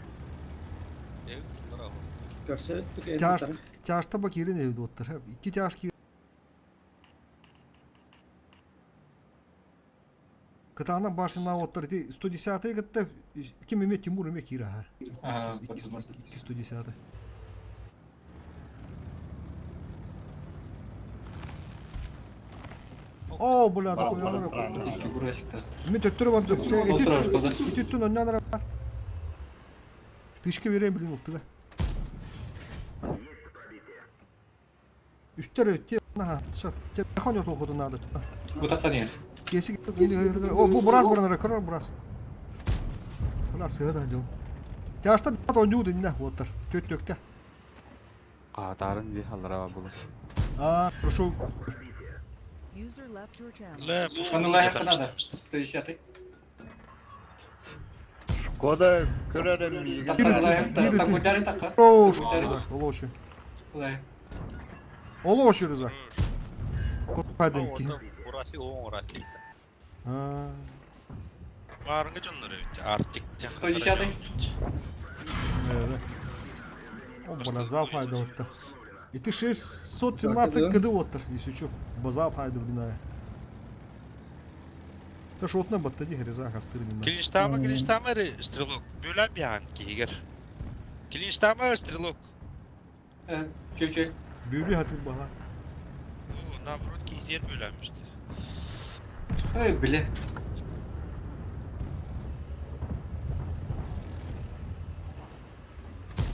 Көрсө Чаш чашта ба киирин эбит уоттар. Икки чаш киир. Кытаанах башына оттор ити 110 кытта ким эме Тимур эме киир аха. Икки 110. О, бля, такой Ми төттөрү бардым. Ити түн оннан ара. Тышка бере блин ылтыга. Үстер өттө наха. Сөп. Телефон yok okudun надо. Бутакка Кеси О, бу бурас баранара көрөр бурас. Мына сыһа дьон. Тяжта бат ойнуу динне уоттар. Төт төккө. Каатаарын дии халлара булу. А, прошу. User left your channel. Ле, пушка. Аны лайық надо. 110. Шкода көрөрөм миигин. Такуйдары такка. Ош. Олошу. Лайық. Олошу рыза. Копадын ки. Бурасы оң орасы. А. Барыңы жоннор эбит. Арктик. 110. Evet. О, бана зал файда отта. И ты 617 кд оттар, если чё. Базал файда блин. Та шотна баттади гряза хастырнина. Клинштама, клинштама, стрелок. Бөләм ян кигер. Клинштама, стрелок. Чү-чү. Бүүрү хатыр баха. О, наоборот, кигер бөләмишти. Ой, бля.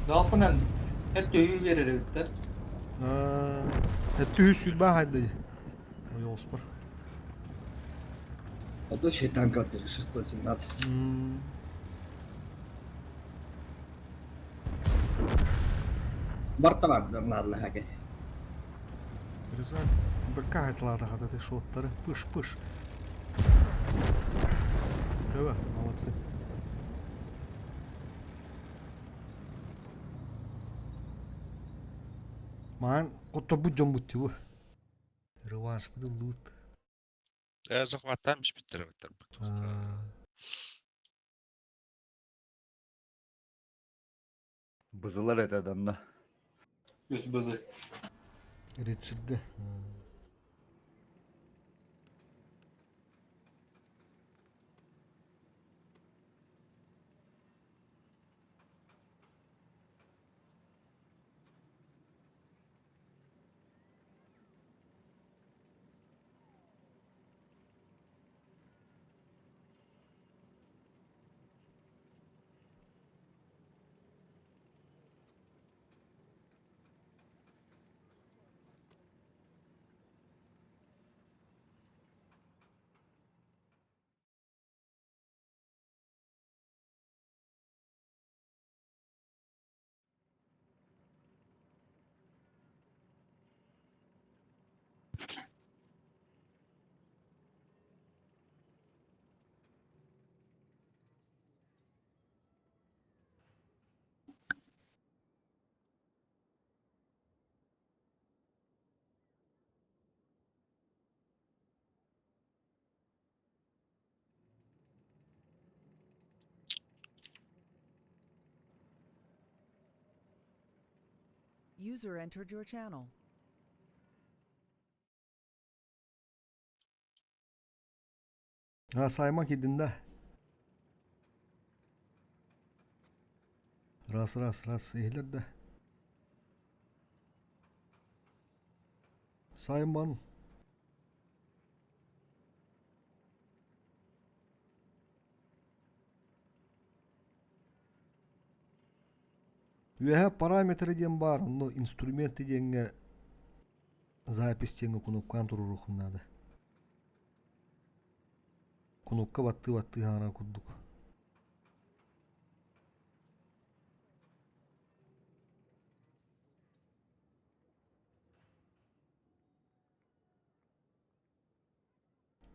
Залпынан эт түйі берер эбит да. Эттү сүлбә хайды. Ой, оспор. А то еще танк 617. Барта бар надо хаке. Риза бакка хайтлары хадаты шоттары. Пыш пыш. Тәвә, молодцы. Ман котто бу жон бутти бу. Реванш бу лут. Э, захваттан биттер биттер. Бызылар эт адамна. Үс бызы. Ричардга. User entered your channel. Ha saymak idinde. Раз раз раз ehler de. Sayman. Үөһэ параметры диэн баар, онно инструменты диэҥҥэ запись диэҥҥэ кунупкаан туруоруоххун наада. Кунупка баттыы-баттыы хаҥарар курдук.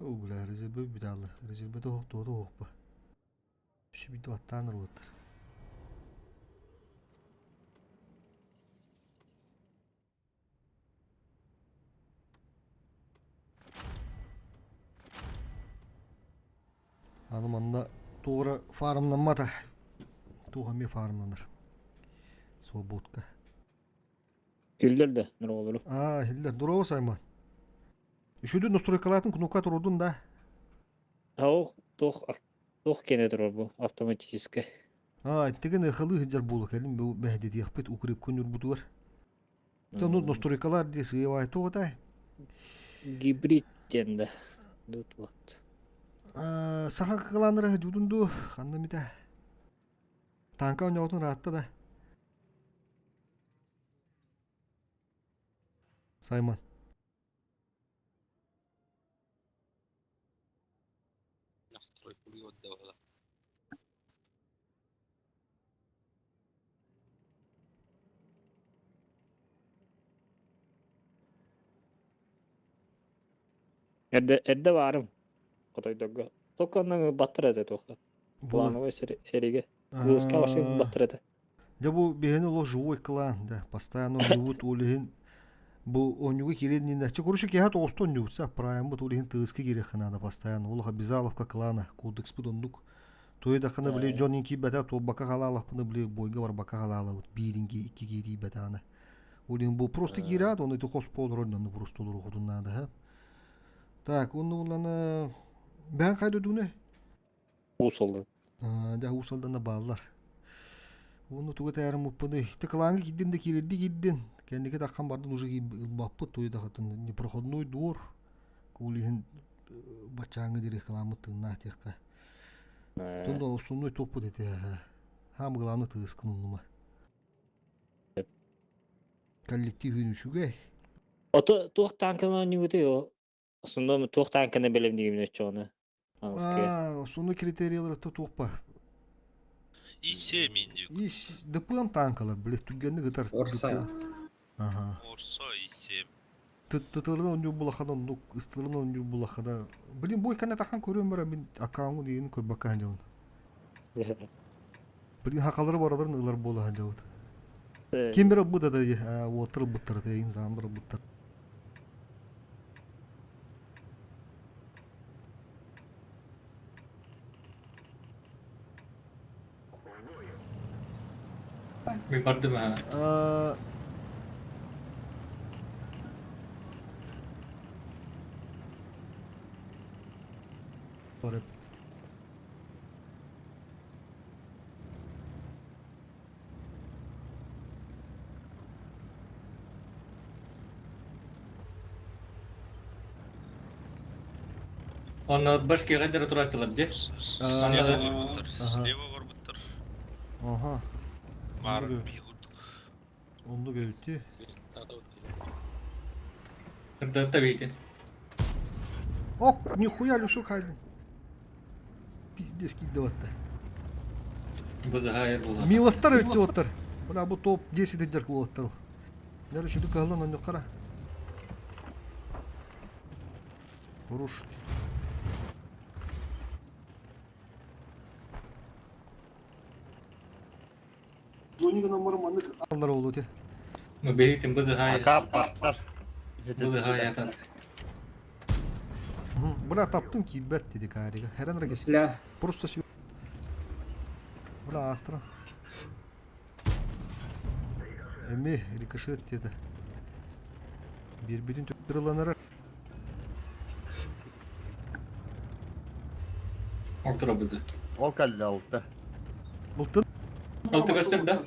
Оо, бля, резервэ бүтэ резервэ тоһуох тоһуохпа. Үсү бүйтэ баттаан ырбыттар. Аны манна туора фармнаммата. Туох эмиэ фармланар. Свободка. Үллэр да нуроолору. Аа, иллэр. Дорово Сайман. Үшүдүн настройкалаатын кнопка турурдун да. Ау, туох туох киэнэ турар бу автоматическай. Аа, иттеген ыхалыы сылдьар буолу кэлин бу бэһдэтиэхпит укрепка ньурбутугар. Тон настройкалар дии сыйабай туотай. Гибрид диэн да. Тут вот. Саха кылааннара жудун дуу, ханна митэ. Танка оонньоотун ыраатта да. Саймон. Эрдэ эрдэ баарым хотойдорго. Только онно баттар этэ туохха. Плановай сэриигэ. Вылазка вообще баттар этэ. Дьэ бу биһини олох живой клан, да, постоянно оонньуубут ол иһин бу оонньууга киирэн иннинэ чэ короче киэһэ тоҕуста оонньуубут са праймбыт ол иһин тыыска киириэххэ наада постоянно олох обязаловка клана кодекспыт оннук туойдаххына били дьон киирбэтэ туолбакка халаалахпына били бойга барбакка халаалабыт бииринги икки киирийбэтэҕинэ ол иһин бу просто киирээт оны ити хос олорор онну просто олоруохутун наада ха так онну буллана бээн хайда дууне Уус Алдан. Дьэ Уус Алдана бааллар. Уонна тугу этээрим уппуный. Ты кылааҥҥа киирдин да киирэрдии киирдин. Кэнники таххан бардын уже ылбаппыт. Туй дахатын непроходной двор. Кул иһин баччааҥҥы диэри кылааммыт тыыннаах диэххэ. Тунда основной топпут этэ. Хаам главный тыыскын умнума. Коллектив үчүгэй. Ото туох танканы оонньуугутуй ол? Основном туох танканы бэлэмниигин оччоҕуна? Аа, основной критериялар то туох бар? И7 индик. И ДПМ танкалар, блядь, түгенник ытар. Орса. Ага. Орса И7. Тытырын оонньуур булахана оннук, ыстырын оонньуур булахана. Блин, бой кана тахан көрүөм бара мин аккаунтун диин көрбөккө сылдьабын. Блин, хакалары бараларын ылар буола сылдьабыт. Ким бир ылбыт да уоттар ылбыттар эйин заамбар ылбыттар. Мин бардым аа. Барып. Онно башки хайдара турааччылар дии. Слева барбыттар. Слева барбыттар. Ага. Маар биһи курдук. Оннук эбитти. Кырдатта бейтин. Ок, нихуя Люшук хайдын. Пиздец киирдэ Бызыһаайар буолла. Милостар өттү оттар. Бля, бу топ-10 эдэр уолаттар. Нэр үчүдү кыһаллан онньоххара. Хорош. Аллар олу те. Ну бейтин бызыһаайар. Ака баттар. Бызыһаайар. Бля, таптым киирбэт диди каарига. Хэрэн рагис. Бля. Просто сю. Бля, Астра. Эми рикошет деді. Бирбитин төптүрүланара. Ортора бызы. Ол кэллэ алта. Бултын. Алты көстөр да?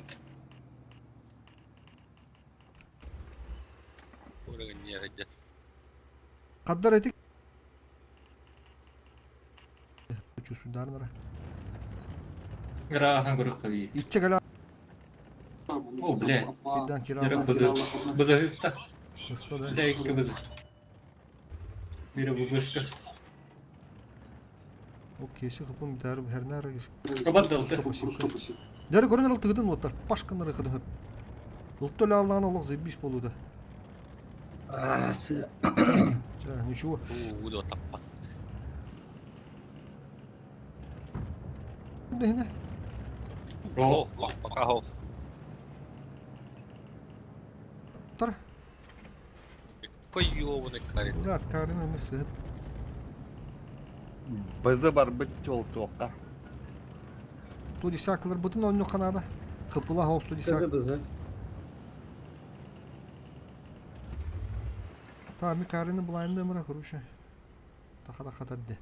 Каддар этик. Чусударнара. Грахан көрөх каби. Ичче кала. О, бля. Бидан Дөрөк киралар. бызы. Бызы хыста. Хыста да. Бля, икки бызы. Бири бу бышка. Окей, хыпым битары хернар. Робот далты. Дәрі көрін ылтыгыдын оттар. Пашканары хыдын. Ылтты алланы олық заебись болуды. Аа, сы. Ча, ничего. Уу, таппат. Не, О, Пока хо. Тар. Кой ёбаный карит. Брат, карина мы сыт. Бызы барбыт чуолтуохха. 110-ларбытын оонньуохха наада. Кыпыла хоус 110. Бызы. Та ми карины булайын мыра, короче. Таха таха тадде.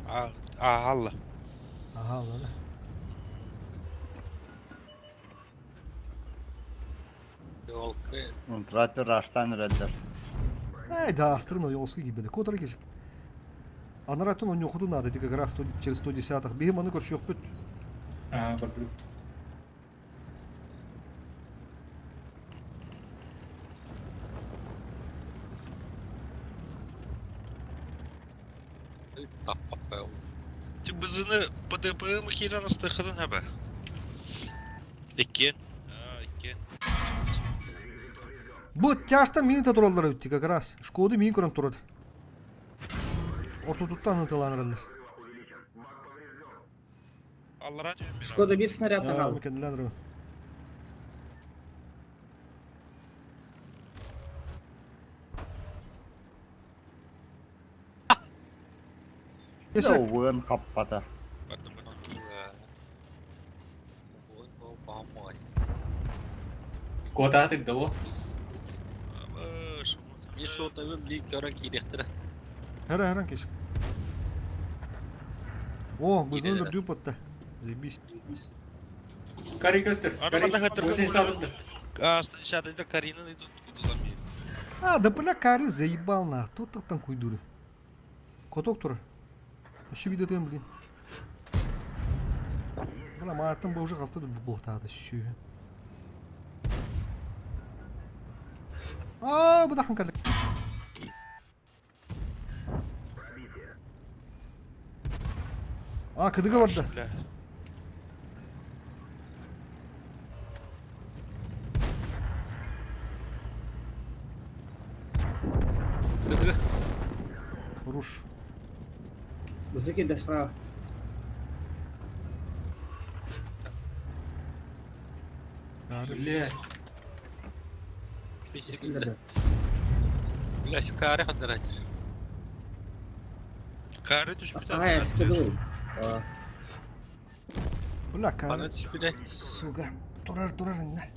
А, Алла. Ага, ладно. Елки. Трактор раштан эрэллэр. Эй, да, астрын ойоҕоско киирбэтэ. Куотара кис. Анараттан онньуохутун наада, ити как раз через 110-х. Биһи маны көрсүөхпүт. Аа, көрдүм. Ти бызыны ПДП киирэн астыаххытын хаба. Иккиэн. Аа, иккиэн. Бу тяжтан мини тураллар өттү как раз. Шкоды мин көрөн турар. Ортотуттан ытыланыраллар. Аллара түһэн Шкода bir снаряд Аа, ағал. кенделер. Есе, Уын хаппата. Бардым, бардым. Куотаатык да бу. Bir шотовым ли көрөн киириэхтэрэ. Хара харан кеш. О, бызын Киирэлэр. да дүүп атта. Заебись. Кари көстөр. Аны Кари. манна хатырга Өзүн сабынды. А, 110-ды Каринаны идут кудулами. А, да бля, кари заебал на. Тут так там куйдуры. Коток тур. Вообще видно блин. Бля, мааттан бу уже хаста тут бултады шү. А, бу дахын калды. А, кыдыга барды. Бля. Хорош. Бызы кирде справа. Кари. Бля. Бисигилде. Бля, сикаре хаддаратыр. Кары түшпүт. Ага, скидывай. Бля, Бана кари. түспүдэ. Сука. Турар, турар инне.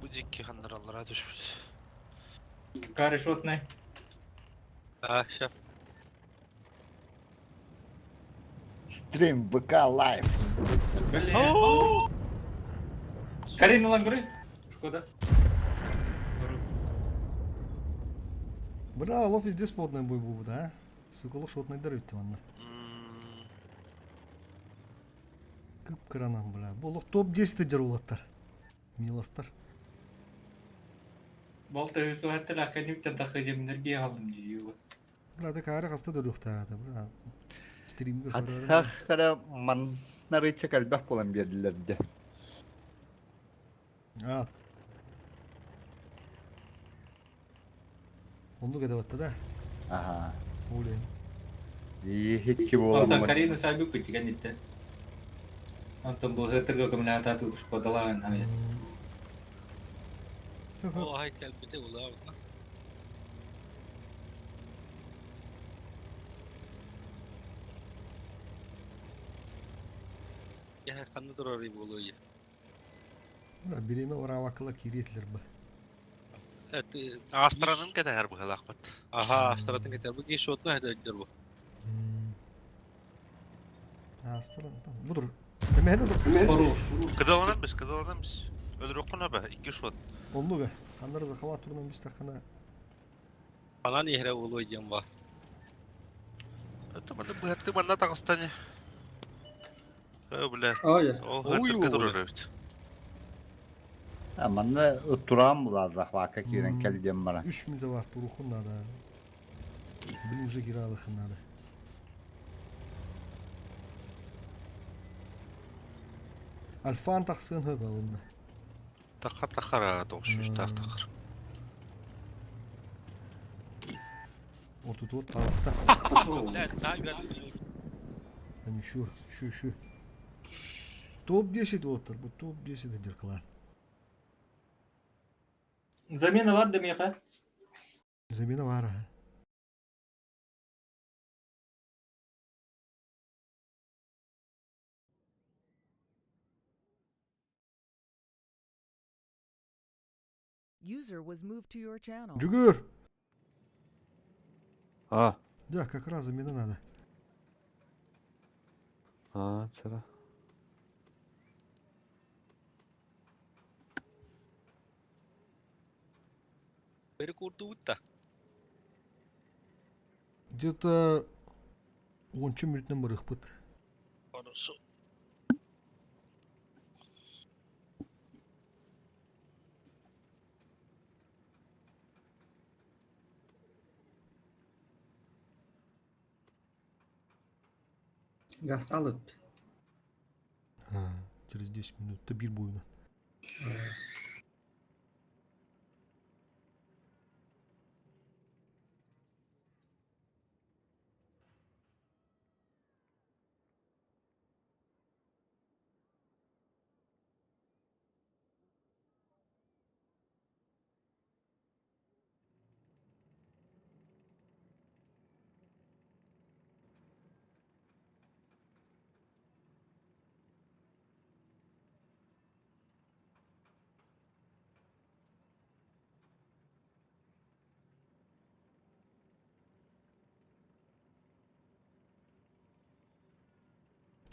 Бу дикки ханнар аллара түшпүт. Кари шотный. А, ща. Стрим ВК лайв. Бля. Карин улан көрүй. Шкода. Бля, лов везде спотный бой был, да? Сука, лох шотный дыры ванна. Кып кыранан, бля. Бу лох топ-10 дер улаттар. Милостар. Балта өсү хаттар академиктен тахы жемнерге алдым дейі. Бля, да кары хаста дөрүхтә, бля. Стримгер Хатхах кара маннарыча кэлбэх буолан биэрдилэр дэ. А. Онду кеде батта да. Аха. Уле. Иһикки Онтон буоламмыт. Карина сайбы күтүгэн итте. Онтон бу хатырга көмөлө атуу Шкодалаан хаме. О, ай кэлбите улаа. Я ханны турар болуя. Бля, биреме оравакыла киретлер ба. Это Астранын кәтәһәр быһылаахпат. Аха, астыратын кетер. Бу ки шотна хәдер бу. Астыран. Будур. Эмәһе дур. Хору. Кыдаланан біз, кыдаланан біз. Өлөрөккүн аба, икки шот. Онду га. Андар захава турнан биз тахана. Анан ихре улуй дем ба. Это маны быһатты манна тагыстаны. Э, бля. Ой. Ол Ой, хатырга ой. турар бит. А манна турам була захвака киирэн кэлдиэн бара. 3 мүнөт бар турухун надо. Блин, уже киралыхын надо. Альфан тахсын хөбә онда. Тахар тахара тоғыз тах тахар. Ортутуот таҕыста. Бля, та гад. Ани шу, шу, шу. Топ-10 оттар, бу топ-10 дер клан. Замена бар да меха. Замена бар. а. User was moved to your channel. Дьүгүр! А. Да, как раз замена надо. А, цара. Перекурдубут да. Где-то уонча мүнүүтүнэн барыахпыт. Хорошо. Гасталыт. А, через 10 минут. Табир буйна.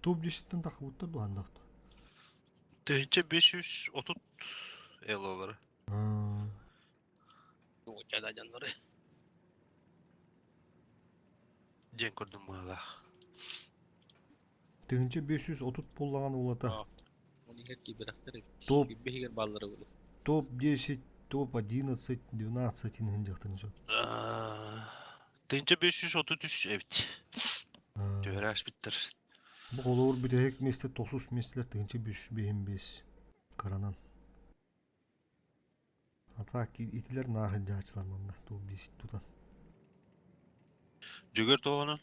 Топ-10-тэн тахыбыттар дуһаннахт. 1530 элолары. Уучада дьоннору. Диэн көрдүм быһыылаах. 1530 буоллаҕын улата. Оны иһэр киирбэтэхтэр эбит. Топ. Кирбэһигэр бааллара буолуо. Топ-10, топ-11, 12 иһин дьахтарын сөп. 1533 эбит. Түһэрэ аспыттар. Бу холобур бүтэһик миэстэ тохсус миэстэлэр 1555 кыранан. А так итилэр наар сылдьааччылар манна топ-10 тутан. Дьөгөр туоҕунан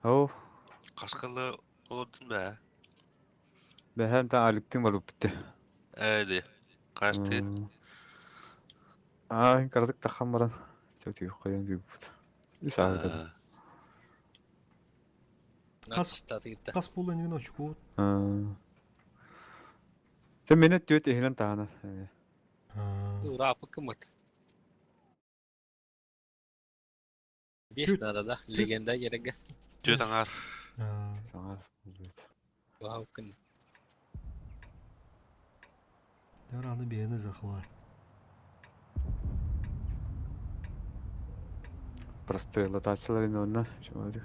Оо, хаскалы олордун бээ. бэһэм та алыктын барбыт. Ээ Хаастыы. Аа, кыратык таххан баран сөтү хойон дүйбут. Үс аҕыта. Хас хас буолла инигин очкуут. Тэ минут түөт иһинэн таһана. Ураапы кымыт. Бес надо, да? Легенда кереге. Түөт аҥаар. Аҥаар. Вау, күн. Раны биһини захват. Простреллатааччылар онно чумадык.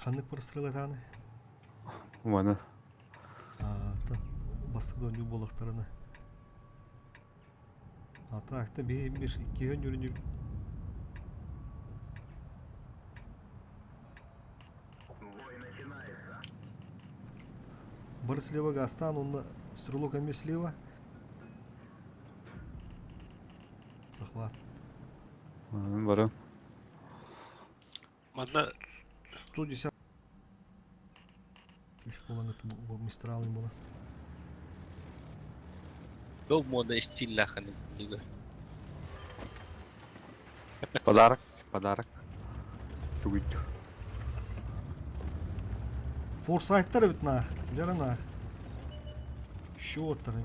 Ханнык простреллатааны? Уманы. Бастык донньуу буолахтарына. А так та биһи бир иккиһин үрүнү Бар слева Гастан, он стрелок ами слева. Захват. Бары. Манна 110 үс буолан мистралын була. Был мода стиллахын диге. Подарок, подарок. Тугуйду. Форсайттар эбит наах, дьара наах. Счеттары.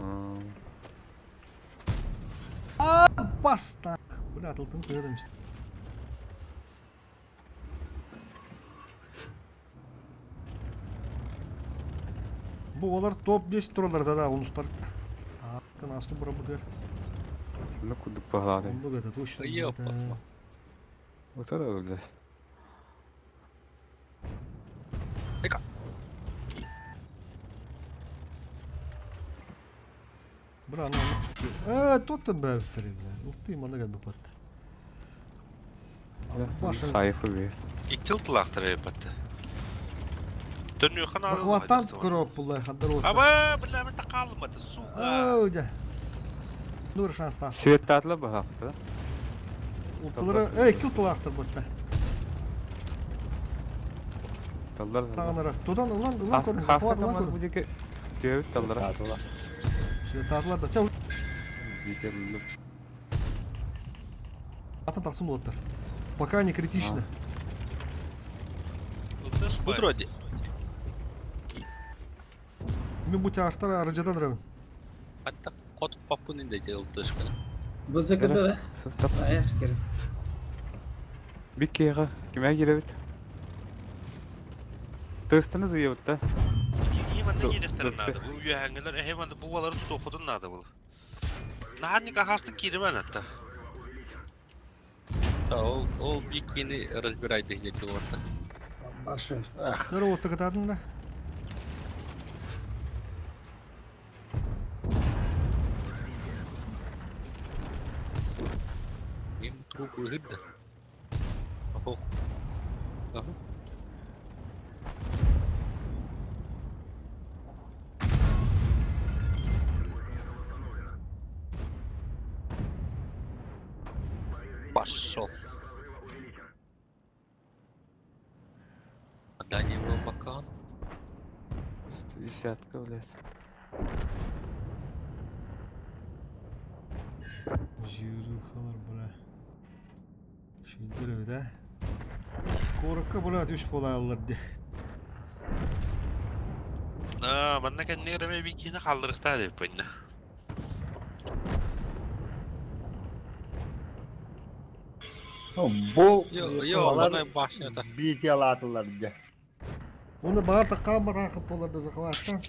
А, баста. Бля, тылтын сыгырым. Бу олар топ-10 туралар да да онустар. Ааккын асту бұрабытыр. Ну кудук паһалаады. Оннук это точно. Ёпта. Утара өлдө. Бра, ну. Э, тот бэвтер, бля. Улты мана гад бапатта. Сайфы бе. Икки тылаахтар эбэтэ. Төннүөххэ наада. Захваттан көрөп буллай хаддар вот. Аба, бля, мен тақалмады, сука. Оу, да. Нур шанс тас. Светтатлы баһақты. Ултылары, эй, кил тылаахтар ботта. Таллар. Тағанара. Тудан улан улан көрүн, захват улан көрүн. Бу дике төбүт таллар. Светтатлар да. Чау. Дике Атын тақсын болаттар. Пока не критично. Утро. Мен бу чаштар арыжадан ырабын. Hatta кот паппын инде ылтышканы. БЗК да? Сөп. Аяр керек. Биккеға кимә кирәбит? Тыстыны зыйыбыт да. Кии манна Ду- киирехтэрин ду- наада. Бу үөһээҥҥилэр эһэ манна бу балары тутуоххутун наада был. Наһаа хастык кииримэн атта. Да, ол биккини разбирай дehне орта. Большой. Төр отты кытадың да. Им трубу гидда. Охо. Ага. Пошел. Дани Макан. Десятка, блядь. Жирухалар, бля. Шүндір да. Корокка, бля, түш болалар де. Аа, манна кэннигэр биккини халлырыхтаа деп бэннэ. Бу Йо, йо, алар онай башнята. бити алатылар дьэ. Оны бағар таққан бар ақып боларды захваттан.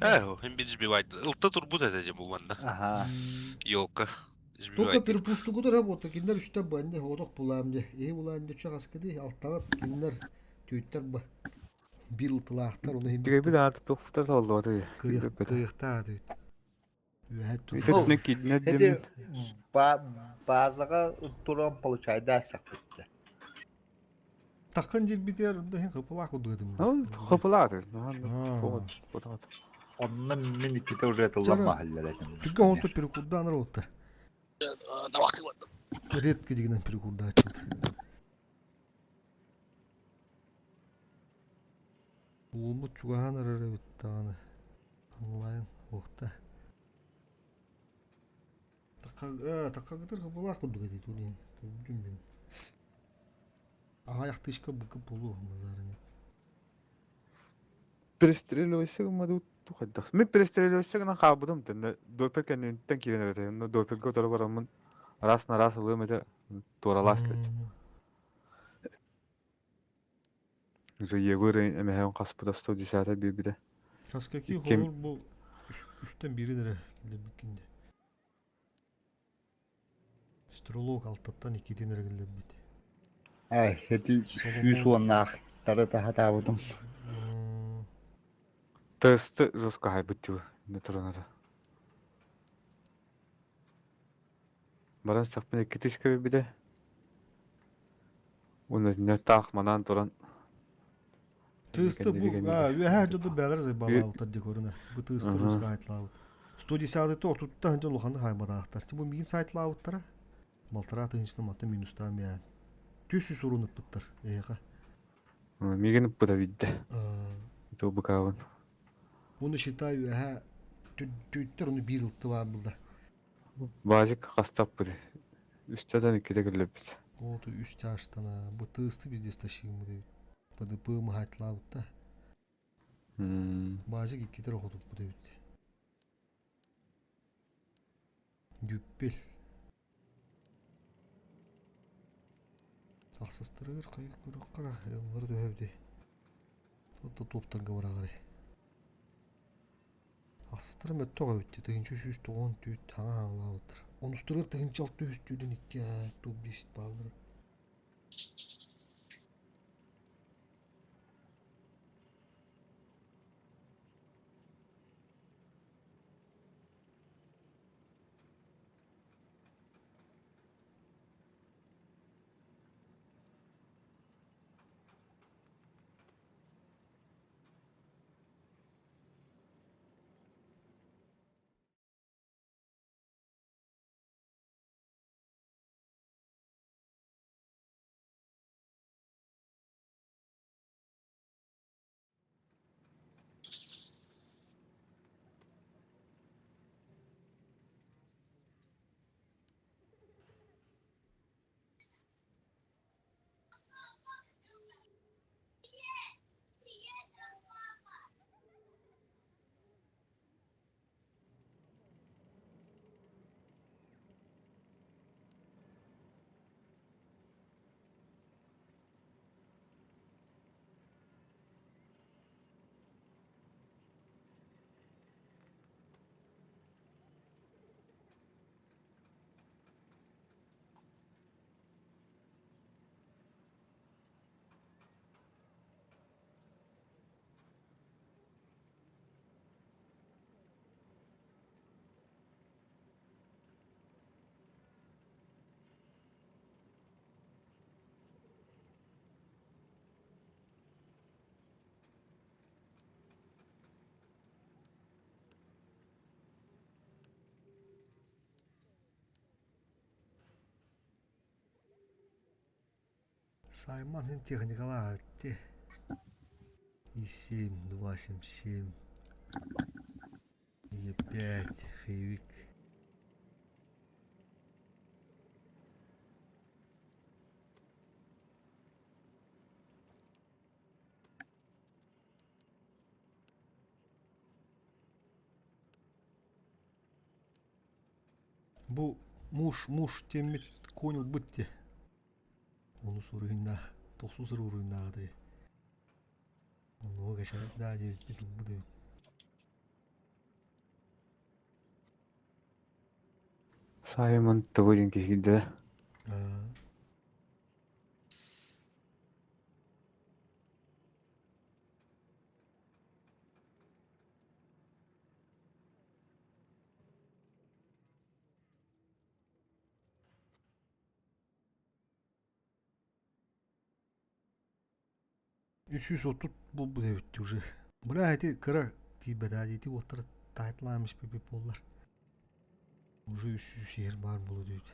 Ээ, хим бир сбивать. Ылта турбут это же бу манна. Аха. Ёлка. Только Сбивать. перепустугу работа, киндер үстә банде одох буламде. Э буланде чагас кеди алтага киндер төйттер ба. Бир ылтылаахтар оны хим. Тиге бит аты туфтар толду аты. Кыйыхта дейт. Үһәт тур. Итетне кидне Эти дем. базаға туран получайда астақ. Такын жер битер, да хин кыпылак удыдым. Ну, хопылаты. А. Вот, вот. Онна мен икките уже тыллар махаллар этим. Түгө онсу перекурдан работа. Давай. Редко дегенен перекурда ачып. Улмут чугахан арары биттаганы. Онлайн охта. Такка такка кыпылак удыга дейт улин. Көрдүм мен. Ага яктышка быкы болу мазарыны. Перестреливайся, маду тухадда. Мен перестреливайся гына кабыдым тенде. Допер кеннен кирен эрете. Но доперге отора барамын. Раз на раз ылым это туралас лет. Уже Егор эмеһен каспыда 110 бир биде. Каскаки Кем- холор бу үстен бири дере келебикинде. Стрелок алтаттан икиден эре келебит. Ай, эти сүүс уоннаахтары тахатаабытым. Тесты жестко хайбыт тибы. Не туранара. Баран сакпын икки биде. Уны не таах манан туран. Тысты бу, а, үһә жоду бәлер зай балаутар декорына. Бу тысты Ага. руска айтлаут. 110 то тутта ханжа луханды хаймадаахтар. Бу мигин сайтлауттара. Балтара тынчты мата минустан бя. Төсү сурунуп буттар. Эга. Мигин буда бидде. Ито букабын. Буну считаю, ха төттөр оны бир ылты бар булда. Базик кастап буды. Үстәдән икките көллөп бит. Оту үс чаштана. Бу тысты бизде сташигым деп. ПДП мы хайтлаутта. Базик иккитер окутуп бу деп. Дүппел. Ақсастырыр, қайық көрік қара, еллар дөһәбди. Отта топтарга бара қарай. Ақсастыры мәтті оға өтті, тігінші үш тоғын түйт таңа аңлауыттыр. Онустырыр тігінші алты үш түйден ikki топ десит балдыр. Сайман һин техникалаах этти. И 7, 2, 7, 7. И 5, хивик. Бу муж, муж теммит конь ылбыт дии. Онус уруһуйнаах, тохсус эрэ уруһуйнаах дии. Онуга кэчэрэ даа диэбиппит ылбыт эбит. Саймон тугу диэн киһи киирдэ? Аа. 330 булбут эбит уже. Бля, эти кыра тиийбэтэ ити уоттара таайталаамыш пипи буоллар. Уже 300 иһэр баар буолуо диэбит.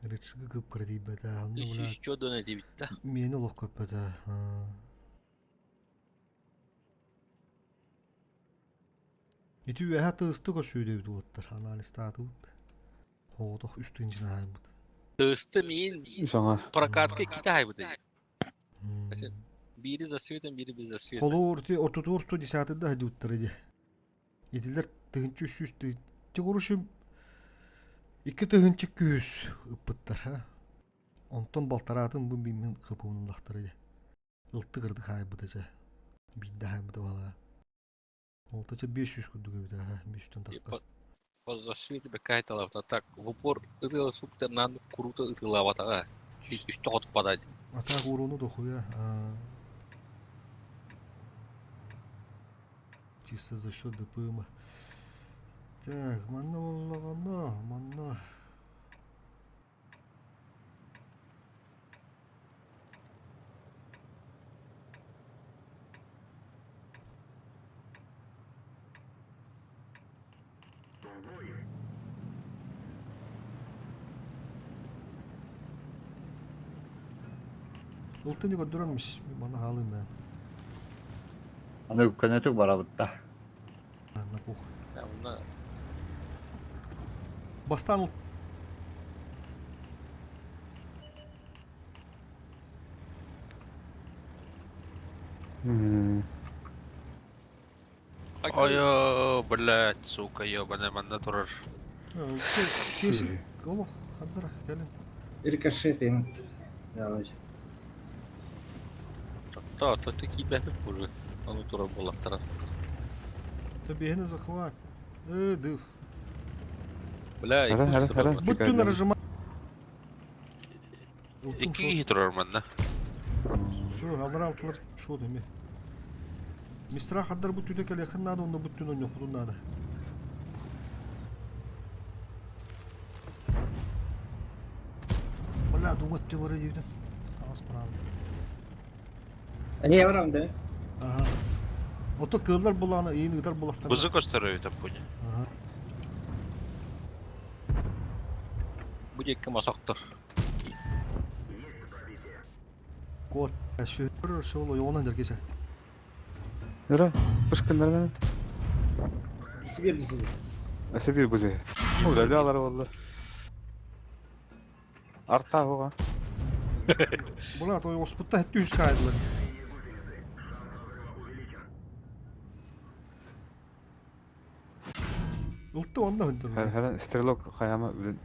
Рычага кып-кыра тиийбэтэ. Онно бля 300 дон этибит да. миэнэ олох көппөтө. Ити үөһэ тыысты көсүү диэбит уоттар. Анализтаатыбыт. Оҕотох үс тыынчын аһайбыт. Тысты миин Саҥа. прокатка иккитэ аһайбыт ини. Биири за светом, биири без засвета. Холуур ти ортотугар 110 да садьыбыттар ди. Итилер тыһынчы үс сүүс тыһынчы икки тыһынчы күүс ыппыттар ha. Онтон балтараатын бу мин хыпыунуллахтар ди. Ылты кырды хаайбыта чэ. Биирдэ хаайбыта балаа. Ортача 500 курдук эбит аха, 500-тэн тахха. По засветы бэккэ так в упор ытыала суптарынан круто ытыалаабатаҕа. Үстэ хотуппата. А так урону дохуя. Чисто за счет ДПМа. Так, манна боллаҕына, манна Ылтыны көрдөрөммүш, маны хаалыым мен. Аны көнөтүк барабыт да. На похуй. Бастаан Ой, блядь, сука, ебаная, манна турар. Олох, хандара, кэлин. Рикошет им. Давай. Та, та ты киибэппит буолуо. Ону турар буоллахтара. Табиһини захват. Э, дыв. Бля, Хара, хара, хара. Бүттүн нажимай. Икки киһи турар манна. Все, аллар алтылар шо деме. Мистра хаддар бу түдө кэлиэххин наада, онно бүттүн онньоххутун наада. Бля, дуга өттө бара диэбитим. Таас право. Они барам да? Ага. Ото кыыллар булааны иин ыытар булахтар. Бызы көстөр там хуйня. Ага. Бу диэкки масактар. Кот. Шөөр шол ойоҕунан дэргесе. Нера, пышкыннар Себе бізі. Әсі бір бізі. Удали алар болды. Арта оға. Була той оспутта хэтти үс кайдылар. Ылтты онда хүндүр. Хэр хэр стрелок хаяма үлін.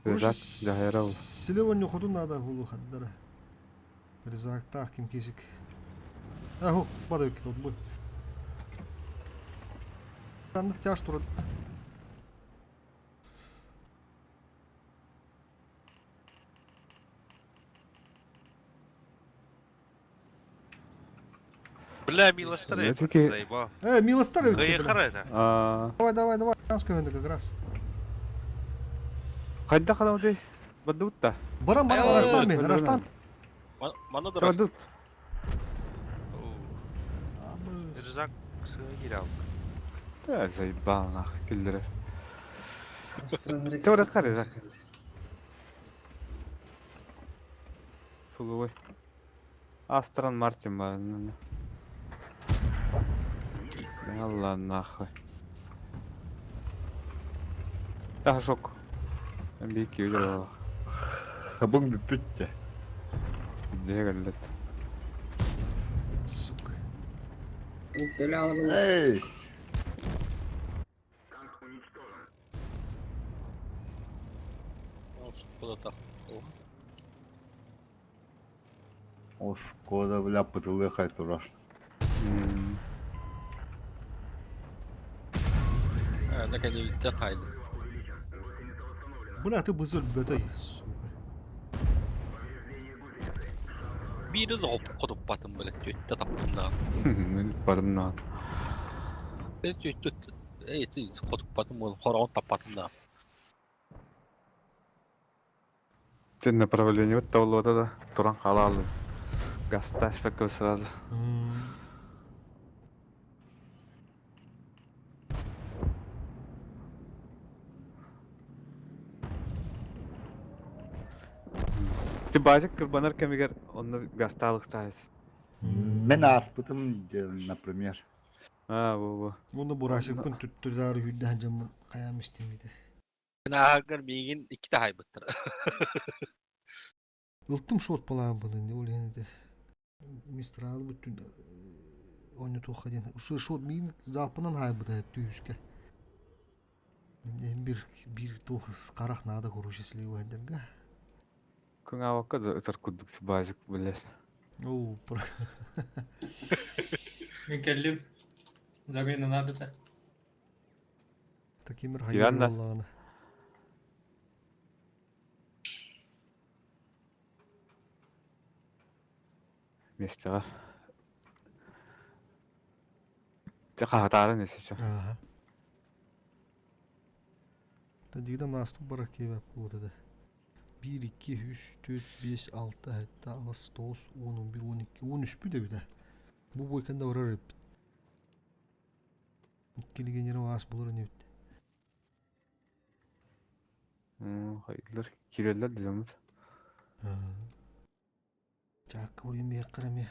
Рызак жахайра ол. Силевон хотун надо хулу хаддара. Ризактах ким кисик. Аху, бада үкет олбу. Анны тяж турат. Бля, милостыра, Я таки- заебал. Э, милостыра Гай хара это. Давай, давай, давай, как раз. Қайда қарауды? Бадутта. Барам, барам, араштан мен, араштан. Мана дара. Бадут. Рюкзак кирал. Да, заебал нах, киллеры. Теория қарай, зак. Фуловой. Астрон Мартин бар. Allah нахуй. Тахшок. Бик юло. Хабың бүппүт Дьэ Сука. Эй! Куда-то. Ол Шкода, бля, пытылы турар. Наконец-то хайды. Бля, ты бызыр бөтэй, сука. Бири да хотуп батын бля, төттө таптым да. Мен бардым на. Төттө эй, ты хотуп батын бол, хорон таппатын да. Тен направление вот того да, туран халалы. Гаста спекл сразу. Ти базик кырбанар кемигер, онны гасталык тайс. Мен аспытым, например. А, бу бу. Оны бурашыкпын түттүрдары хүддән жамын каям истемейdi. Агар мигин икки хайбыттыр. Ылтым шот балаан бұны, не ол Мистрал бүтүн ойны тоха ден. Ушу шот мигин залпынан хайбыта түйүскө. Бир бир тохыс карах нада короче слева хедерге. Күн авакка да ытар кудук базик билес. Оу, Мен келдим. Замена надо да. Такимир хайыр боллаганы. Местеға. Те қағатары несі чо. Ага. Та дигден наступ бар кебе болду да. 1 2 3 4 5 6 7 8 9 10 11 12 13 бү де бите. Бу бойканда барар эп. Икки легионер аас булар не битти. Хайдылар, киреллер деземіз. Жакка урин бек караме.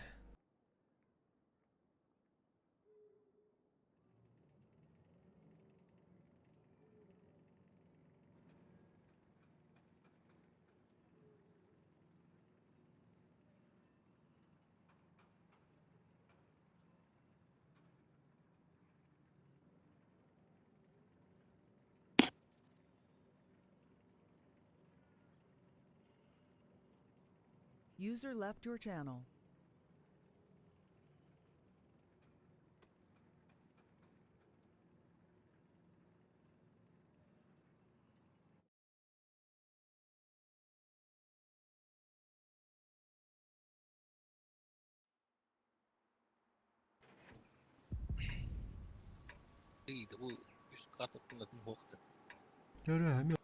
User left your channel. Bu üst картаттын хоқты. Көрө, эми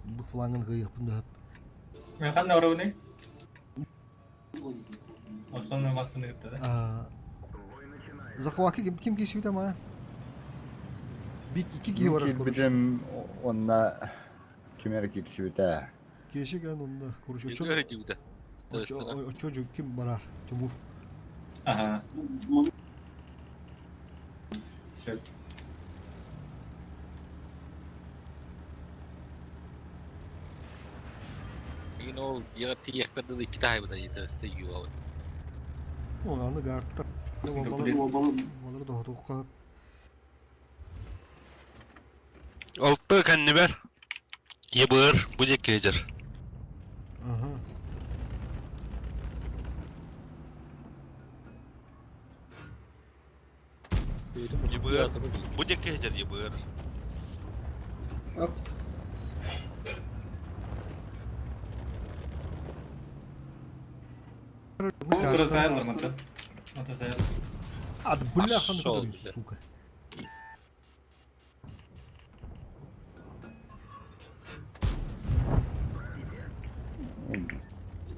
Бу флангын кыйыппын да. Мен кандай барабын Основной массаны кытта да. А Захватки ким ким киши ама? Бик iki кии барар короче. Кирбитим онна кимер кирсибите. Кеши ген онда короче. Өре дигде. Очо ким барар? Тимур. Ага. Все. Ин ол жега тиекперди икки хайбыта жетесте юа. О, аны гартта. Балары да тоққа. Алты кәннебер. Ебыр, бу дек кежер. Ага. Ебыр, бу дек кежер ебыр. А, бляха, ну сука.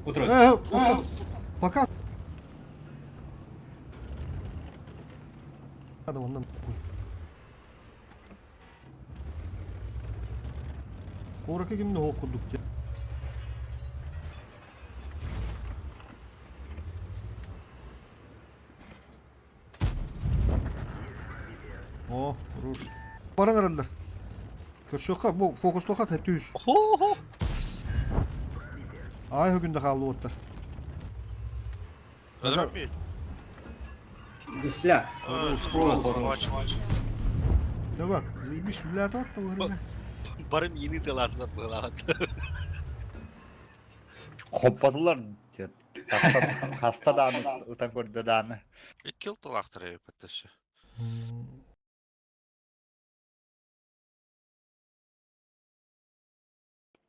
Утро. Э, пока. Надо вон нахуй. Куоракка кимни оһох курдук диэн. О, хорош. Баран эрэллэр. Көрсүөххэ, бу фокустуохха тэттүүс. Ай күндэ хааллыбыттар. Гусля. Давай, заебись, үлэлээтэ бат Бары миини тылаатылар быһылаат. Хоппотулар хаста дааны ытан көрдө дааны. Икки ылтылаахтар эбиппэттэ.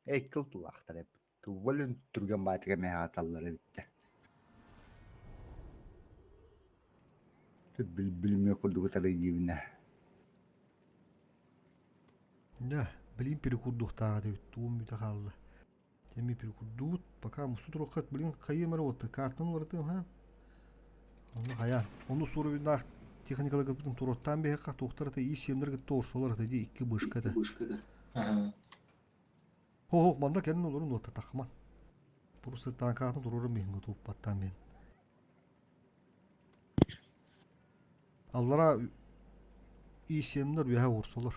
Икки ылтылаахтар эбит. Тубалын түргэн баатыга мэһааталлар эбиттэ. Билмиэ курдук ытары диибинэ. Да, блин перекурдуохтааҕа эбит, тугум бүтэ хаалла. Теми перекурдуут, пока мусту туруоххат, блин, хайыам эрэ уотта, картаны уларытыам, ха? Онно хайа, ону суруйдаах техникаларгытын туруоттаан биһиэхэ туохтар это ис сиэмнэр кытта орсолор это ди икки бышка это. Хо-хо, манна кэлин олорун уотта тахман. Просто танкаатын турурум биһин туппаттан мен. Аллара ИСМнар үөһэ орсолор.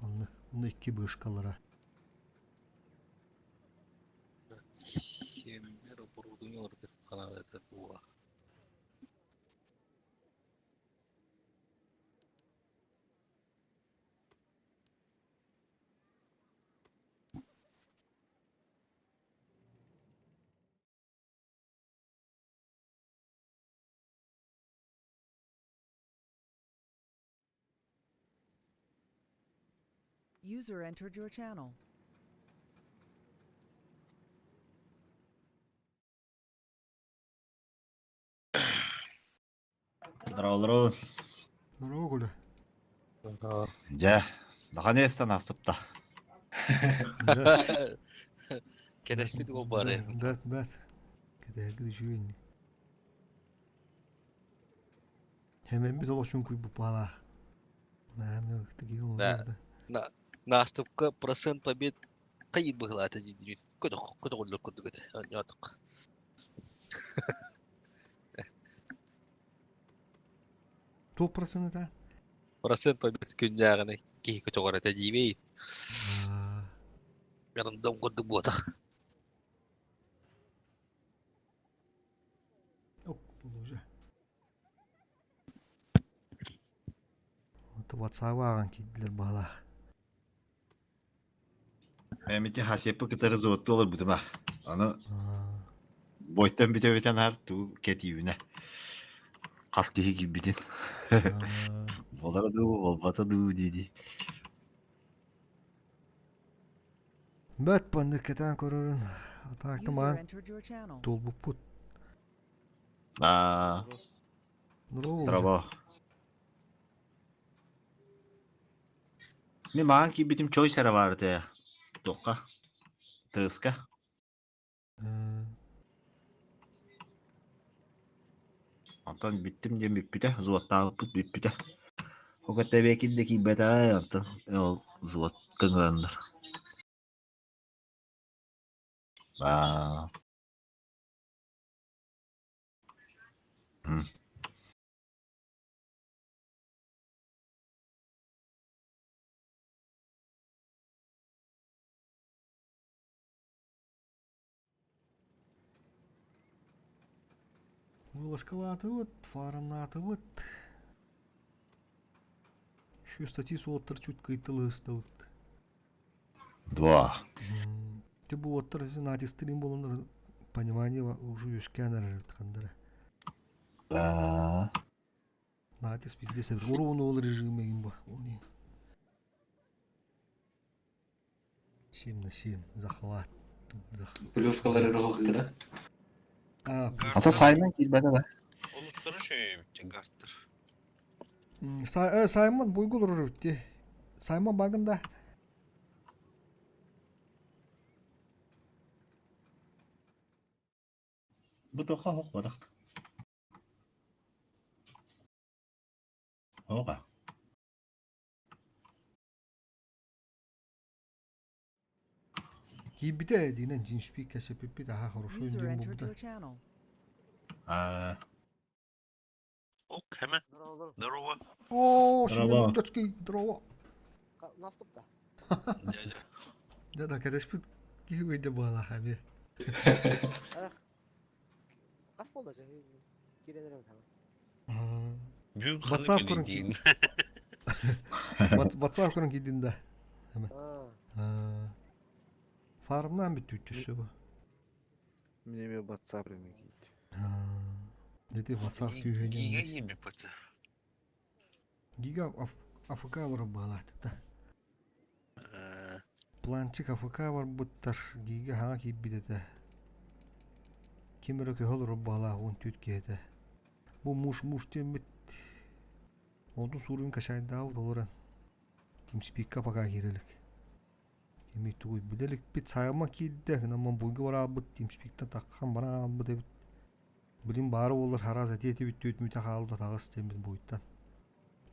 Оннук, онно икки бышкалара. Семнер оборудование олордор каналата туа. User entered your channel. Здорово. Здорово, Коля. Дьэ, наконец-то наступта. Кэтэспит уол бары. Да, да. Кэтэһэргэ үчүгэй Хэмэммит олох чуҥкуйбут баалаах. Да. Наступка процент побед хайыр быһылаата диир. Көтөх көтөҕүллэр курдук этэ. Оонньоотох. Туох процент этэ? Процент побед күннээҕинэ киһи көтөҕөр этэ диибей. Рандом курдук буотах. Ок, уже. WhatsApp ааҕан киирдилэр баһылаах. Эмити хасеппы кытары зуотту олорбутум а. Аны бойтан бүтэ-бүтэн аар туу кэтиибинэ. Хас киһи киирбитин. Болара дуу, болбата дуу дии-дии. Бэт паннык кэтээн көрөрүн атаакта маан туолбуппут. Аа. Здорово. Мин маҕан киирбитим чой эрэ баар этэ. Туохха? Тыаска. Онтон бүттүм диэн бүппүтэ, взводтаабыппыт бүппүтэ. Ол кытта эбиэкин да киирбэтэҕэ, онтон ол взвод кыҥыраннар. Аа. Выласкалаатыбыт, фараннаатыбыт. Еще статьи суоттар чуть кыйтылыыстабыт. Два. Ты бу оттар натистырын болонор понимание уже үскән эрэр хандара. Аа. Натис бизде себер. Уруун ол режим эгин бу. Уни. 7 на 7. Захват. Тут захват. Плюшкалары ыһыктыра. А, Ата Саймон киирбэтэ да. Улустары шөйөбүттен гартыр. Саймон буйгул урут Саймон багында. Бу тоха хоқ бодақ. Оға. Киирбитэ диинэн TeamSpeak кэсэппиппит аха хорошо User диэн entered буолбута. your channel. А, Ок, hemen. Здорово. Оо, Здорово. Семен здорово. Наступта. Дядя. Да, да, кэтэспит киһи өйдө буола хаби. Қас болды же. Киренерем тама. Бүгүн WhatsApp ханнык көрөн күнүй WhatsApp көрөн киирдин да. Эме. Фармнан бүттү түссө бу. Мне ме WhatsApp кийди. Дети WhatsApp Гига түйһөнөн. киирбит бата. Гига АФК бар буолаатта. Планчик АФК бар буттар. Гига хаҥа киирбит этэ. Ким эрэ көһө олорор баалаах уон түүт киһи этэ. Бу муж муж диэммит. Онтун суурун качайдаабыт олорон. TeamSpeakка пока киирэлик. Кими тугуй билеликпит сайма киирдэ гынамман буйга бараабыт TeamSpeakтан таххан баран аалбыт эбит. Билин баары буоллар хараас этиэтибит түүт мүтэ хаалда таҕыс диэммит буйттан.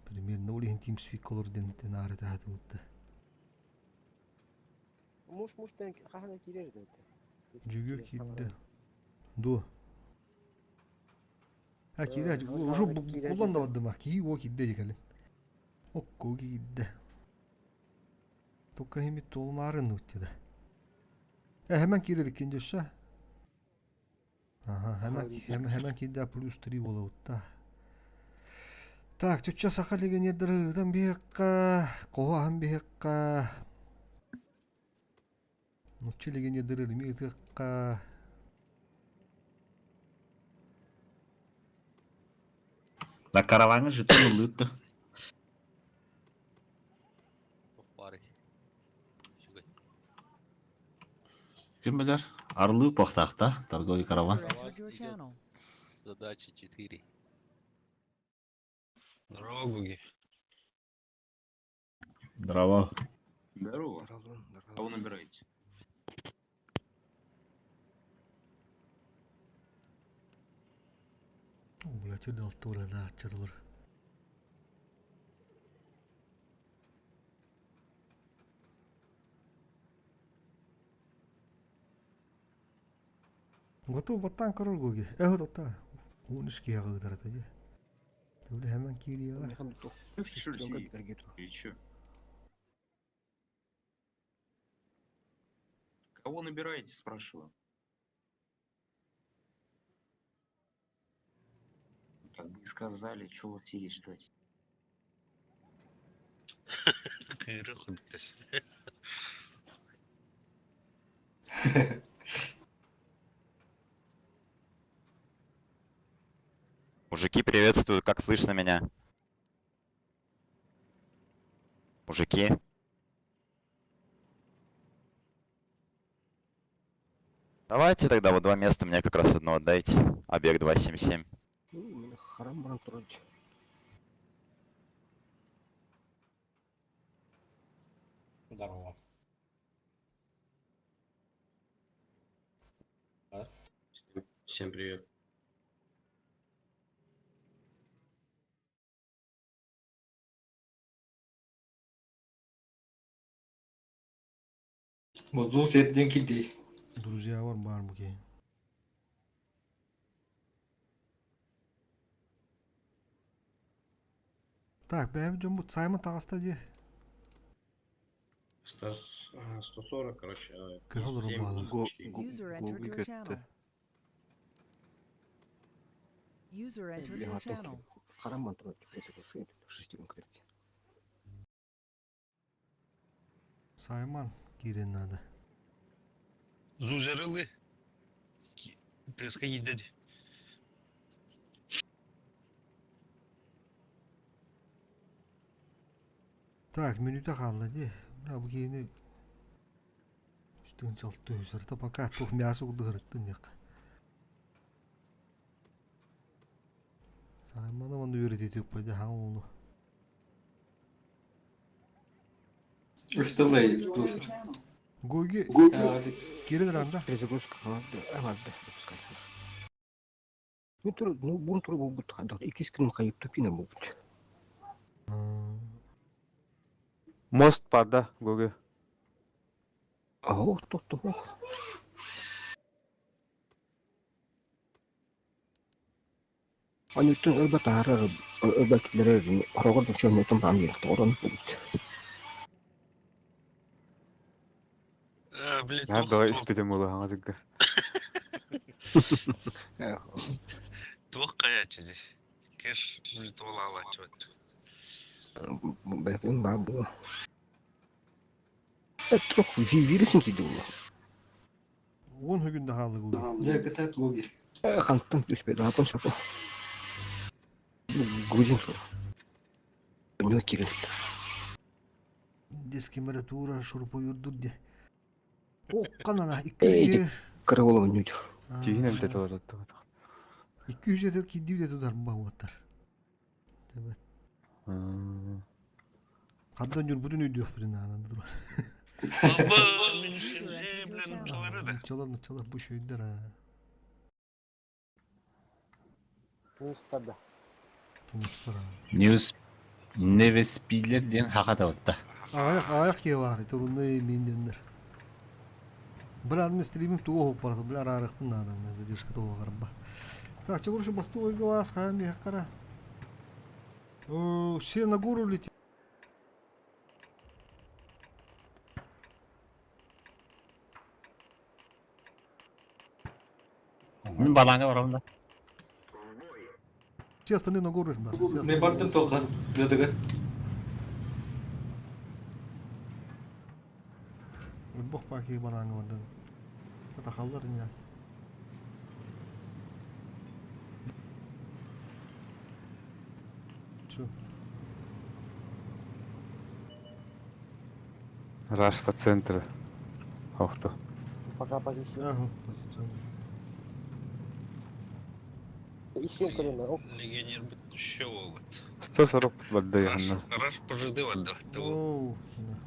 Примерно ол иһин TeamSpeak олор диэн аары таһатыбытта. Муш муш тен қахана кирер деп. Жүгү киирдэ. Ду. Ha киирэ уже булан да бардым кии о киирдэ дикалин. Окко киирдэ. Только химит толмарын нуттida. Э hemen киирелик киндюсса. Ага, hemen hemen hemen киирдэ плюс 3 болуутта. Так, түччэ саха легионердары биһикка, коһахан биһикка. Нучча легионердары ми ытыкка. На караваны жетон ылыытты. Бары. Үчүгэй. Ким билэр? Арлыы похтаахта, торговый караван. User entered your Идет. channel. Задача 4. Здорово, Гуги. Здорово. Здорово. Кого набираете? О, бля, түлі алты ора да ачырылыр. Готов баттан корор гоги. Эхо тота. Унышки ягы дарата же. Түлі hemen кириялар. Или чё? Кого набираете, спрашиваю. Как бы и сказали, чего вот сидеть ждать. Кыыры хунтас. Мужики, приветствую, как слышно меня? Мужики. Давайте тогда вот два места, мне как раз одно отдайте. Объект 277. Харам баран турар. Здорово. Всем привет. Бу серден килди. Друзья бар бар буки. Так, бәйбі жон бу Саймон тағыста де. 140, короче. Көһө олорор баалар. User entered your channel. User entered your channel. Харам баран турар. Шестеренка. Саймон киирен надо. Зузерылы. Ты дяди. Так, минута қалды де. Мына бу кейini үстүн чалты өсөртө пока тух мясо кудырыттын як. Саймона ванды үйрөтүп койду хаң ону. Үч User joined your channel. Гоги кирен ранда. Перезагрузка. Ладно, выпускайся. Мин тур, ну, бун тур буолбут хайдах иккис күн хайып тупина буолбут. Мост бар да, Гугу. Ох, тох, тох. Анюттан өлбө таһаарар өлбө киллэрэр хороҕор да чөмнөтөн баан диэх тоҕорон буолбут. Блин, Наар давай испитим буолуо хаҥатыгга. Туох хайааччы дии. Кеш улитолаалааччыбат. Бэпин баа буо. Туох вирусин киирди буолуо. Уон күн да хаалла Гуги. Дьэ, кытаат Гуги. Хантан түспэт, аатын сапа. Грузин суох. Өнөө киирэн Дескемература шурупуйурдур де. Окканана 200 Кыра уола өннүүт. Тииһин эмтэтэ олоротто. 200 этел кирдиби де тудар баҕуаттар. Тэбэт. Хаддан ньурбутун өйдүөхпүтүн аанан тур. Нуччалар, нуччалар бу шөйдөр а. Тумустар да. Тумустар а. News Невеспилер диэн хахатабытта. Аҕыйах аҕыйах киһи баар турунный минденнер. Бля, мен стримим тугу оһук барата, бля, араарыахпын наада, мен задержка туоҕарба. Так, чего басты ойга вас, хаан миэхкара. Все на гору летят. Мин балаҥа барабын да. Все остальные на гору, ребята. Все Мен остальные. бардым тоха. Дедігі. Бог паки балаҥа бардан. Татахаллар не. Чё? Раш по центру. Охто. Пока позиция. Ага, позиционно. Ищем колено. Оп. Легионер еще вот. 140 бадда Раш, яхна. раш пожиды отдавать. Оу, да.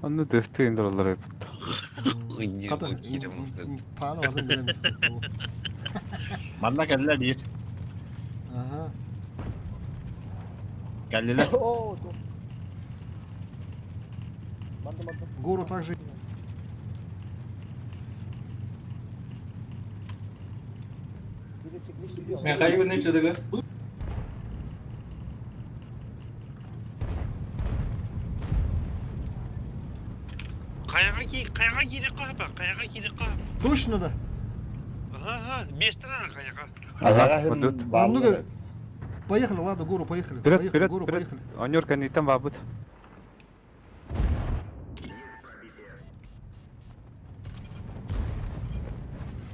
Онну дөфтү индираллар эппит. Хата, паана барын билэн истэ. Манна кэллэ диир. Ага. Кэллилэр. О, туох. Манды манды. Гору также Мен қай күні чыдыгы? Қаяға ки, қаяға кире қапа, қаяға кире қап. Точно да. Ага, ага, бестер қаяға. Ага, Мадут. Намного. Поехали, ладно, гору поехали. Вперед, Поехали, вперед, гору вперед. поехали. Онюр кэнниттэн баабыт.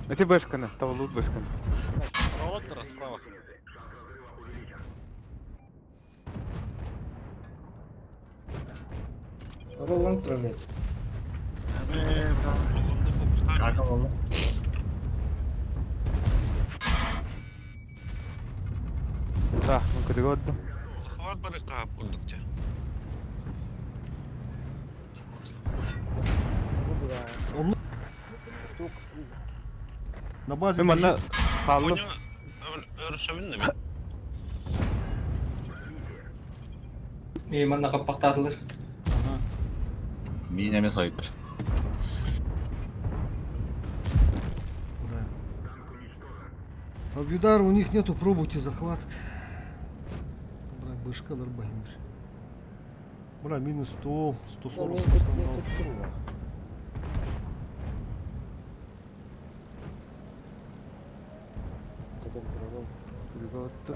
Эти бэшканы, тавлут бэшканы. Роллер справа. Ролан тұрады. Как oldu? Так, ну кыдыга отдым. Захват бары қап күрдік те. Он на базе. Мен манна хааллым. Өрісөбін мен. Мен манна қаппақтадылар. Мин эме сойдур. Да. Абюдар, у них нету, пробуйте захват. Бра, бышка дарбахимир. Бра, минус 100, 140 просто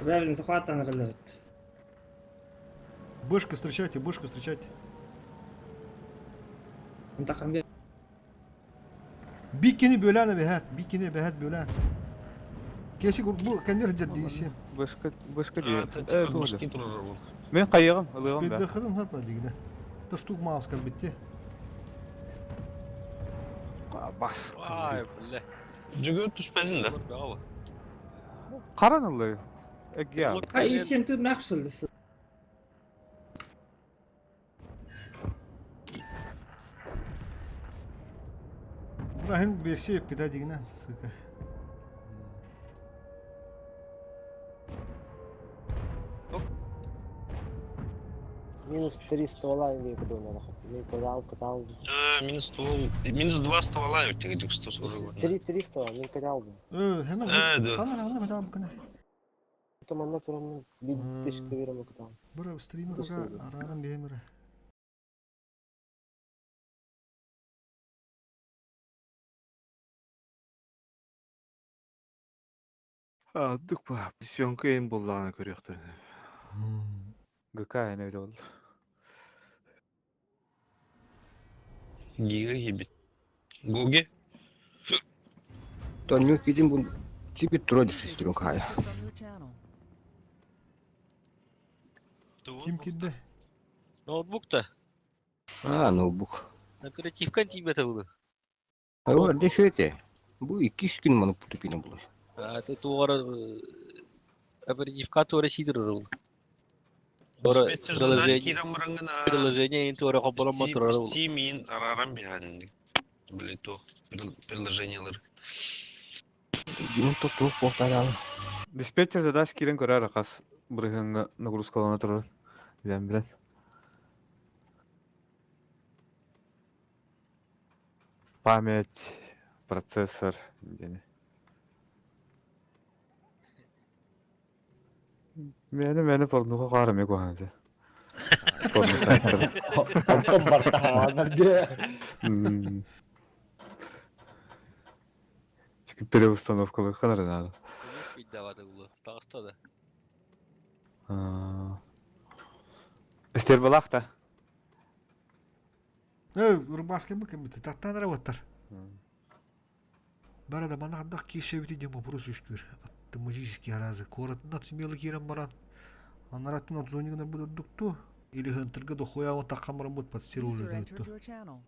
Бәрін захваттан қылды. Бышка встречайте, бышку встречайте. Бикини бөләне бәһәт, бикини бәһәт бөлән. Кеси бу кәнер җәддисе. Бышка, бышка дии. Э, Э, тугу. Мен кайыгым, ылыгым да. Спидде хыдым хапа дигне. Та штук маус битте. Бас. Ай, бля. Жүгір түспәдін да. Браво. Каран ылы. Эгге. Ай, сен тут нақсылдысы. Брахин берсе пита дигне, сука. Минус три ствола или куда надо хоть. Мен катал, катал. А, минус ствол. Минус два ствола, у тебя 140. Три, три ствола, мен катал бы. Э, Э, да. Ханна ханна катал букана. Это манна турам бит тышка верам катал. Бара стрима Тышка пока верам. арарам бемер. Адык ба, съемка им буллааны көрүөхтөр. ГК эне бит ол. Гига ебет. Гуги? Тонню кидим бу тебе тродишь шестеренка. From your channel. Ким кидде? Ноутбук та. А, ноутбук. Оперативкан тиибэтэ было. А вот где что это? Бу иккис күн маны путупина булар. А ты туора оперативка туора сидер ол. Туора приложение. Приложение ин туора хоболом мотор ол. Steam ин арарам бихан. Били то приложениялар. Димон топ повторял. Диспетчер задач кирен көрөр хас бырыгыңга нагрузкалана турар. Ден билен. Память, процессор, дени. Мени мени порнуха карамы куанды. Порно сайттар. Онтон бартаһаанар дьэ. Чүнки переустановкалы ханар надо. Давады было. Тагыста да. Стербалах та. Э, рубаска бы кем таттан работар. Бара да мана хандах кишебити дем вопрос үскүр. Автоматически разы. Коротна смело кирен баран. Анараттын от зонигына будет дукту. Или хынтырга дохуя он такамран будет под User стервол entered your channel.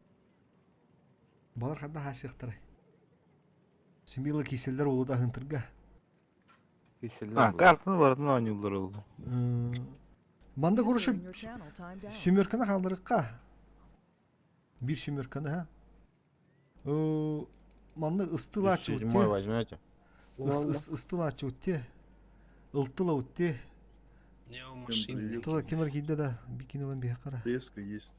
Балар ханда хасыктар. Смело киселдер олу да хынтырга. А, картаны барытын оонньууллар олду. Манда User короче in your channel timed out. Семерканы халдырыкка. Бир семерканы, ха. Манны ыстылачы Седьмой возьмете? Ыстылачы утте. Ылтыла утте. Не, у машины. Тыла кемер кийде да бикинилен бихе кара. Деска есть.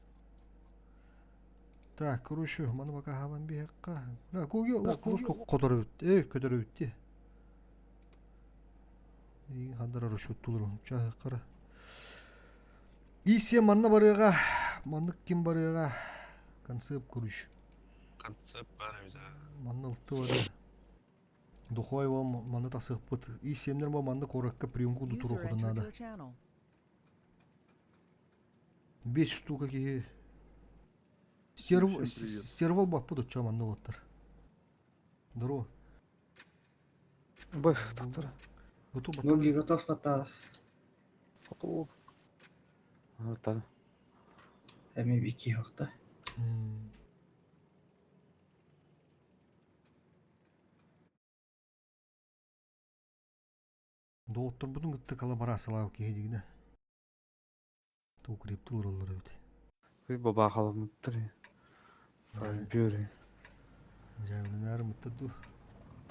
Так, короче, маны пока хабан бихе ка. Ла коги руско которы э көтөрү үтте. И хандар расчет тулыр. Ча кара. Исе манна барыга, манны ким барыга. Концепт короче. Концепт бары да. Манны ылты бары. Духой вам манны тасык быт. И семнер ба манны коракка приемку User дутуру entered надо. your channel. 5 штука ки. Стерв Всем привет. стервол бап буду ча манны оттар. Здорово. Баш, доктор. Готов Ноги готов потав. Готов. Вот Эми бики хохта. Доктор будун гытты коллаборациялау кеһи Ту криптур олар бит. Күй баба халымыттыр. Бюре. Жайвленар мыттаду.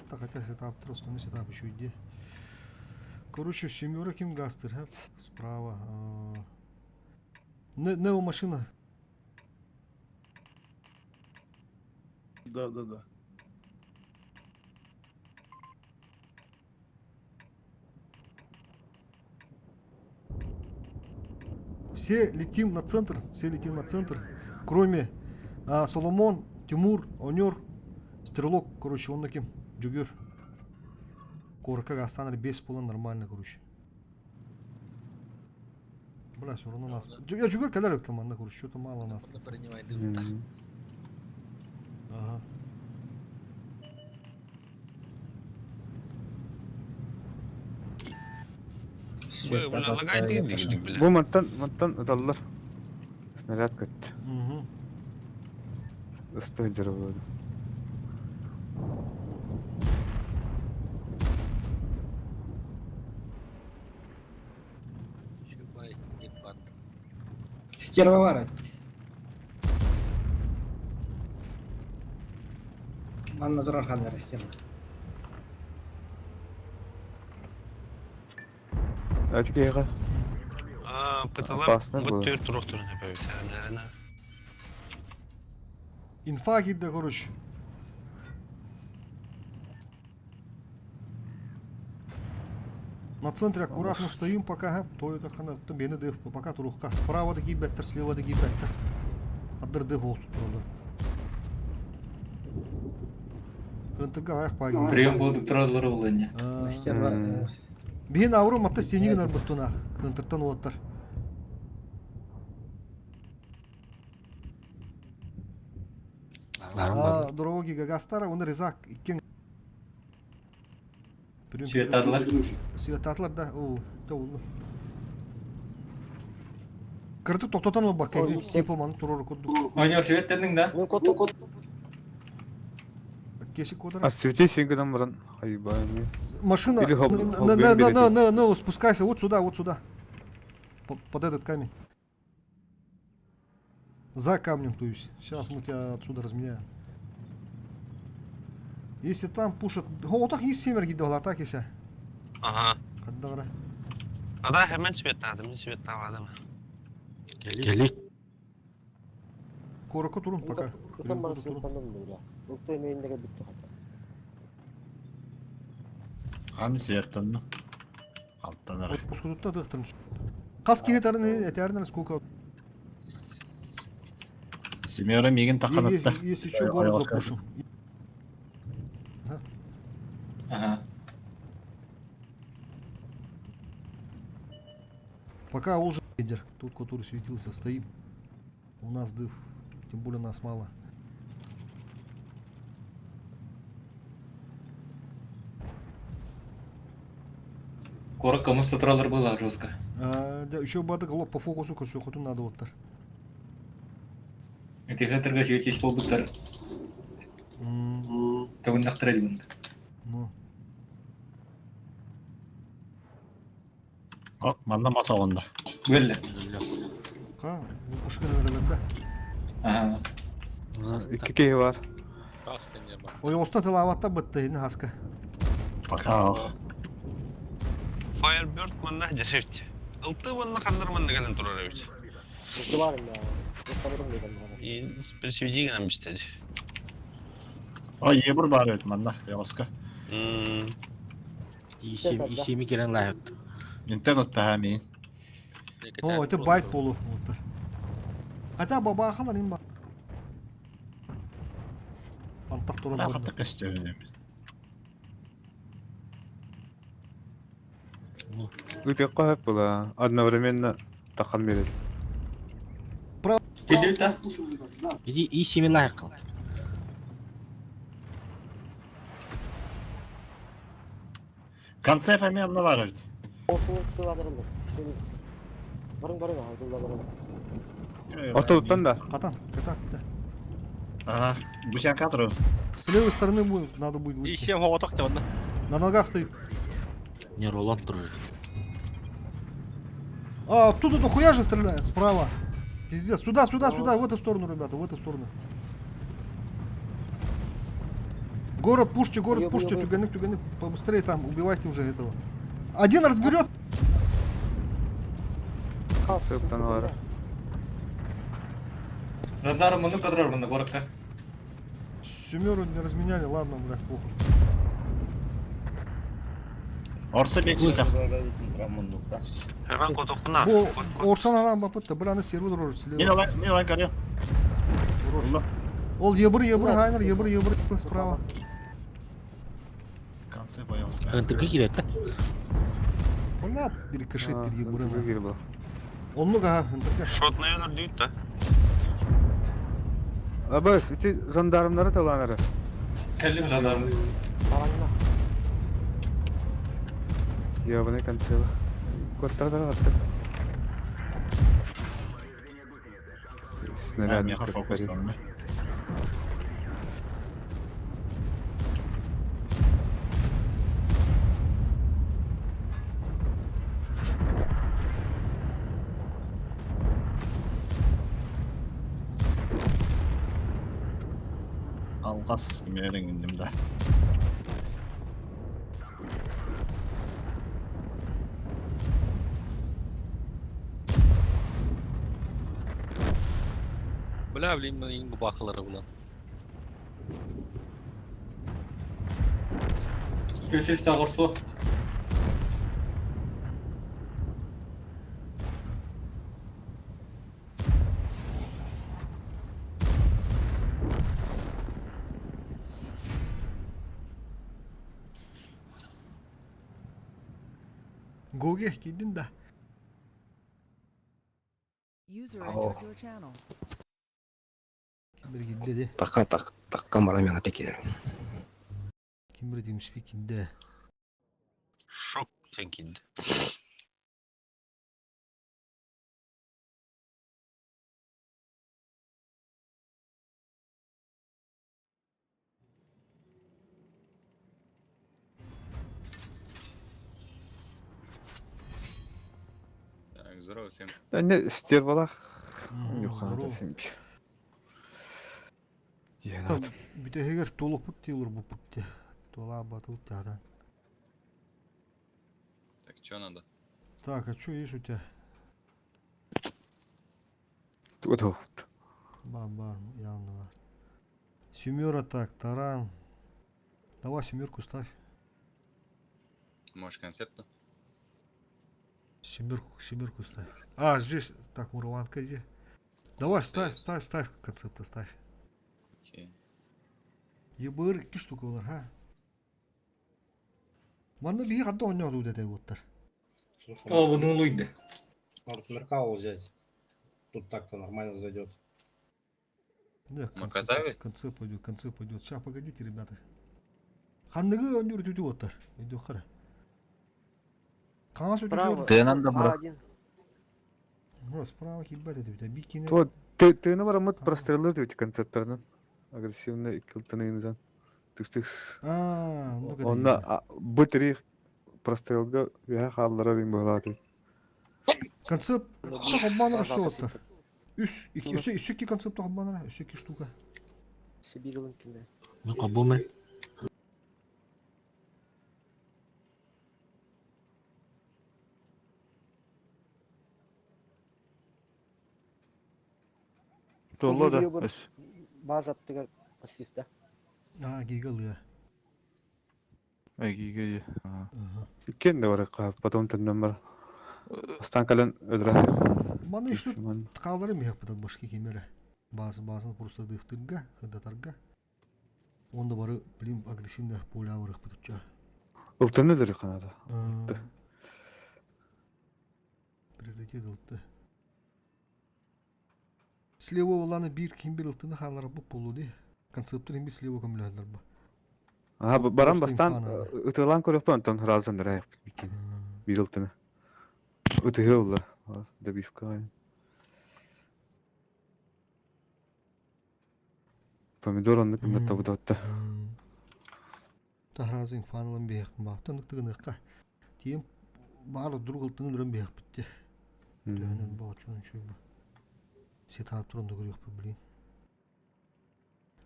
Так хотя сетап трос, но сетап еще иди. Короче, семерок ким гастер, ха? Справа. Нео машина. Да, да, да. Все летим на центр, все летим на центр, кроме Соломон, Тимур, Онер, Стрелок, короче, он таким, Джугер. Корка Гасанр без пола нормально, короче. Бля, все равно нас. Я Джугер когда команда, короче, что-то мало нас. Ага. Бу мантан мантан ыталлар. Снаряд көттү. Угу. Ысты жыры Стервовара. Манна зурар ханнар стерва. Атикега. А. Кнопкаталар Опасно бу было. түр туруктурун эпэбит. Инфа киирдэ, короче. На центре аккуратно стоим пока, то это хана, то бени дых, пока турухка. Справа да гибеттер, слева да гибеттер. Адыр дых olsun туралар. Ынтыга аяк паги. Прием болдук туралар олыня. Биһин авру матта сенигин арбыттуна. Хынтыртан уоттар. А, дороги Гагастара, он резак, иккен. Светатлар. Светатлар да, о, та улы. Кырты тоқтотан ол бакка, типа маны турор курдук. Ойнор светтенің да? Мен кот кот. Кешик кодыр. А свети сен баран. Айбай. Машина, Или хоп- на, хоп- на, на, берете. на, на, на, спускайся вот сюда, вот сюда. Под этот камень. За камнем, то есть. Сейчас мы тебя отсюда разменяем. Если там пушат... О, так есть семерги дала, так если. Ага. Каддагра. Ада hemen светтады, мен светтавадым. Кели. Коротко турун пока. Ытан бара светтандым бля. Ылты мейиндеге бүттү хата. Хам светтанны. Алттанар. Ускудутта дыктырым. Кас киһи этәрнер сколько. Семера мигин тақанатта. Если, если что, город запушу. Ага. Пока уже лидер, тот, который светился, стоит. У нас дыв, тем более нас мало. Коротко муста туралар было жестко. А, да, еще бадык лоб по фокусу косу надо вот тар. Этихатерга светись болбуттар. Тогундактыр элбин. Ну. О, манна маса онда. Бөлле. Ха, пушкин да. Ага. Икки киһи бар. Ой, оста тылаватта бытты, ини хаска. Пока. Firebird манна десерт. Ылты манна хандар манна келен турар эбит. Бизди бар я. Светтандым дедим. И присведиган бистеди. Ой, ебур бар эбит манна, яоска. Исеми керен лайык. Интернет та мин. О, это байт полу. Вот тар. Хотя баба халар им Антак туран Хатта костюм. Ытык кахып була. Одновременно тақан берет. Иди исеми лайык кыл. Конце помимо бар эбит. Ошуну тыладырылды. Сени. Барың барың а тыладырылды. Ортодуттан да. Катан, катан, да. Ага, бусян катру. С левой стороны будет, надо будет выйти. И семь хоботок те онна. На ногах стоит. Не ролан турар. А, оттуда дохуя же стреляет, справа. Пиздец, сюда, сюда, сюда, в эту сторону, ребята, в эту сторону. Город пушьте, город Ёб, пушьте, ёб, ёб. туганык, туганык, побыстрее там, убивайте уже этого. Один разберет. Сыптан бар. Радар муну кадрар мында коротко. Семеру не разменяли, ладно, блядь, похуй. Орса бечи. Hemen котокуна. Бо, Орсан арам бапытта, бля, на сервер роль слева. Мен алай, мен алай карё. Ол ебір, ебір, хайнер, ебір, ебір, справа. Конце боялся. Ынтыргы кирет да. Бля, рикошет ебір. Ынтыргы кире Он много, ага, ынтыргы. Шотный өнөр дейт да. Абас, ити жандармдары таланары. Келдим жандарм. Бараңна. Ябыны концева. Коттар атты. Снаряд. Меха фокус там. Алгас мериңиндим да. Бля, блин, мен бу бакылары булан. Көсүс тағырсу. Гоги киирдин да. User Oh. entered your channel. Ким бир киирдэ де. Такка так такка марам яңа текелер. Ким бир TeamSpeak киирдэ. Шоп сен кинди. Так, здорово всем. Да не, стервалах. Мгм, Юхана здорово. сен. Бүтэһигэр туолукпут диир буппут те. Туола батут таадан. Так, что надо? Так, а что есть у тебя? Тут охут. Бам-бам, явно. бар. Семера так, таран. Давай семерку ставь. Может, концепта? Семерку, семерку ставь. А, здесь, так, Мурованка где? Давай, ставь, ставь, ставь, концепта ставь. Окей. ЕБР икки штука олар, ха? Манна биһи ханта оонньооту дэтэ буоттар. Слушай, О, может, бұны улуйды. может Меркалу взять? Тут так-то нормально зайдет. Да, концепт, Маказави? концепт пойдет, концепт пойдет. Сейчас, погодите, ребята. Ханныгы оонньуур үтүтү буоттар. Өйдүөх хара. Хаҥас Справа. өтүтүгэр... Тыынан да бара. А1. Ну, справа хиббат этибит. Бикини... То ты ты на барамыт прострелыр дип концепттарынан. Агрессивный кылтыныгынан. Тыш-тыш. А, ну-ка. Онна бу три прострелга я халлара рим булаты. Концепт холбанара все оттар. Үс, икки, өссө, өссө икки концепт холбанара, өссө икки штука. Сибирь лынкинде. Мен кабумын. Толло да. Гига бар. База аттыгар пассив да. А, гигалыя. Эгиге. Иккен да бар потом тенден бар. Астан кален өдрә. Маны что ткалары мех пытат башки кемере. Базы базын просто дыфтырга, хыдатарга. Онда бары, блин, агрессивно поля вырых пытуча. Ылтыны дыр канада. Приоритет ылты. Слева оланы бир ким бир ылтыны ханлар бу полуди. Концептыр им слева көмләләр бу. Ага, баран Просто бастан инфа надо. ытылан көрөп антон разын дыр бикин. Бир ылтыны. Ытыгы улла. Добивка. Помидор онны кымда табыдатта. Тахразын фанлан бех ба. Таныктыгыныкка. Тием бары друг ылтыны дүрен бех битте. Төһөнөн боочунун чуйбу. Сетап турунда көрүөх блин.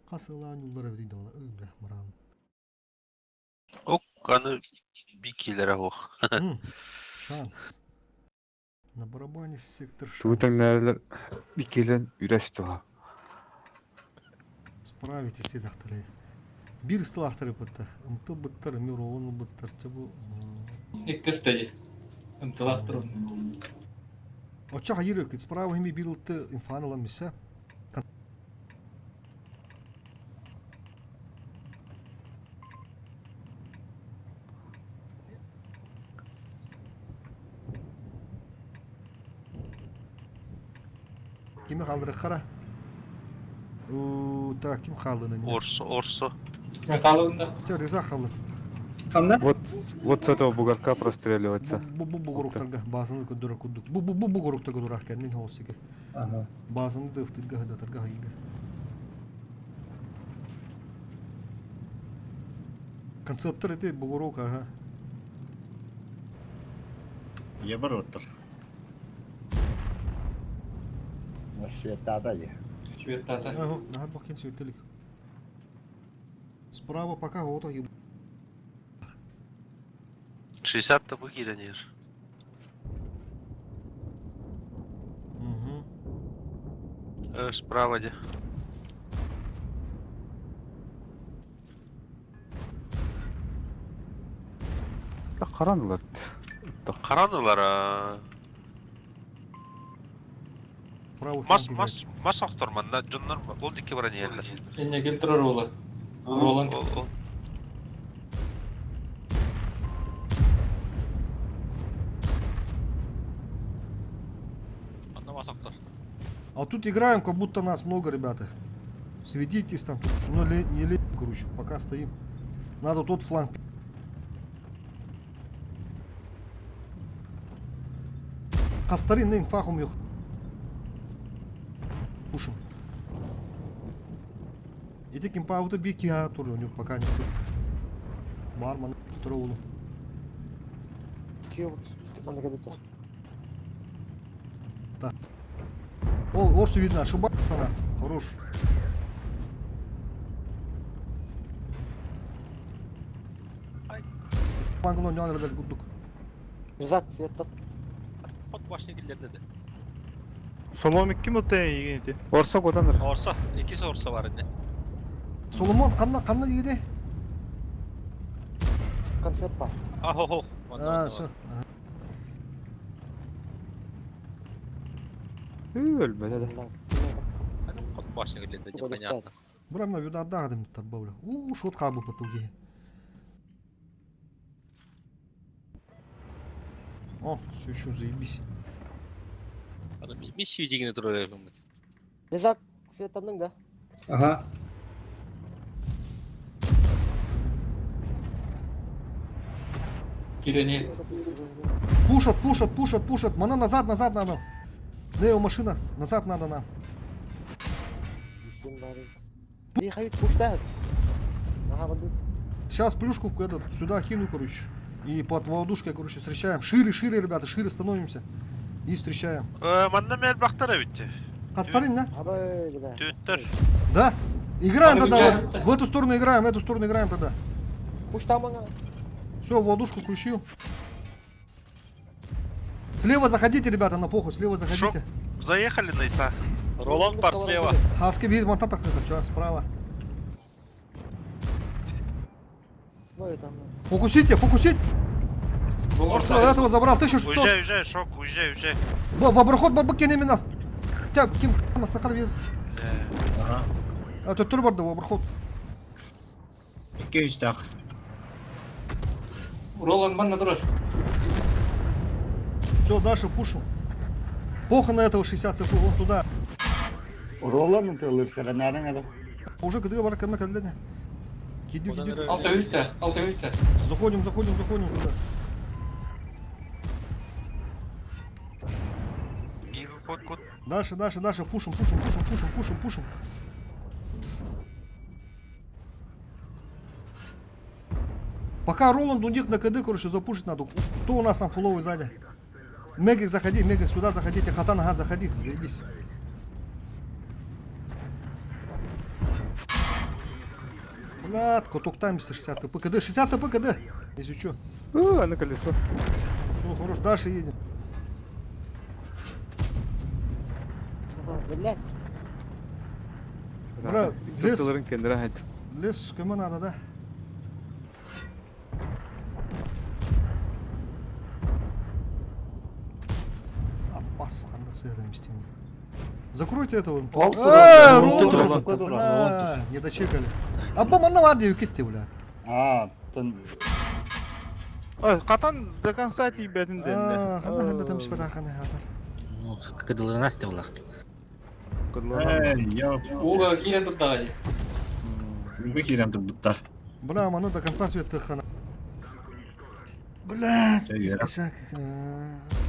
Касылаан юллара бит далар. Ой, бля, маран. Ок, аны бикилер ох. Шанс. На барабане сектор шанс. Туутаңнарлар бикелен үрәш тула. Справитесь дактары. Бир стылахтары бытта. Ымты быттар, мир олын быттар. Чабу. Икки стади. Ымтылақ тұрын. Оча хайыр өкіт. Справа хими бир ылты инфаныла мисе. Кими қалдыры қара? У, так, ким қалдыны? Орсо, орсо. Қалуында. Ча, Реза қалды. Қанда? Вот, вот с этого бугорка простреливаться. Бу бу бугуруктарга базаны көдөрө кудук. Бу бу бу бугуруктарга дурак кәннин хоосиге. Ага. Базаны дыфтырга хыдатарга хайга. Концептор это бугурук, ага. Я бар оттар. Светата де. Светата. Ага, ага, бакин светелик. Справа пока вот еб. 60 та бу киирэн. Угу. Справа де. Харан ылар. Харан ылар а. Правый Мас фланг мас мас охтор манна дьоннор ол дикки баран иһэллэр. Инне ким турар уола? Роланд. Ол ол. Онно мас охтор. А тут играем, как будто нас много, ребята. Светитесь там, тут, ну, не лезем, короче, пока стоим. Надо тот фланг. Кастарин фахум yok. Пушим. Эти кимпаута би киа тур у них пока не тут. Барман второго. Кио, манна кэлбиттэр. Да. О, Орсу видно, ошибается она. Хорош. Флангын ойнаан эрэр курдук. Рюкзак светтат. От башня киллерде де. Соломик ким отта эйигин ити? Орса кутаныр. Орса, иккис орса бар инде. Соломон ханна ханна диэри? Концерт бар. Ахо-хо. А, все. Өлбөтө да. От башня киллерде непонятно. Брамна вида дым торговля. У, шот хабу потуги. О, все еще заебись. Миссию дигини турар думать. Рюкзак светтанның да? Ага. Кирени. Пушат, пушат, пушат, пушат. Мана назад, назад надо. Нео машина, назад надо нам. Бисен бар. Приехали, пушта. Ага, вот тут. Сейчас плюшку этот, сюда кину, короче. И под воздушкой, короче, встречаем. Шире, шире, ребята, шире становимся. И встречаем. Манна мэлбахтар эбит. Кастарин, да? Абай, бля. Түттер. Да? Играем Надо тогда, выезжать. вот, в эту сторону играем, в эту сторону играем тогда. Пушта маңа. Все, воздушку включил. Слева заходите, ребята, на похуй, слева заходите. Заехали на Иса. Роланд бар слева. Хаски видит, вон там что, справа. Ой, там. Фокусите, фокусить. Все, этого забрал, 1600. Уезжай, уезжай, шок, уезжай, уезжай. В, в оброход барбакенеми нас. Хотя, ким нас нахар вез. Ага. А то тур барды в оброход. Икки үстах. Роланд манна турар. Все, дальше пушу. Похуй на этого 60 ТП, вон туда. Ролан ытылыр сэрэнээрин эрэ. Уже КД бар кәмә кәлдәне. Киди, киди. Алта үстә, алта үстә. Заходим, заходим, заходим сюда. Кот, кот. Дальше, дальше, дальше, пушим, пушим, пушим, пушим, пушим, пушим. Пока Роланд у них на КД, короче, запушить надо. Кто у нас там фуловый сзади? Мегик, заходи, Мегик, сюда заходите. Хатан, ага, заходи, заебись. Блядь, коток там 60 ТП, КД, 60 ТП, КД. Если чё. А, на колесо. Все, хорош, дальше едем. Ага, блядь. Бля, лес, Тыларын кендere hayt. лес көмө надо, да? Апас, ханда сыграем с ним. Закройте этого. Ол Э, турар, Роланд, турар, бля, не дочекали. А бомба на варде кетти, бля. А, тын Ой, катан до конца тиибэтин А, дэннэ. Ханда ханда там шпата ханда ханда. Ну, кыдылына стеулах. Эй, я Уга кирен турдагы. Үгө киирэн турбуттар. Бля, маны до конца света хана. Бля, Эй, Вера. косяк.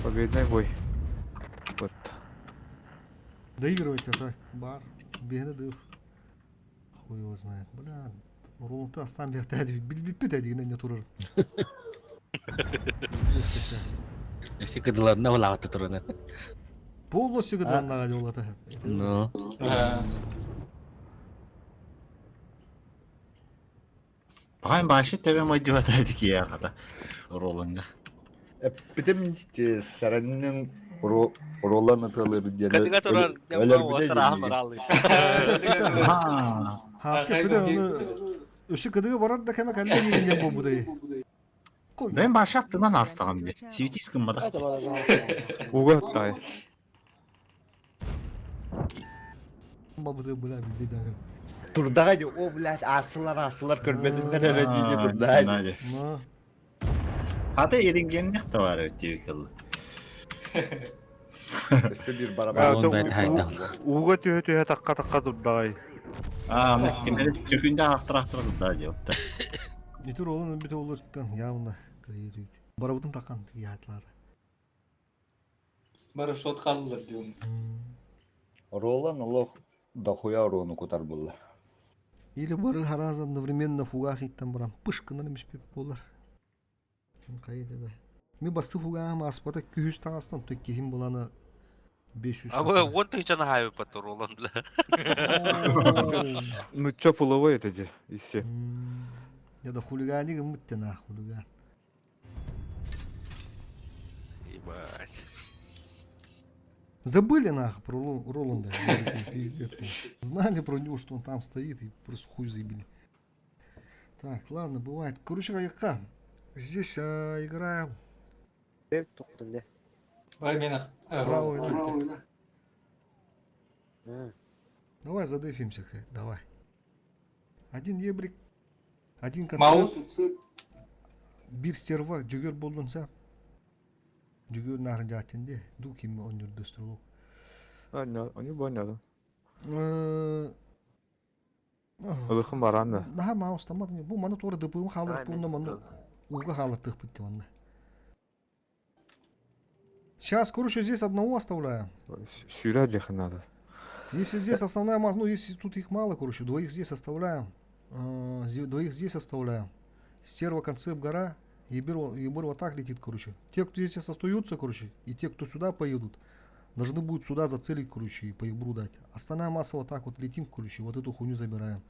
Победный бой. Вот. Доигрывайте, так, бар. Бегне дыв. Хуй его знает. Бля, Роланд астан бияқта билбит дегенде не турар. Если кыдыларына улаҕатта турана. Полностью кыдыларына олата. Ну. Баҕайын башы тэбэм айдыбата дики яхата. Роланга. Эппитим сэрэннин Ролан аталыр диэн Кытыга турар өлөрбүтэ отараһым диэн. бараалыы. Хааска бүтэ оны өссө кыдыга барар да кэме кэллэ диэн буолбутай. Мен баша аттынан астаҕым дии. Светис гымматах. Уга тай. Бабыты бля билди дагы. Турдаҕа дии, о, блядь, аастылар, аастылар, көрбөтүннэр эрэ дии турдаҕа дии. Хата ерингеннэх да бар эбит диэбит кылла. Өссө биир барабан. Ууга түһэ-түһэ тахха-тахха турдаҕай. Аа, мы кимнери төкүндэ ахтар-ахтар турдаҕа дии отта. Итир олун бүтэ олуртан явно кыйырыйт. Барабытын такан яатлары. Бары шот қалдылар диyorum. Ролан олох дохуя уруону кутар булла. Или бары хараас одновременно фугас иттен баран пышкынан эмиспек буолар. Хайда да. Ми басты фугаһым ааспата күһүс таҥастан то киһим булана 500 А вы вон ты чана хайы патор Ролан бля. Ну чё пуловой это же, и все. Я да хулиганик гыммыт на хулиган. Ебать. Забыли нахуй про Роланда, мужики, пиздец. нахуй. Знали про него, что он там стоит, и просто хуй забили. Так, ладно, бывает. Короче, Аяка, здесь играем Ой, мен правый, да. Давай задефимся, давай. Один ебрик, один Маус. концерт. Бир стерва, жүгер болдун са. Жүгер нарын жаатынде, ду ким онюрду стрелок. Они поняли. Э, Ылыхым баран да. Наха маус тамадын. Бу маны тура дпм халыр буунна маны уга халыр тыхпыт манна. Сейчас, короче, здесь одного оставляем. Сюря дехи надо. Если здесь основная масса, ну если тут их мало, короче, двоих здесь оставляем. Двоих здесь оставляем. Стерва, концепт, гора. Ебир, ебир вот так летит, короче. Те, кто здесь остаются, короче, и те, кто сюда поедут, должны будут сюда зацелить, короче, и по ебру дать. Остальная масса вот так вот летим, короче, вот эту хуйню забираем.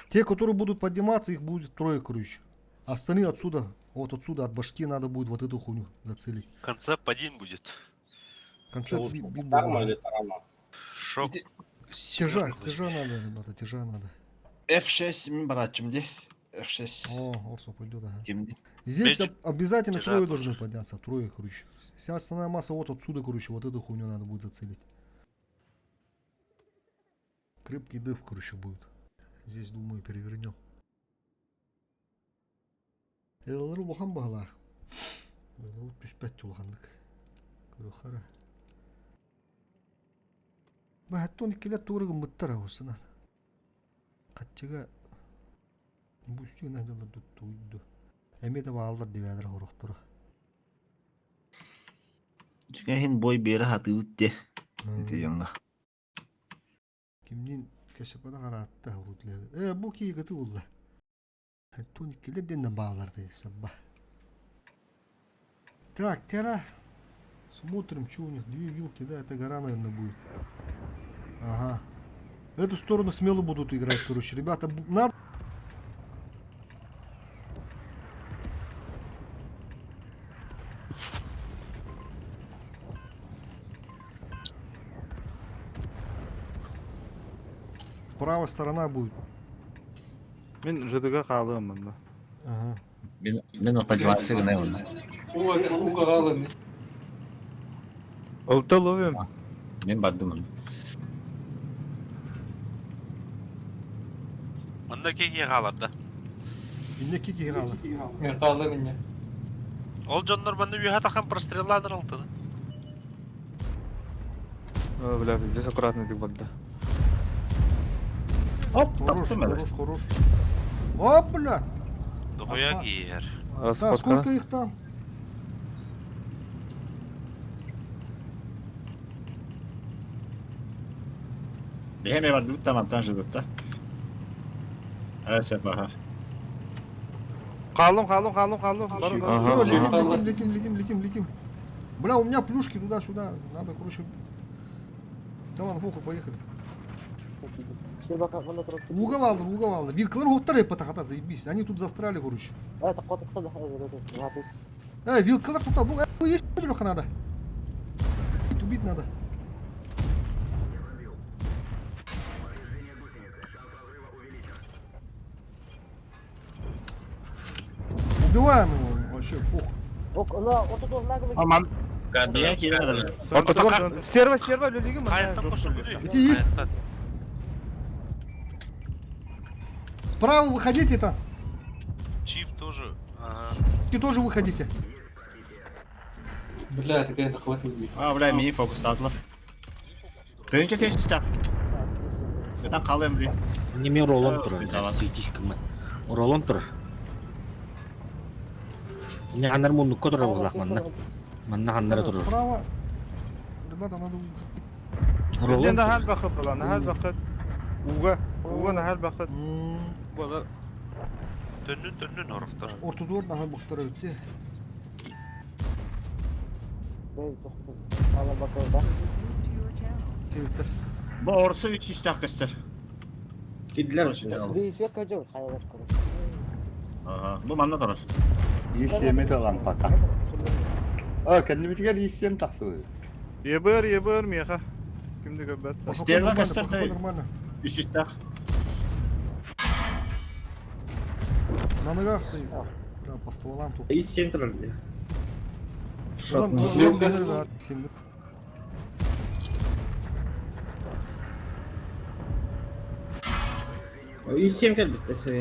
Те, которые будут подниматься, их будет трое, короче. Остальные отсюда, вот отсюда, от башки надо будет вот эту хуйню зацелить. Концепт один будет. Концепт Тарма или тарама? Шок. Тяжа, тяжа надо, ребята, тяжа надо. F6 мен барачым ди. F6. О, Орсо пойдет, ага. Кимди? Здесь Медик. обязательно Тяжа трое тоже. должны подняться, трое, короче. Вся основная масса вот отсюда, короче, вот эту хуйню надо будет зацелить. Крепкий дыв, короче, будет. Здесь, думаю, перевернем. Эллар улахан баҕалаах. Эллар түспэт улаханнык. Көрөхара. Баһаттон иккилер тууры гыммыттар агусынан. Хаччыга бу үстүгүн дьоллор туттуйду. Эмиэ да бааллар дибээлэр хорохторо. Үчүгэй бой бере хатыбыт де. Ити яңа. Кимнин кэшепана хараатта урутле. Э бу ки гыты улла. Хаттон иккилер деннен баалар дейсабба. Так, тера. Смотрим, что у них. Две вилки, да, это гора, наверное, будет. Ага. Эту сторону смело будут играть, короче. Ребята, надо... Правая сторона будет. Мин ЖДГ хаалыам манна. Ага. Мен мен определяться гына Уга уга қалым. Ылта ловим. Мен бардым. Онда кеки қалар да. Инне кики играла. Мен қалым инне. Ол дьоннор манна үһэ тахан простреллааныр алтыны. О, бля, здесь аккуратно ты да. Оп, Хорош, таптым әле. хорош, хорош. Оп, бля! Дохуя Ага. киер. Да, Расходка. сколько их там? Бехеме бардым тамантан жыдытта. Әсә баха. Хаалым, хаалым, хаалым, хаалым. Бар, бар. Ага. Все, летим, Ага. летим, летим, летим, летим, летим. Бля, у меня плюшки туда-сюда. Надо, короче. Да ладно, похуй, поехали. Уговал, уговал. Вилкалар хоттар патахата, заебись. Они тут застряли, короче. Эй, вилкалар тут, бу, есть надо. Убить надо. Убиваем его вообще, пох. Ок, на, вот тут наглый. Аман. Я киирэр. Стерва, стерва, үлэлиги Эти есть? Справа выходите-то. Чиф тоже. Ага. Ты тоже выходите. Бля, такая захватывает. А, бля, мини фокустаатылар. Тыынча тестиста. Этан халым, бля. Неме ролон турар, Давай. ситис кымы. Ролон турар. Не анар муннукка турар буллах манна. Манна ханнара турар. Справа. Ребята, надо Ролон Нахал бахыт була, нахал бахыт. Уга, уга нахал бахыт. Буолар. Төннүн төннүн орохтор. Ортодор нахал бахтар өтте. Ала бакыр да. Себептер. Бу орсы үч истах көстөр. Кидлер. Свет кадет, хайвар, короче. Ага, бу манна турар. Иссеми талан пока. А, кэннибитигэр иссем тахсыбы. Ебер, ебер, меха. Кимди көбөт. Стерва көстөр. Нормально. Үч истах. На ногах стоит. Бля, по стволам тут. И семь турар, бля. Шот. И семь кэлбит эсэ.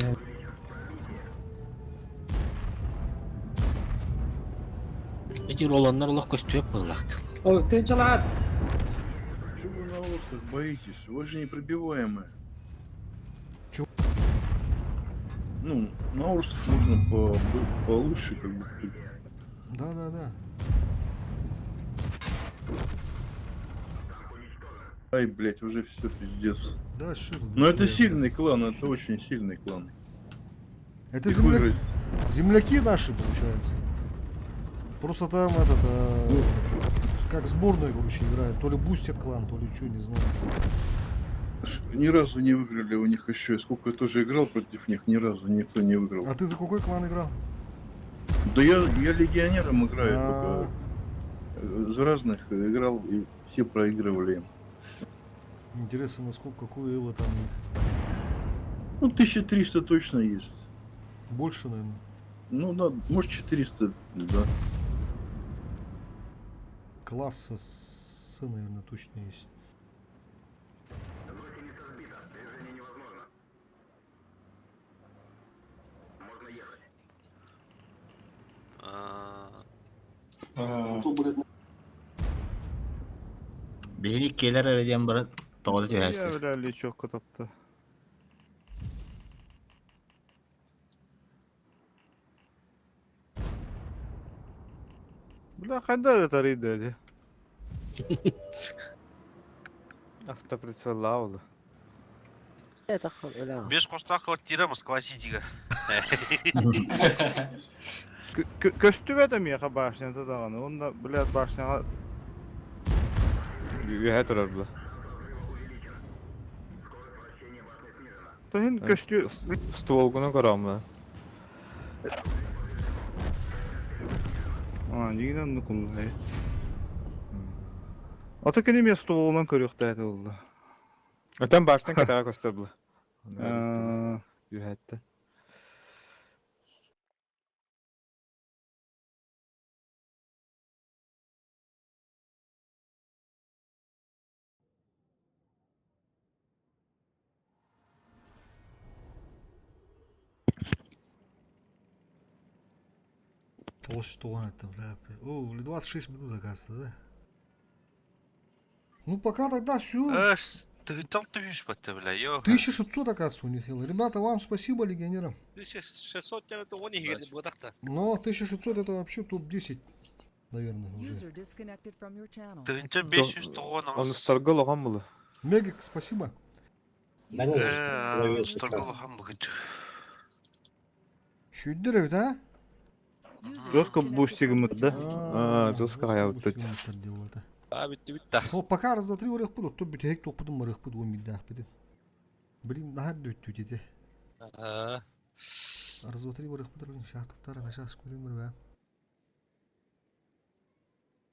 Эти ролоннар олох көстүөп буоллахты. Ой, тынчалар. Чего вы на лодках боитесь? Вы же непробиваемые. Чего? Ну, на Орсах можно по получше, как бы. Да, да, да. Ай, блядь, уже все пиздец. Да, что тут? Но это сильный клан, это очень сильный клан. Это Их земля- выиграть. земляки наши, получается. Просто там этот, как сборная, короче, играет. То ли бустер клан, то ли что, не знаю. Ни разу не выиграли у них еще. Сколько я тоже играл против них, ни разу никто не выиграл. А ты за какой клан играл? Да я легионером играю, А. только за разных играл, и все проигрывали им. Интересно, насколько, какую эло там у них. Ну, 1300 точно есть. Больше, наверное. Ну, да, может 400, да. Класса С, наверное, точно есть. Биһини келер эрэ диэн баран тоҕо Я, түһээсилэр. бля, лечок тапты. Бля, хайда это рейдели. Автоприцел лаулы. Это бля. Беш костах квартира Москва Ситига. Көстүбэ да меха башнята даганы. Онда, блядь, башняга Үһэ турар була. Тоһин көстү Стволгуна көрөм А, нигинен нукуллай. Ата кини мен столунан көрүөхтээти болду. Өтөн баштан катага көстөр була. Аа, Үһэтте. Толстый это, бля. О, или 26 минут, оказывается, да? Ну, пока тогда все. Ты там ты видишь, бля, ё. 1600, оказывается, у них. было. Ребята, вам спасибо, легионерам. 1600 это он и говорит, Но 1600 это вообще топ-10, наверное, уже. User disconnected from your channel. Тыгынча 500 тоҕон Оны старгыл оған була. Мегик, спасибо. Торгол хан быгыт. Чуть а? Жестко бустигмыт, да? А, жестко хаябыт. А, битти битта. О, пока раз, два, три, орых буду. То бит хек тоқ будум, орых буду, он бит бит. Блин, нахар дөт дөт Ага. Раз, два, три, орых буду, сейчас тут тара, на сейчас курим, ребя.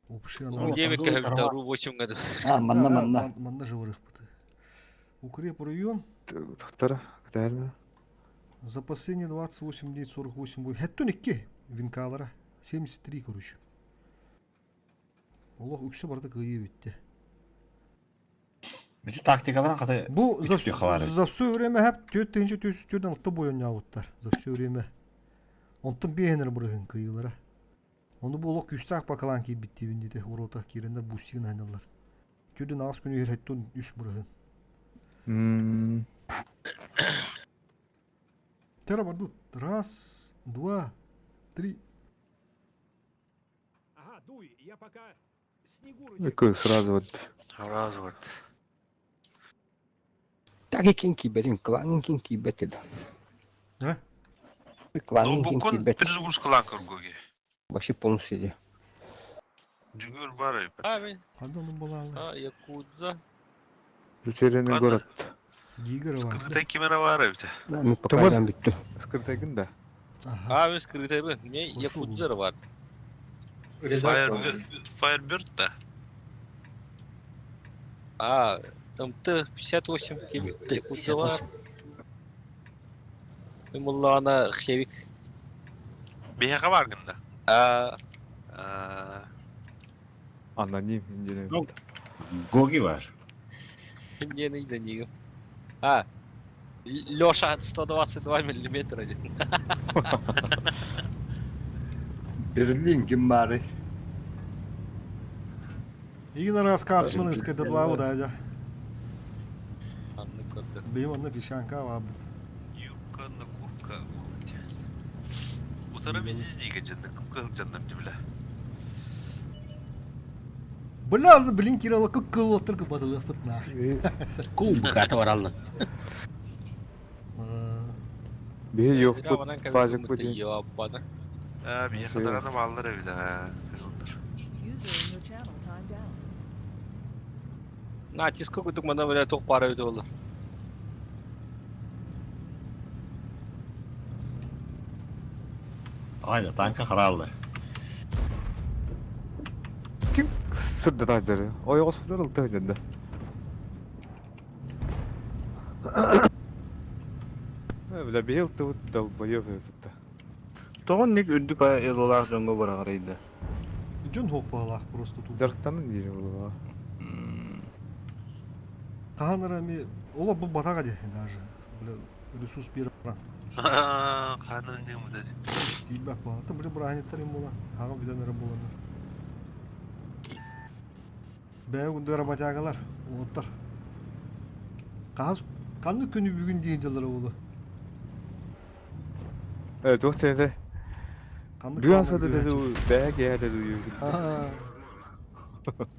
Общий Ру 9 көһөбүтэ, ру 8 году. А, манна, манна. Манна же вырыхпыты. Укреп район. Тохтара, кытаарна. За последние 28 дней 48 бой. Хэттон 2 винкалара. 73, короче. Олох үксэ барыта кыайыы бүтте. Ити тактикаларын хата Бу за, үчүгэй хабар эбит. за все время хэп 4446 бойонньообуттар. За все время. Онтон биэһэнэр бырыһын кыйыылара. Ону бу олох күүстээх бакалаан киирбит диибин диэтэ урота киирэннэр бустигын аһыналлар. Түрдүн аҕыс күнү иһэр хэттон үс бырыһын. Тера бардут. Раз, два, три. Ага, дуй, я пока Снегурочек. Такой сразу вот. Сразу вот. Так и кин киибэтин, кланын кин киибэт Да? Кланын кин Ноутбуккун киибэт. перезагрузкалаан көргөге. Вообще полностью иди. Жүгөр бар эбит. А, мен. Пардон, булалы. А, Якудза. Затерянный город. Гигрова. Скрытай кимера бар эбит. Да, мен пока там бүттү. Скрытайгын да. А, мен скрытайбын. Мен Якудза бар. Firebird, Firebird да. А, МТ-58 кем Якудза бар. Мен муллаана Хевик. Биһиэхэ баргын да. А, Аноним. диэн. Гоги бар. ким диэн ыйданигым. А, Леша 122 миллиметра. Берлин ким баарый? Игин раз картмын искададлавы да жа. Анны көрдө. Бейм анна пишанка вабыт. Юрка на курка. Утара безиздиге жанна, кым кыл жаннар дибиле. Бля, блин, Кирилл, как кыллаттыр кыбадылыппыт на. Кубка бараллы. Биһи Бира юкпут, манан пазик бу кабин диэн. Йоаппана. А, биһиэхэ даҕаны бааллар эбит аа. Кызыллар. User in your channel timed out. Натиска кудук мана бля тоқ пара өтө болар. Айда танка харалды. Ким сырдата жары? Ой, господи, ылтых жанда. Бля, биһи ылтыбыт долбоёб эбит. Тоҕон ник үрдүк ылылаах дьоҥҥо быраҕарыйда. Дьон хоппалаах просто тут. Жарктанын диир буолуо. Хаһан ми ола бу батага де даже. Бля, ресурс бир бран. Хаанын ньымыда. Тиибэк була. Та бля браниттар им була. Хага билен ара буланар. Бээ күндө работягалар, уоттар. Каас канны күнү бүгүн диэн жыллар болу. Э, туох тэнэ. Канны Бүгүн асады да бээ кээдэ дуу. Аа.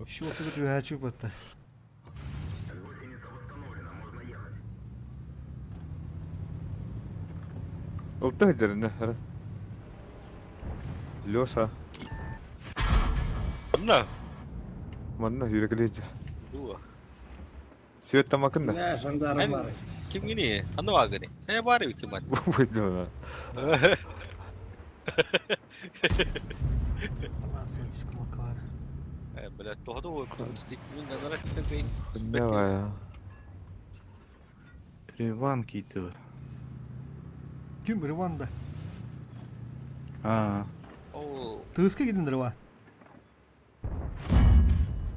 Шотты түһәчү батта. Ылтых жарына. Леша, Онна. манна жүрекелейді. Дуа. Свет тамакын да. Бля, жандарм бар. Ким гини? Анны вагыни. Э, бар бит ким. Бу Аласы диск макар. Э, бля, тоһду ой кудук. Мин нара типен Давай. Риван кийти. Ким Риванда? А, О, Тыска кидин Рива.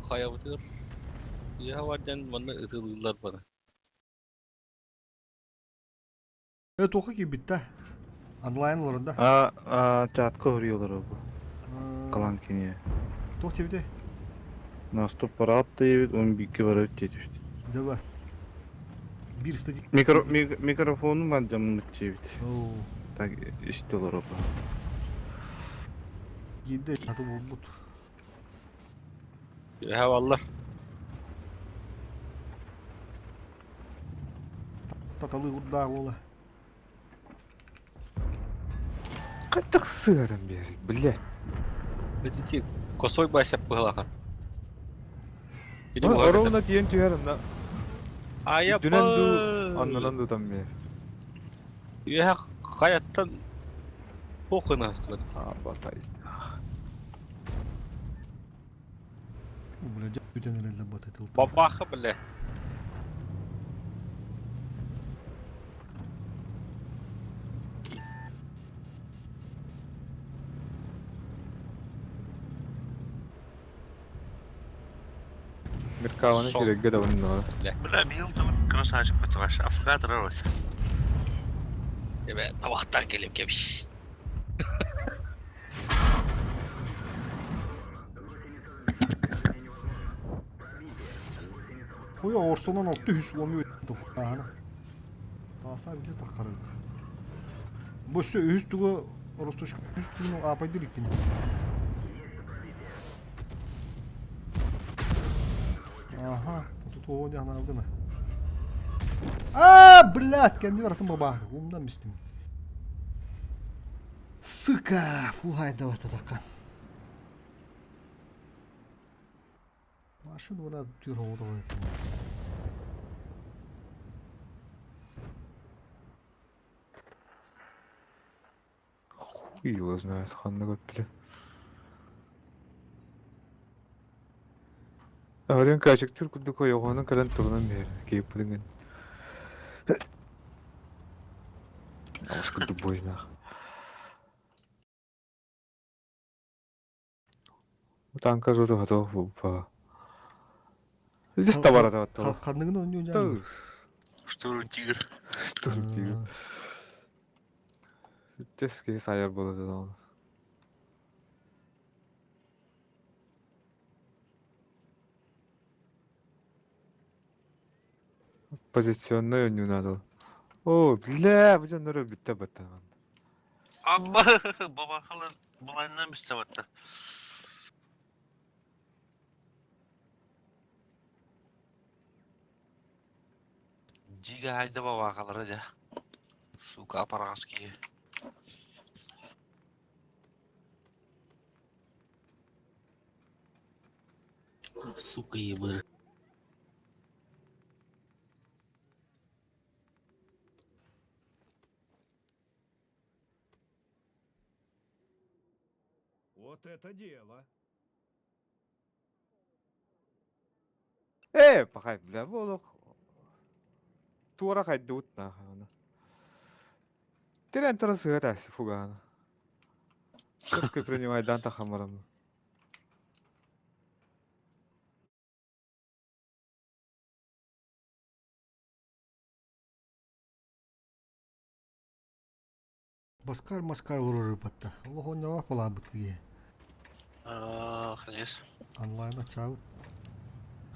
хаябытыр. Я вардан манна ытылылар бана. Э тоқы ки битте. Онлайн лорында. а, а, чатка хөрüyorlar бу. Калан кине. Тоқ тебде. Наступ парат дейбит, 12 барат дейбит. Дөбө. Бир стати. Микро микрофону мен жамын дейбит. Оу. Так истелер бу. Гиде аты болбут. Я валлар. Таталы урда ола. Каттак сыаран бери, бля. Битити косой байсап пыглаха. Оровна тиен түһэр на. Ая Дүнен ду, аннанан ду там бер. Я хаяттан похуй астына. А, батай. Бля, дьэ бүтэн эрэллэр батытыл. Бабаха, бля. Меркаваны Сол. сирегге да онно. Бля, бил там красавчик потываш. Афгат рот. Эбэ, табахтар келем кебис. Хуя Орсонон 600 уону өттү. Тааса билес таххарыт. Бу өссө үһүс тугу Росточка үс тугу аапайдыр иккини. Аха, тут оо дьаһанаабытым ээ. Аа, блядь, кэннибэр атын бабаах, умнан бистим. Сука, фул хайдабататакка. Машина бына түр оҕото Хуй его знает, ханна көппүтэ. Аһарын каачыктыыр курдук ойоҕоһунан кэлэн турунан биһэр киһиппитин Алыс курдук буойнаах. Танка жоту хатох буппа. Здесь товар атабаттала. Ханныгын оонньуу дьаан. Штурм тигр. Штурм тигр. Тески сайар болады да оны. Позиционный оонньуу надо. О, бля, бу дьоннор бүттэ баттаан. Абба, бабахалар былайынан бистебаттар. Дига хайда бабахалара дьэ. Сука, апараҕас киһи. Сука ебыр. Вот это дело. Ээ, пахай, бля, бу олох туора хайдыбыт нахуй. Тирэн туран сыһыат аас фугаана. Коской принимайдаан тахамарам. Баскар маскар олорор батта. Олох онньоҕо балаабыт киһи. Ханес. Онлайн ачаабыт.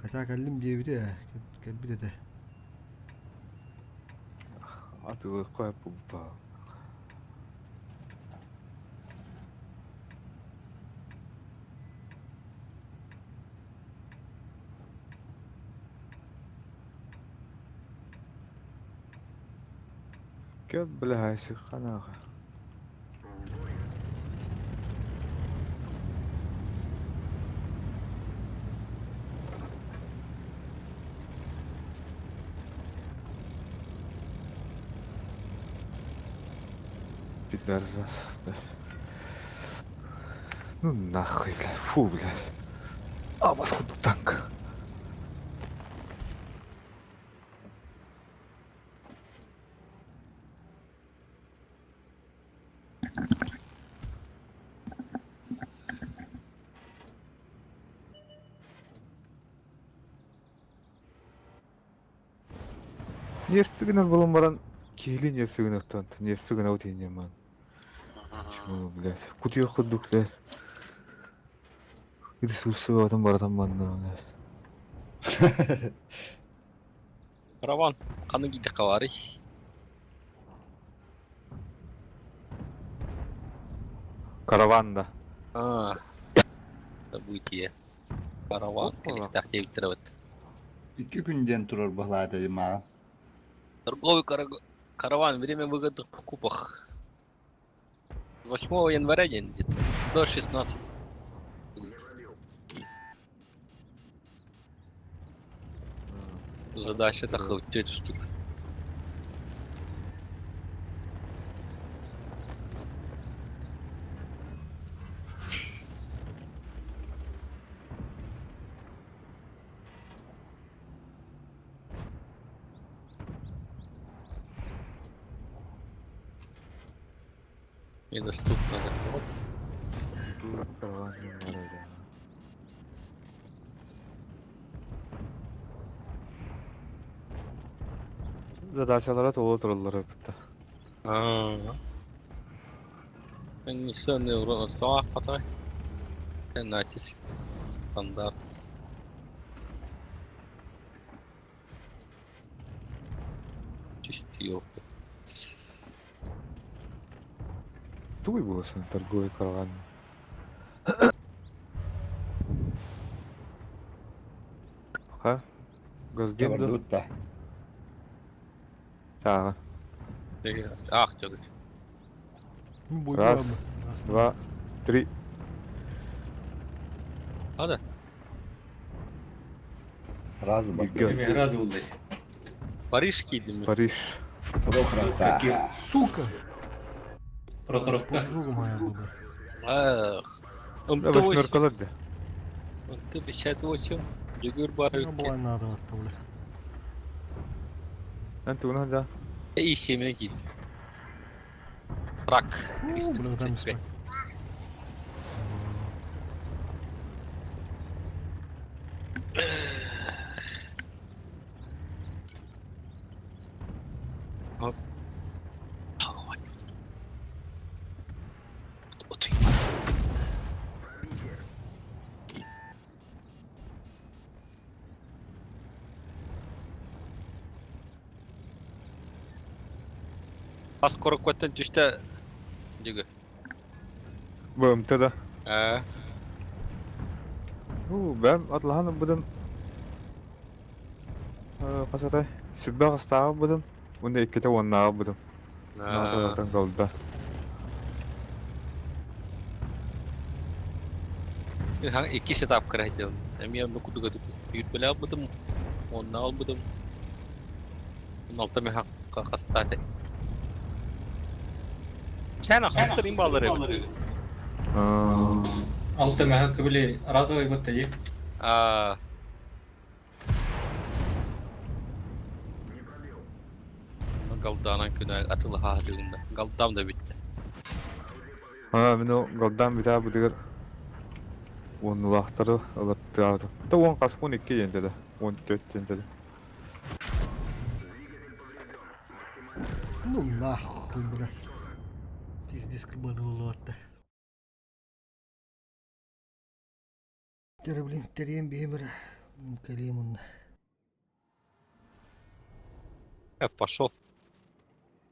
Хотя кэллим диэбитэ ээ, кэлбит этэ. Атылыахха пумпа. Кэп бля ханаха. Пидорас, блядь. Ну нахуй, блядь, фу, блядь. А, вас танк. Нерфигінер болон баран киһили нерфигин оттон нерфигин аут иннеман. Чему, блядь. Кутуя курдук, блядь. Ресурсы батан баратан манна, блядь. Караван, қаны кийdi кабары. Караван да. А, событие. Караван, келиктах деп Икки күнден турар баһлаата димаҕа. Торговый караван, время выгодных покупок. 8 января день где-то, до 16. Задача так третью штук. Недоступно да. Задачалара толо тураллар эбит. Аа. Нанесенный урон от потай. Натиск. Стандарт. Чистый опыт. Туй буолсан торговый караван. Ха? Госгенду? Табардуутта. Тааҕа. Ах, төгүл. Ну, Раз, два, три. Hadi. Раз Бигге. Раз булды. Париж кийдим. Париж. Прохоровка. Сука! Прохоровка. Жопа моя была. Ах. Восьмеркалар да. МТ-58. Дегүр бар. Ну, была надо вот бля. Эн тугунан да. И 7 кийдим. Рак. Бля, там 355. Оп. Ас корокуаттан түстэ Дегүр. Бу МТ да. Аа. У бэм атлахан будым. Касатай. Сүббэ кастааҕы будым. Уну икките уоннааҕы будым. Нааталартан голда. Хан икки сетап кырайдым. Эми онну кудуга үүт албытым, онна албытым. 16 мен хакка хастаты. Чана хастар им баллар эбит. Алты мәхәк били разовый бутта ди. Аа. Галданан күнә атылы ха дигәндә. Галдам да битте. А, мин ол голдан битаа будыгар. Уоннулаахтары ылаттыаабытым. Та уон хас 12 диэн да. 14 диэн да. Ну нахуй, бля. Пиздец, кырбануло-то. Тере, блин, терем бемер. Калемон. Я пошел.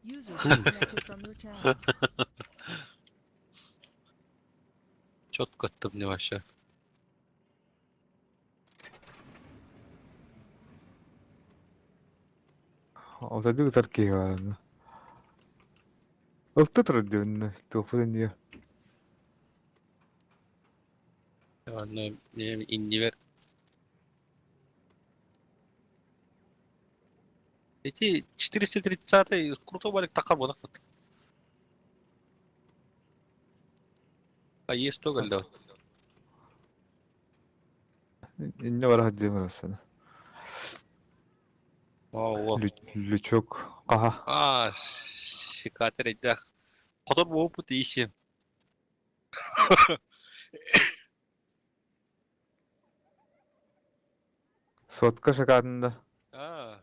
User disconnected from your channel. Четко ты мне вообще. Отады ытар киһи баранна. Ылты турар диэннэ, туохпутун диэ. Ладно, мне иннивер. Эти 430 крутой валик такар бодак вот. А есть то галда. Инне бара хаджым арасана. Ого. Лючок. Аха. А, шикатер эдах. Котор болуп иши. Сотка шакадында. А,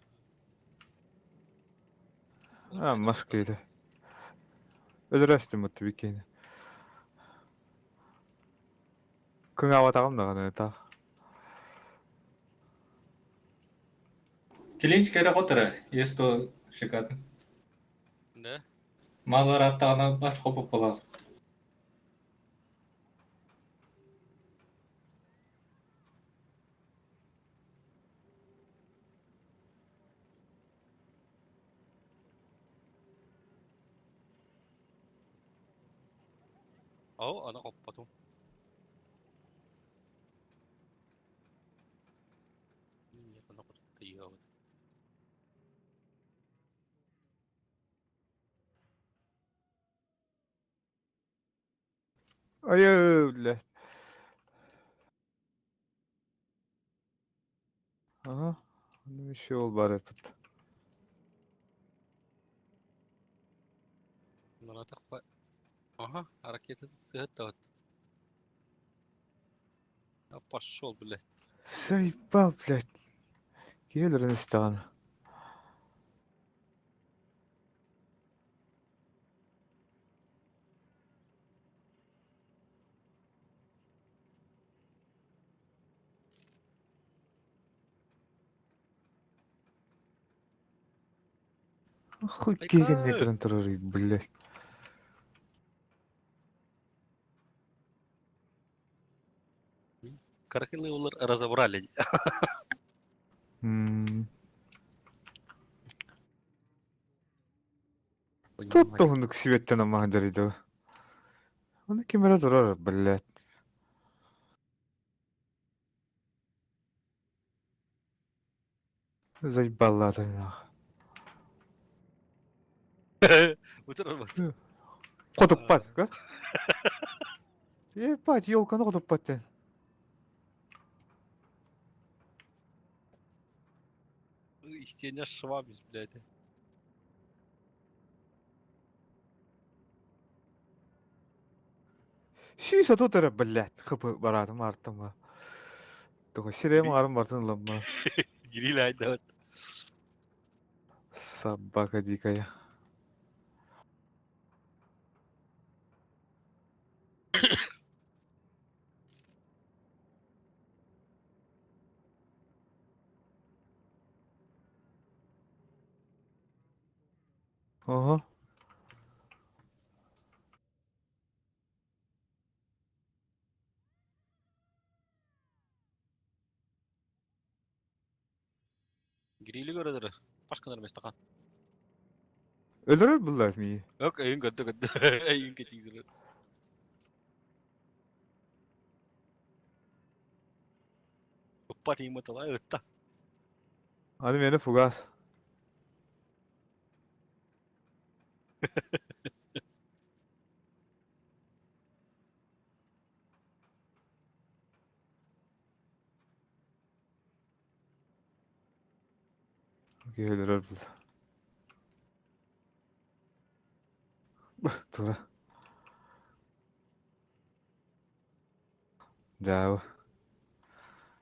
А, маскыйды. Өлөрөстүм мутtu бикени. Кыңабатагым даганы та. Телечка эрэ хотора, есто шикатын. Да. Малар аттағына баш қопып болады. Ау, ана коппатым. Айы, бля. Ага. Ну еще ол бар эпит. Ага, ракета сыһыт А пошел, блядь. Заебал, блядь. Киһи өлөрөн истэҕин. Хуй киһи көрөн турарый, блядь. Карахилы разобрали. Тут туһунук сибеттен амаһын дьарыйда. Оны ким эрэ турар, блядь. Заебаллаата нах. Утурар Хотуппат, ка? Ебать, елканы хотуппат ден. Истиэнэ швабис, блядь. Сүүс отут эрэ, блядь, хп бараатым артыма. Тоҕо сирэйим аҕарым бартын ыламма. Гриль айдабыт. Собака дикая. Ага. Грили көрөдөр. Башканар местахан. Өлөрөр буллар мии. Ок, өйүн көрдө көрдө. Өйүн кетигдер. Уппа тииммит ыла ытта. Аны мени фугас. Окей, өлөрөр бул. Тура. Дьаабы.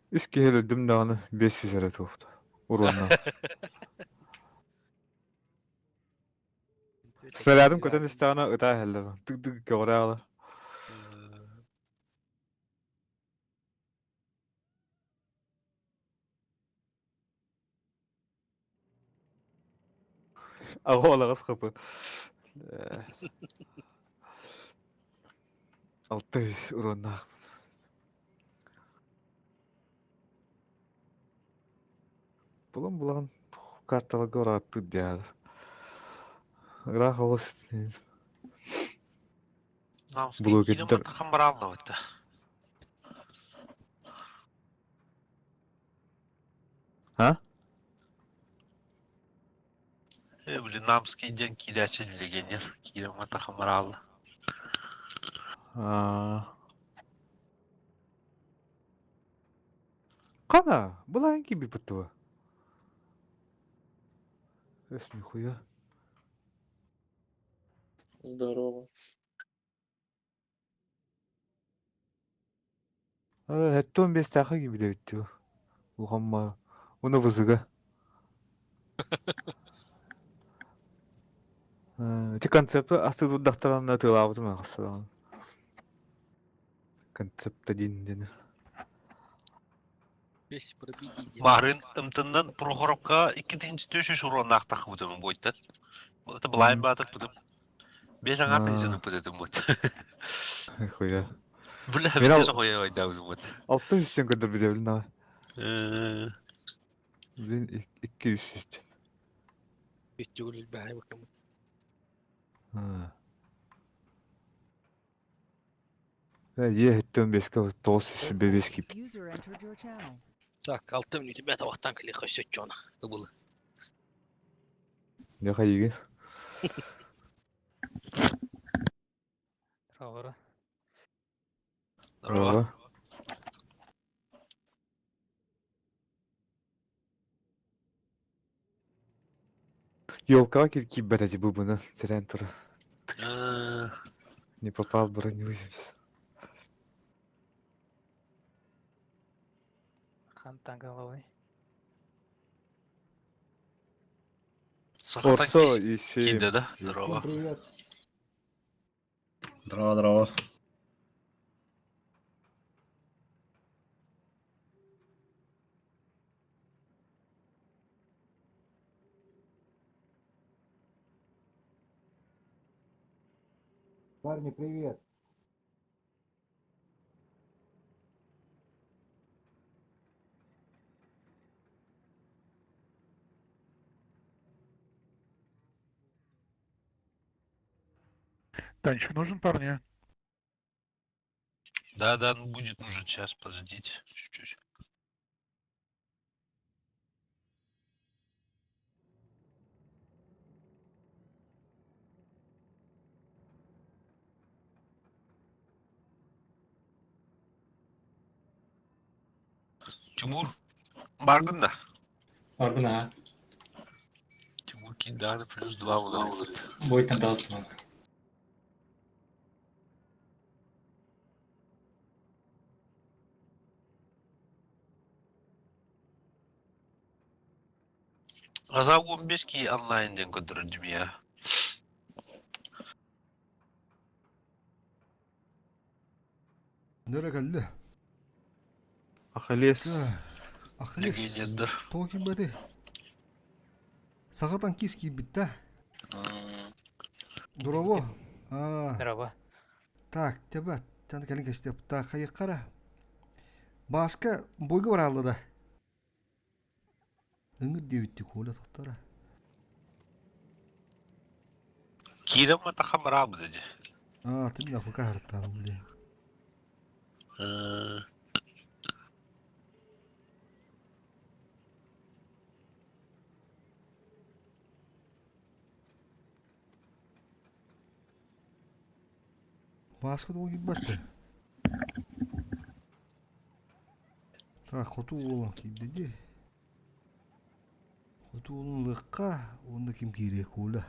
Үс киһи өлөрдүм даҕаны 500 эрэ туохта. Уруонна. Снарядым көтөн истэҕинэ ытаа иһэллэр. Тык-тык көҕүрээ аҕалар. Аҕа олаҕас хапы. 600 уруоннаахпын. Булан булан карталарга ырааттыыр диэхэр. Ыраах оҕус блогердар А? Э, блин, Намский диэн киирээччи легионер киирэн матахамараалла. Аа. Хана, былайын киирбиппит дуо? Эс нихуя. Здорово. Сэттэ 15-тээххэ киирбит эбит дуу. Улахамма уну вызыга. Ити концепты астыы турдахтарына тыалаабытым аҕыстаҕын. Концепт один диэн. Весь пробитие. Марын ымтыннан Прохоровка 2-3 уроннаах тахыбытым буойтан. Это былайын баатыппытым. Бес аҥаар тыһыынчаны ыппытым вот. Хуя. Бля, бес хуя ойдаабытым вот. 600 көрдөрбүтэ билин аҕай. Блин, 200 Үттүгүл баай бакамы. Е, 15-ке 905 кип. User entered your channel. Так, алты минут ребята, вахтан кали хөсөччона. Ыбылы. Не хайыгы? Здорово. Здорово. Елкаға киирбэт эти быбына сирээн турар. Не попал броню 80. Хантан головой. Орсо и семь. Киде, да? Здорово. Привет. Здорово, здорово. Парни, привет. Танчик нужен, парни? Да, да, ну будет нужен сейчас, подождите чуть-чуть. Тимур Баргын да. Барбын а. Тимур Кинданы плюс два ударит. Бойтан дауысынан. Аза 15 ки онлайн ден көтөрөр я. Нөрө кэллэ. Ахиллес. Ахиллес. Легендер. Тоҕо киирбэтэй? Саха танкист киирбит да? Дорово. А. Здорово. Так, тебе, тан кэлин кэстеп. Так, хайыккара. Бааска бойга бараалла да. Ыҥыр диэбитти Коля тоттора. Киирэн матаха бараабыт ди. А, ты меня пока хартан, блин. Бааска тоҕо киирбэт Так, хоту уолан киирдэ дии. Хоту уолун ылыахха, уонна ким киириэ Коля.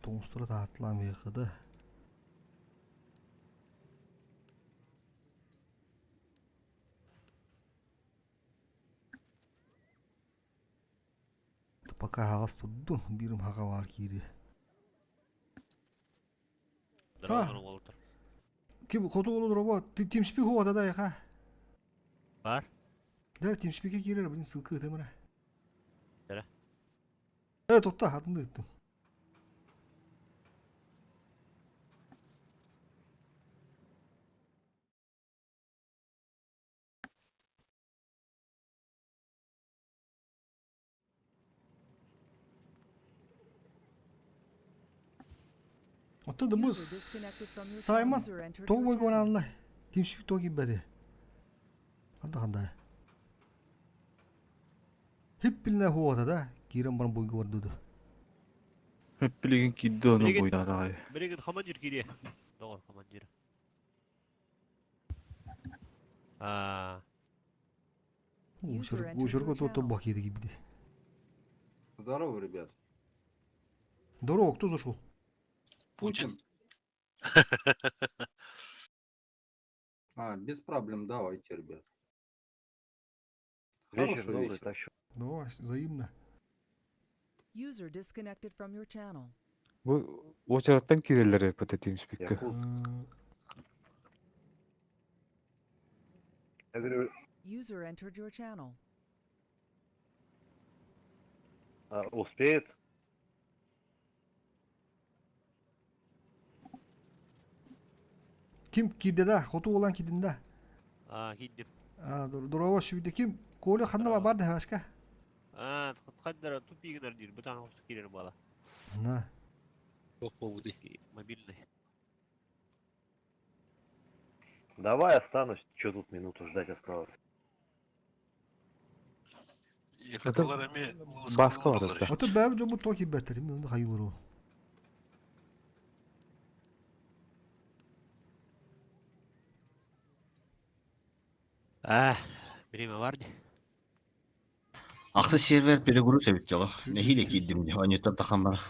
Тоҥустара таһаатталаан да. Пока аһаҕас турдун, биирим хаҕа баар киириэ. Здорово, уолаттар. Ким хоту уолун робот, ты TeamSpeak хуота да яха? Бар. Да, TeamSpeak'е киирэр, блин, ссылка ыытым эрэ. Эрэ. Э, тутта, атын ыыттым. Оттон да бу User disconnected from your channel. Саймон User entered тоҕо your бойга channel. бараалла? TeamSpeak тоҕо киирбэти? Ханда ханда. Хиппилне хуота да, киирэн баран бойга бардыды. Билигин киирдэ ону Билигин- буйдаатаҕай. Билигин командир киириэ. Доҕор командир. А, User entered your Учурга туотта channel. бак киирди киирди. Здорово, ребят. Здорово, кто зашел? Путин. А, без проблем, давайте, ребят. Вечер Хорошего добрый, вечера. так что. Давай, взаимно. User disconnected from your channel. Бу уочараттан киирэллэр эппит TeamSpeak'ка. Якут. Я говорю, User entered your channel. а, успеет? Ким киирдэ да, хоту уолан киирдин да. а, киирдим. А, здорово, сүбүдэ ким? Коля ханна бар да хаска? А, хаддара тупигнер диир, бутан хосу киирэр буола. На. Туох буолбутуй? Мобильный. Давай останусь, что тут минуту ждать осталось. Якуталар эми Бааска барда. Ото бэб дьоммут тоҕо киирбэттэр, мин онно хайыылар А, время бар ди. Ахсы сервер перегруз эбит дьолох. Нэһиилэ киирдим дии, оонньуттан тахан баран.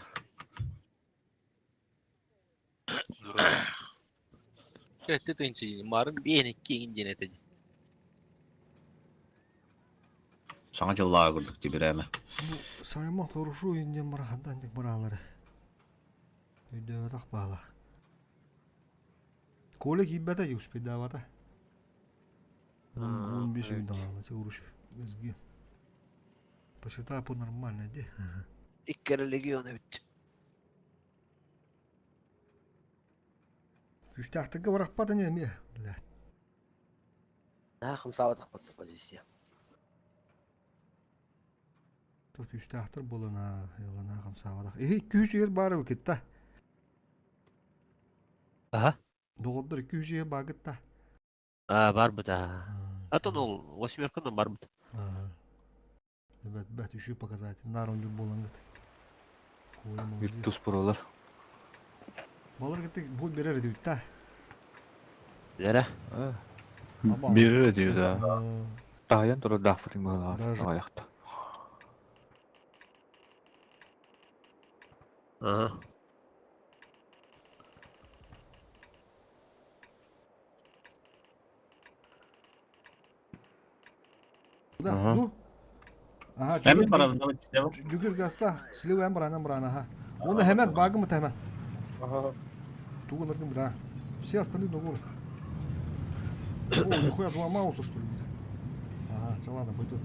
Өттө тыынчы марын биэни киин диэн этэ. Саҥа дьыллааҕы курдук тибирээмэ. Бу сайма хорошо индиан барахандан дик бараалары. Өйдөөбөтөх баалах. Коля киирбэтэ, успейдаабата. 15 уйдаҕаала, чэ уруш СГ. По сетапу нормально, ди. Икки эрэ легион эбит. Күүстээхтэргэ барахпат ини эмиэ, бля. Аа, хамсаабатахпыт позиция. Тыл күүстээхтэр буолана, ылана хамсаабатах. Иһи күүс үөр баар эбит та. Аха. Доҕордор 200 үөр баагыт та. Аа, барбыт аа. Атын ол восьмерканан барбыт. Ага. Эбэт, бэт, үчүгэй показатель. Наар оннук буолаҥҥыт. Коля молодец. Virtus Pro'лар. Балар кытта бу берер этибит та. Лера. Берер этибит да. Таһыйан турардаахпытын быһалаах Даже. аҕыйахта. Ага. Да, Ага. ну. Ага, Hemen барабын, давай слева. Жүгүр гаста, слева эм баранан баран, ага. Оны hemen багымы hemen. Ага. Тугун да. Все остальные на гору. О, нихуя два мауса, что ли? Ага, це ладно, пойдет.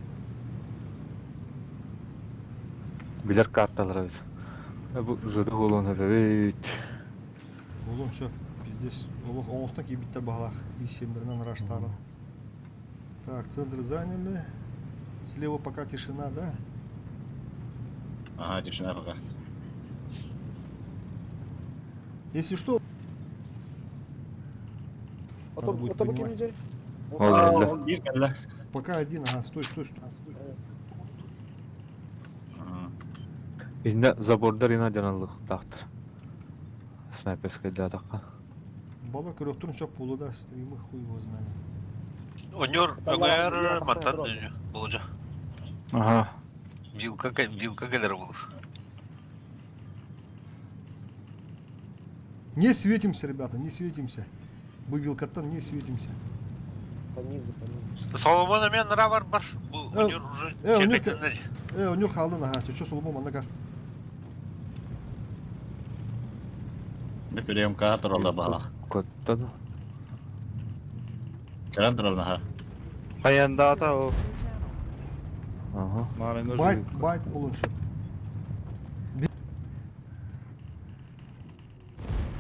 Билэр карталар эбит. Бу жыды буолуон эбит. Oğlum все, пиздец. Олох оңоста кийбиттер баһалаах. И семеринен раштарын. Так, центр заняли. Слева пока тишина, да? Ага, тишина пока. Если что, Ото Надо будет ото понимать. ким Ол Биир кэллэ. Пока один, ага, стой, стой, стой. Инне забордар ина дьаналлыктаахтар. Снайперскайдаатахха. Бала көрөктөрүн сөп болу да, стримы хуй его знает. Оньор, өңөр мантан болжа. Ага. Вилка, вилка келер болur. Не светимся, ребята, не светимся. Бу вилкаттан не светимся. По низу, по низу. Соломон мен бар бар. Бу оньор уже Э, у них, чекетинler. э, у них халдын, ага, чё Соломон, манна кар. Бе ка туралла баалах. Коттан. Кэлэн туралла ха. Хайандаата ол. Ага. Маарин Байт, байт болун сөп.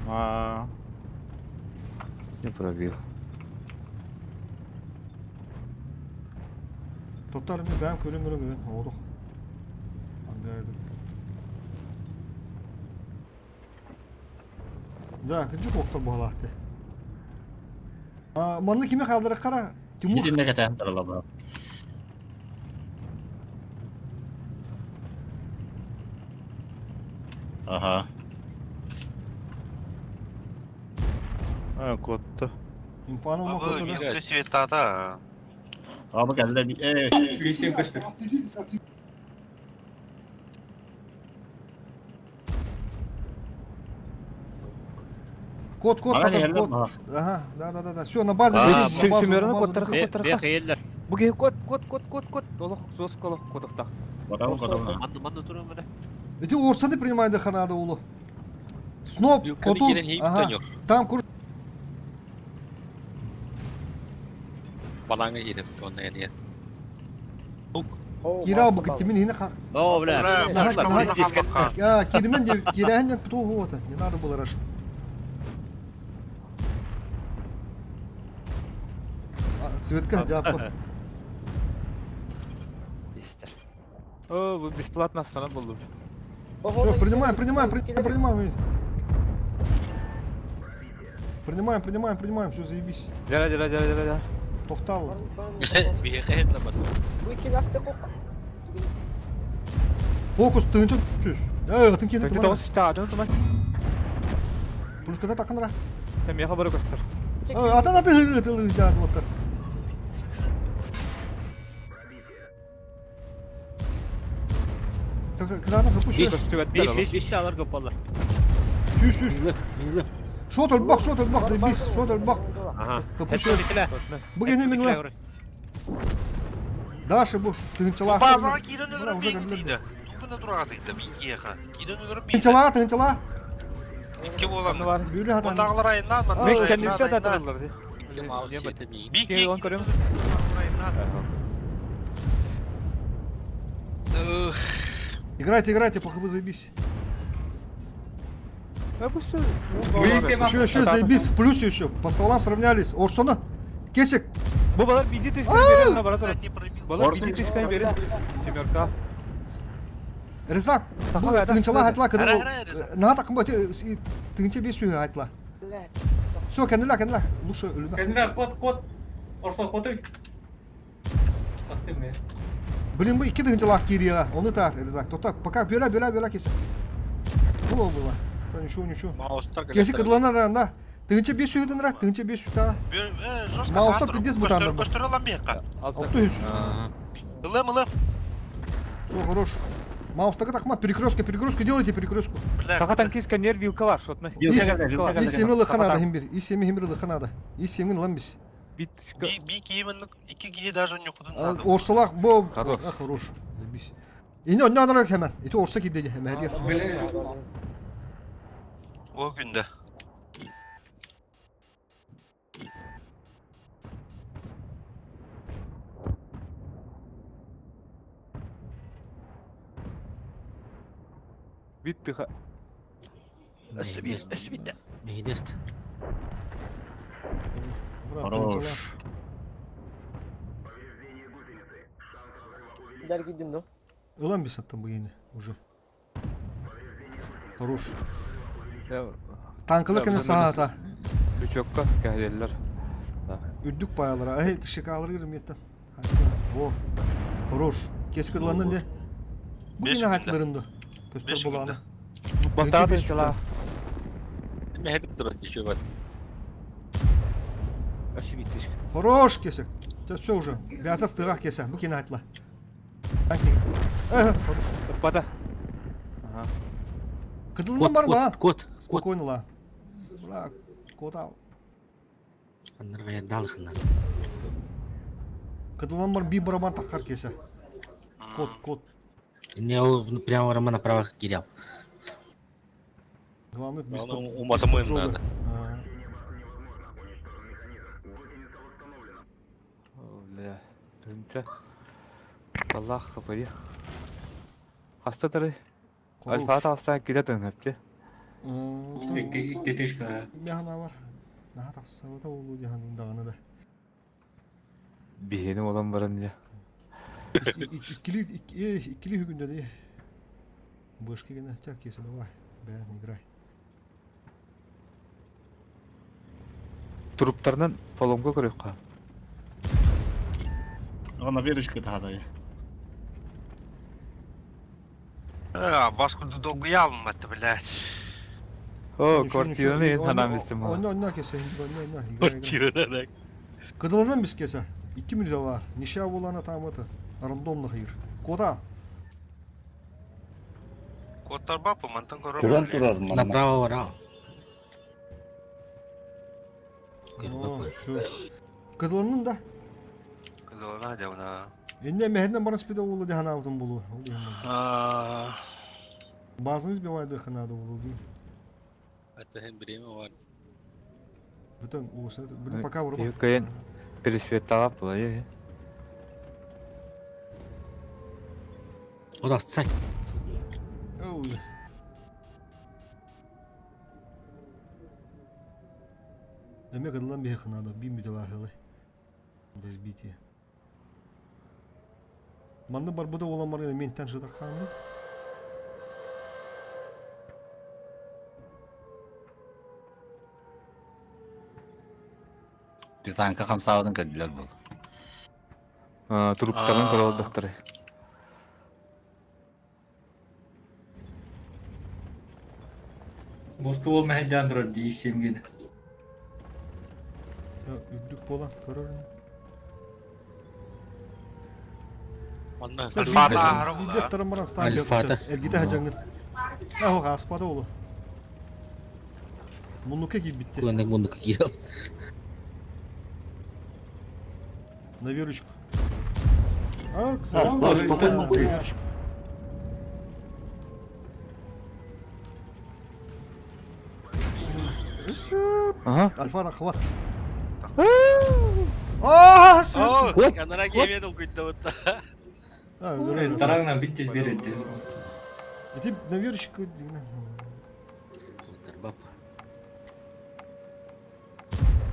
Аа. Не пробил. Тоттар мен бәм көрем көрем көрем. Олох. Ангайды. Да, кынчы коктор буолаахты. А, манны кими қалдыры қара? Тимур. Итинне кэтээн туралла баалах. Ага. Аа, котта. Инфаны ома Бу котта да. вилка светата. Аба кэллэ э Лисим көстөр. Код, код, Ага, потом не, код. ага. Ага, да, да, да, да. Все, на базе. А, на базу, на Сүмеріні базу, коттарха на базу. коттарха. Бу киһи кот кот кот кот кот. Олох суос колох котохтах. Котабын котабын. Манны манны турun бere. Эти орсаны принимай ханада улу. Сноп, Вилканы коту. кирен хейп Ага. төньор. Там кур. Балаңа киреп тонна яны. Кирал бу киттимин хина ха. О, бля. А, кирмен де кирәһен кто вот. Не надо было рашить. А, Светка жаппа. О, бу бесплатно астана болду. Все, принимаем, принимаем, принимаем, принимаем. Принимаем, принимаем, принимаем, все, заебись. Жара жара жара жара жара. Тохтал. Бихет на бат. Фокус, ты ничего чуешь? Эй, ты кинь, Ты тоғыз үсті атын тумай. Пушкада тақынра. Мен меха бары көстөр. Атын атын атын атын вот. Кытаанах хапы Беш, беш, алар көп болар. Сүүс, сүүс. Шот өлбөх, шот өлбөх, заебись, шот өлбөх. Ага. Хапы Бу гене мен ла. Даша бу тыгынчалаах. Базаға киирэн өлөрөн биир тиийдэ. Тугуна тураҕа тиийдэ, биир Киирэн өлөрөн биир. Тыгынчалаа, тыгынчалаа. Икки буолан. Бүлі хатан. Онтағылар айыннаан, манна Мен айыннаан, кэнниттэн айыннаан. татырылар. Биир киһи Он көрөм. Играйте, играйте, по хб заебись. Еще, Еще, еще заебись, в плюсе еще. По столам сравнялись. Орсона. Кесик. Бу балар биди тишкан берин лаборатория. Балар биди тишкан берин. Семерка. Резак. Саха Бу гайда тыгынчалаа сызады. айтла кыды Ара, ол. ара, Резак. Наата кымба тыгынча бес сүйі айтла. Все, кәнілә, кәнілә. Лучше өліме. Кәнілә, кот, кот. Орсон, коты. Кастым мен. Блин, bu iki тыгынчалаах кириэҕэ. Ону таар, Резак. Тота, пока бөлө, бөлө, бөлө кесик. Было было. Та ничего, ничего. Маустар Кесик кыдыланар анда. Тыгынча бес сүйүден ра, тыгынча бес сүйтаға. Маустар пиздец бутандар бу. Көстөр алам бияққа. Алты үс. Ылым, ылым. Все, хорош. Маустага такма, перекрестка, перекрестку делайте, перекрестку. Саха танкистка нер вилка бар, шотны. И семи лыха надо, химбир. И семи химбир лыха надо. И семи ламбис. Би киімін, iki киһи даже ньюкудун Орсалах бо. Хорош. А, Хорош. Заебись. Ини онно анарак hemen. Ити орса кидеги hemen. Hadi. О күндө. Бит тыха. Мейдест. Хорош. Дер гидим до. Ылан бис аттан бу ени уже. Хорош. Танкылы кene саата. Лючокка кәһелләр. Үрдүк паялара. Эй, тышыка алыр гырым еттен. О. Хорош. Кескыдланын де. Бу Беш yine күндө. hayatlarında. Köster Беш буланы. Бата тынчала. Мехедip durun еще бат. Хорош кесек. Все уже. Бята стыгах кесе. Бу кene hayatla. Э, хорош. Бата. Ага. Кыдылынан бар ла. Кот, кот. Спокойно ла. Бра, кота. Аннарга далыхынан. Кыдылынан бар би барабан таккар кесе. Кот, кот. Не ол прямо Романа направо кирял. Главное, без Главное, ума там им поджога. надо. А. Бля. Тынча. Аллах капы. Хаста тары. Хорош. Альфа таста киде тынып. Икки, икки тишка. Мяхана бар. Наха тахсабата болу диханын даганы да. Бихени olan баран я. Иккили иккили хүгүндө де. Бышки гена тяк кесе давай. Бән играй. Туруптарынан поломка көрөккө. Ана верочка тагадай. Бас күндү долгуя алматты, блядь. О, квартираны ен ханам истем. Онно онно кесе, онно онно. Квартираны да. Кыдыланан биз кесе. 2 мүнөт бар. Ниша болана таматы. Рандомно хайыр. Кота. Коттар бапы, мантан көрөм. Туран турар манна. Направо вара. О, все. Кыдыланын да. Кыдылана жабына. Энне мехнен барыс пиде болу дихана алтын болу. Базыңыз бевайды ханады болу. Это hem время var. Бүтін осы, блин, пока вроде. Кыйын пересвет талап була. Ода сай. Оу. Эме кыдылан бихе ханады, би мүдө бар хылы. Разбитие. Манны бар буда olan бар мен тән жыдақ ханды. Титанка хамсабытын көрдүлөр бул. Туруптарын көрө алдыктары. Босту ол мәхеджан турар дии семгеде. Үрдүк болан, көрөрүн. Манна Альфата Билбет тарыммаран стан Альфата. Эргите хадьаҥҥыт. Аһох ааспата олу. Муннукка киирбитте. Куоннак муннукка киирэл. На верочку. Спокойно. Верочку. Ага. Альфа хват. Аа, О, анара кеме толкуйда Тараңнан биттес береді. Ити на верочку.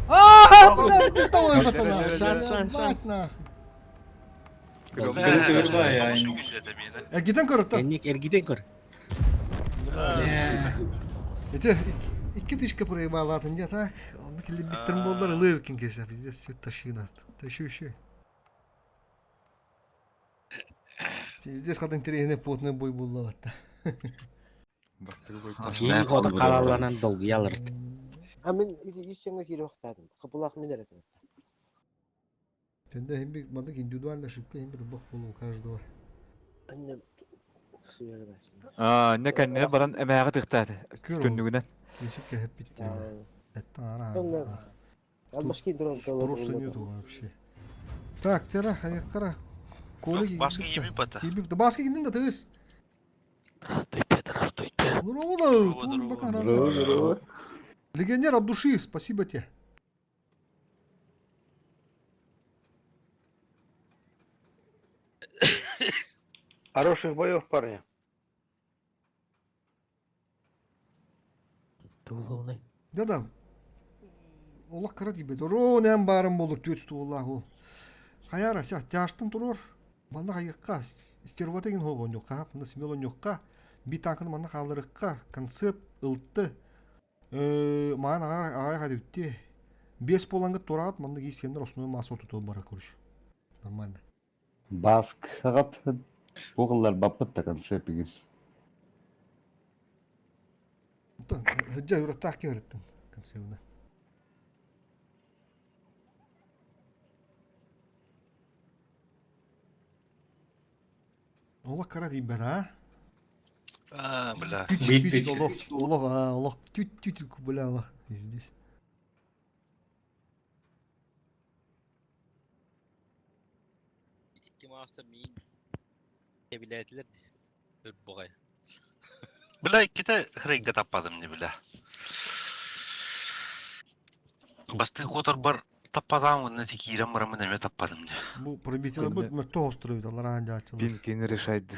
Аа, бля, не столовый пацана. Шанс, шанс, шанс. Мать нахуй. Эргитен Эргитен көрөттө. Энник эргитен көр. Ити икки тышка проебалатын я так. Онны килip биттерин болдар ылы кин кесе. Пиздец, все тащи нас. Тащи еще. Пиздец, хатын интересный потный бой был латта. Киин хода каралланан долгуялар. А мен ишчеңге кире вақтадым. Кыпылақ мен әресім. Тенде хим бир мадык индивидуально ошибка хим бир бок болу у каждого. Аа, не кэннэ баран эмээҕи тыктааты. Түннүгүнэн. Кешик кэһэп битти. Это ара. Албашки дрон Просто нету вообще. Так, тера, хаяққара. Коля Баска кийбит бата. Кийбит. Да баска кийдин да тыгыз. Здравствуйте, здравствуйте. Здорово, да. Пока, Здорово, здорово. Легионер от души, спасибо тебе. Хороших боев, парни. Да-да. Олох кара тибет. Оро нәм барым болur төт столлах ол. Хаяра ся тяштын турор. Манна хайыкка стервата ген хогон жокка, мында смелон жокка. Би танкын манна халырыкка концепт ылтты. Э, маған ага ага дипти. Бес болангы турат манна кийсендер основной масса отуту бара короче. Нормально. Баск хагат бугыллар баппыт да концепигин. Хыджа юраттаах киһириттен концепт. Олох кара дейбер, а? А, бля. Тыч, тыч, олох, олох, а, олох, тють, тють, бля, олох, здесь. Икки мастер миин тебилээтилер ди. Өр бугай. Бля, икките хрейга таппадым не бля. Басты котор бар таппадам, онна тикиирен барамын эме таппадым не. Бу пробитие бут мөттө островит, алар аан жаачылар. Пинкини решайды.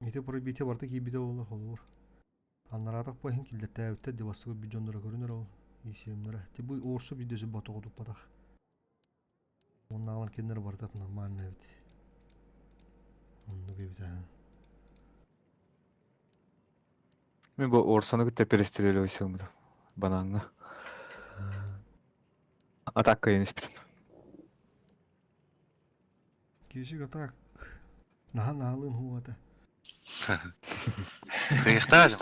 Ити пробитие барта кийбите болар, холур. Аннаратак бахин килдеттээбиттер дебастыгы бидьондора көрүнөр ол. ИСМнere. Ти бу орсу видеосу батогу туппатах. Оннааҕар кинилэр барыта нормально эбит. Оннук эбит аа. Мен бу Орсону кытта перестрелил бананга. Атака енеспитим. Кишик атак. Нахан наалын хуата. Кыйыктаажым.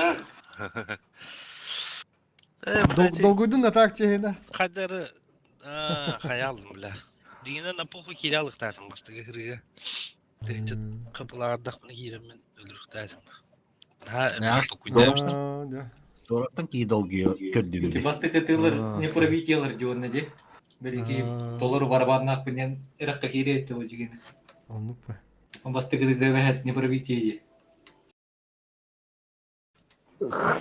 Долгуйдун атак чехина. Хадары хаялым бля. Дигенен на похуй киралыктаатым бастыгы хырыга. Тыгынча капылаардах мына киирэммин өлүрүхтаатым. Ха, Дораттан кии долгуйа көрдүм. Басты кытылар не пробитиялар дион ди. Белики доллар барабаннак менен иракка кире этти бу жигин. Оннук па. Басты кыты дебэхет не пробитие ди.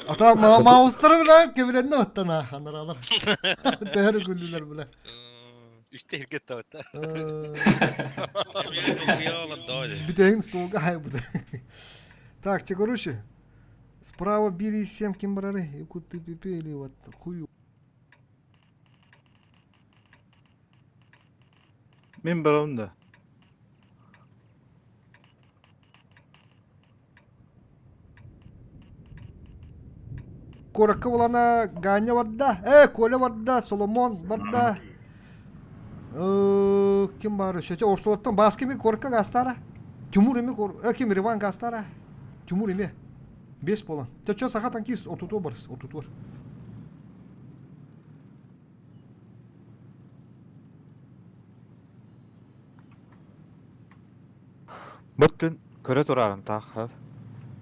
Ата маустар бля кебиренне оттана ханаралар. Тәһәр күллүләр бля. Үстэ хиргет табыта. Битеген столга хай бу. Так, те короче. Справа били семь кем барары, якут ты пипели вот хую. Мен барам да. Коракка булана Ганя барда, э, Коля барда, Соломон барда. Э, ким бар? Шөтө Орсолоттон бас кими Коракка гастара? Тимур эми кор, э, ким Риван гастара? Тимур эми. Бес болан. Те чо саха танкист отуту барс, отутур. Бөттүн көрө турарын таах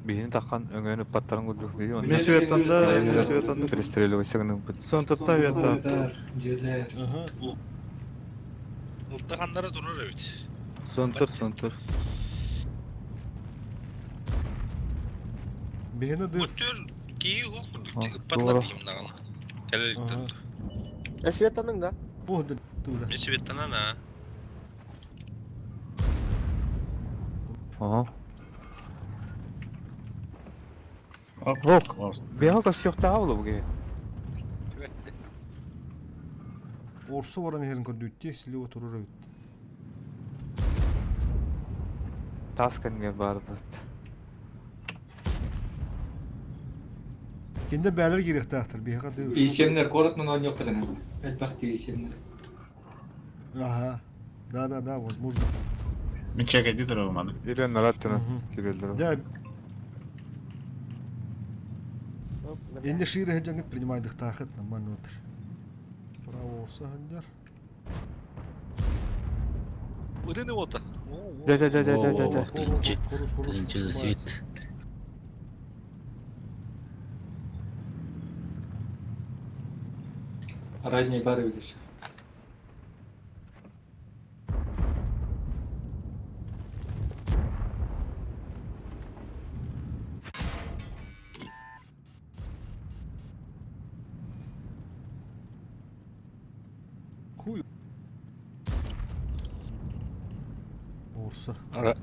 биһини таххан өҥөөн ыппаттарын курдук биһи онно Мен светанда, мен светанда. Перестреливайся гыныппыт. Сонтотта авиата. Дьиэлэр. Ылтаханнара турар эбит. Сонтор, сонтор. Биһини ды. Өттөр киһи уох курдук ыппатлар диим даҕаны. Кэлэликтэр. Э, Светаның да? О, да, туда. Мен светанан а. Ага. Ок, бега көстүөхтээҕэ буолуо бу киһи. Орсу баран иһэрин көрдүүттүү, слива турар эбит. Таас кэннигэр баар быт. Кинде бээлэр киириэхтээхтэр, биһиэхэ ды. Исемнер город оонньуохтарына. Элбэх исемнер. Ага. Да, да, да, возможно. Мен чекайды турабым аны. Ирен нарат түнө киреллер. Да. Энди шире хеджангыт принимайдыктаахыт нормально отыр. Право орса хандар. Ытыны ота. Дя дя дя дя дя дя дя. Тынчы, тынчы свет. Ранний бары видишь. Хуй. Орса. Ара.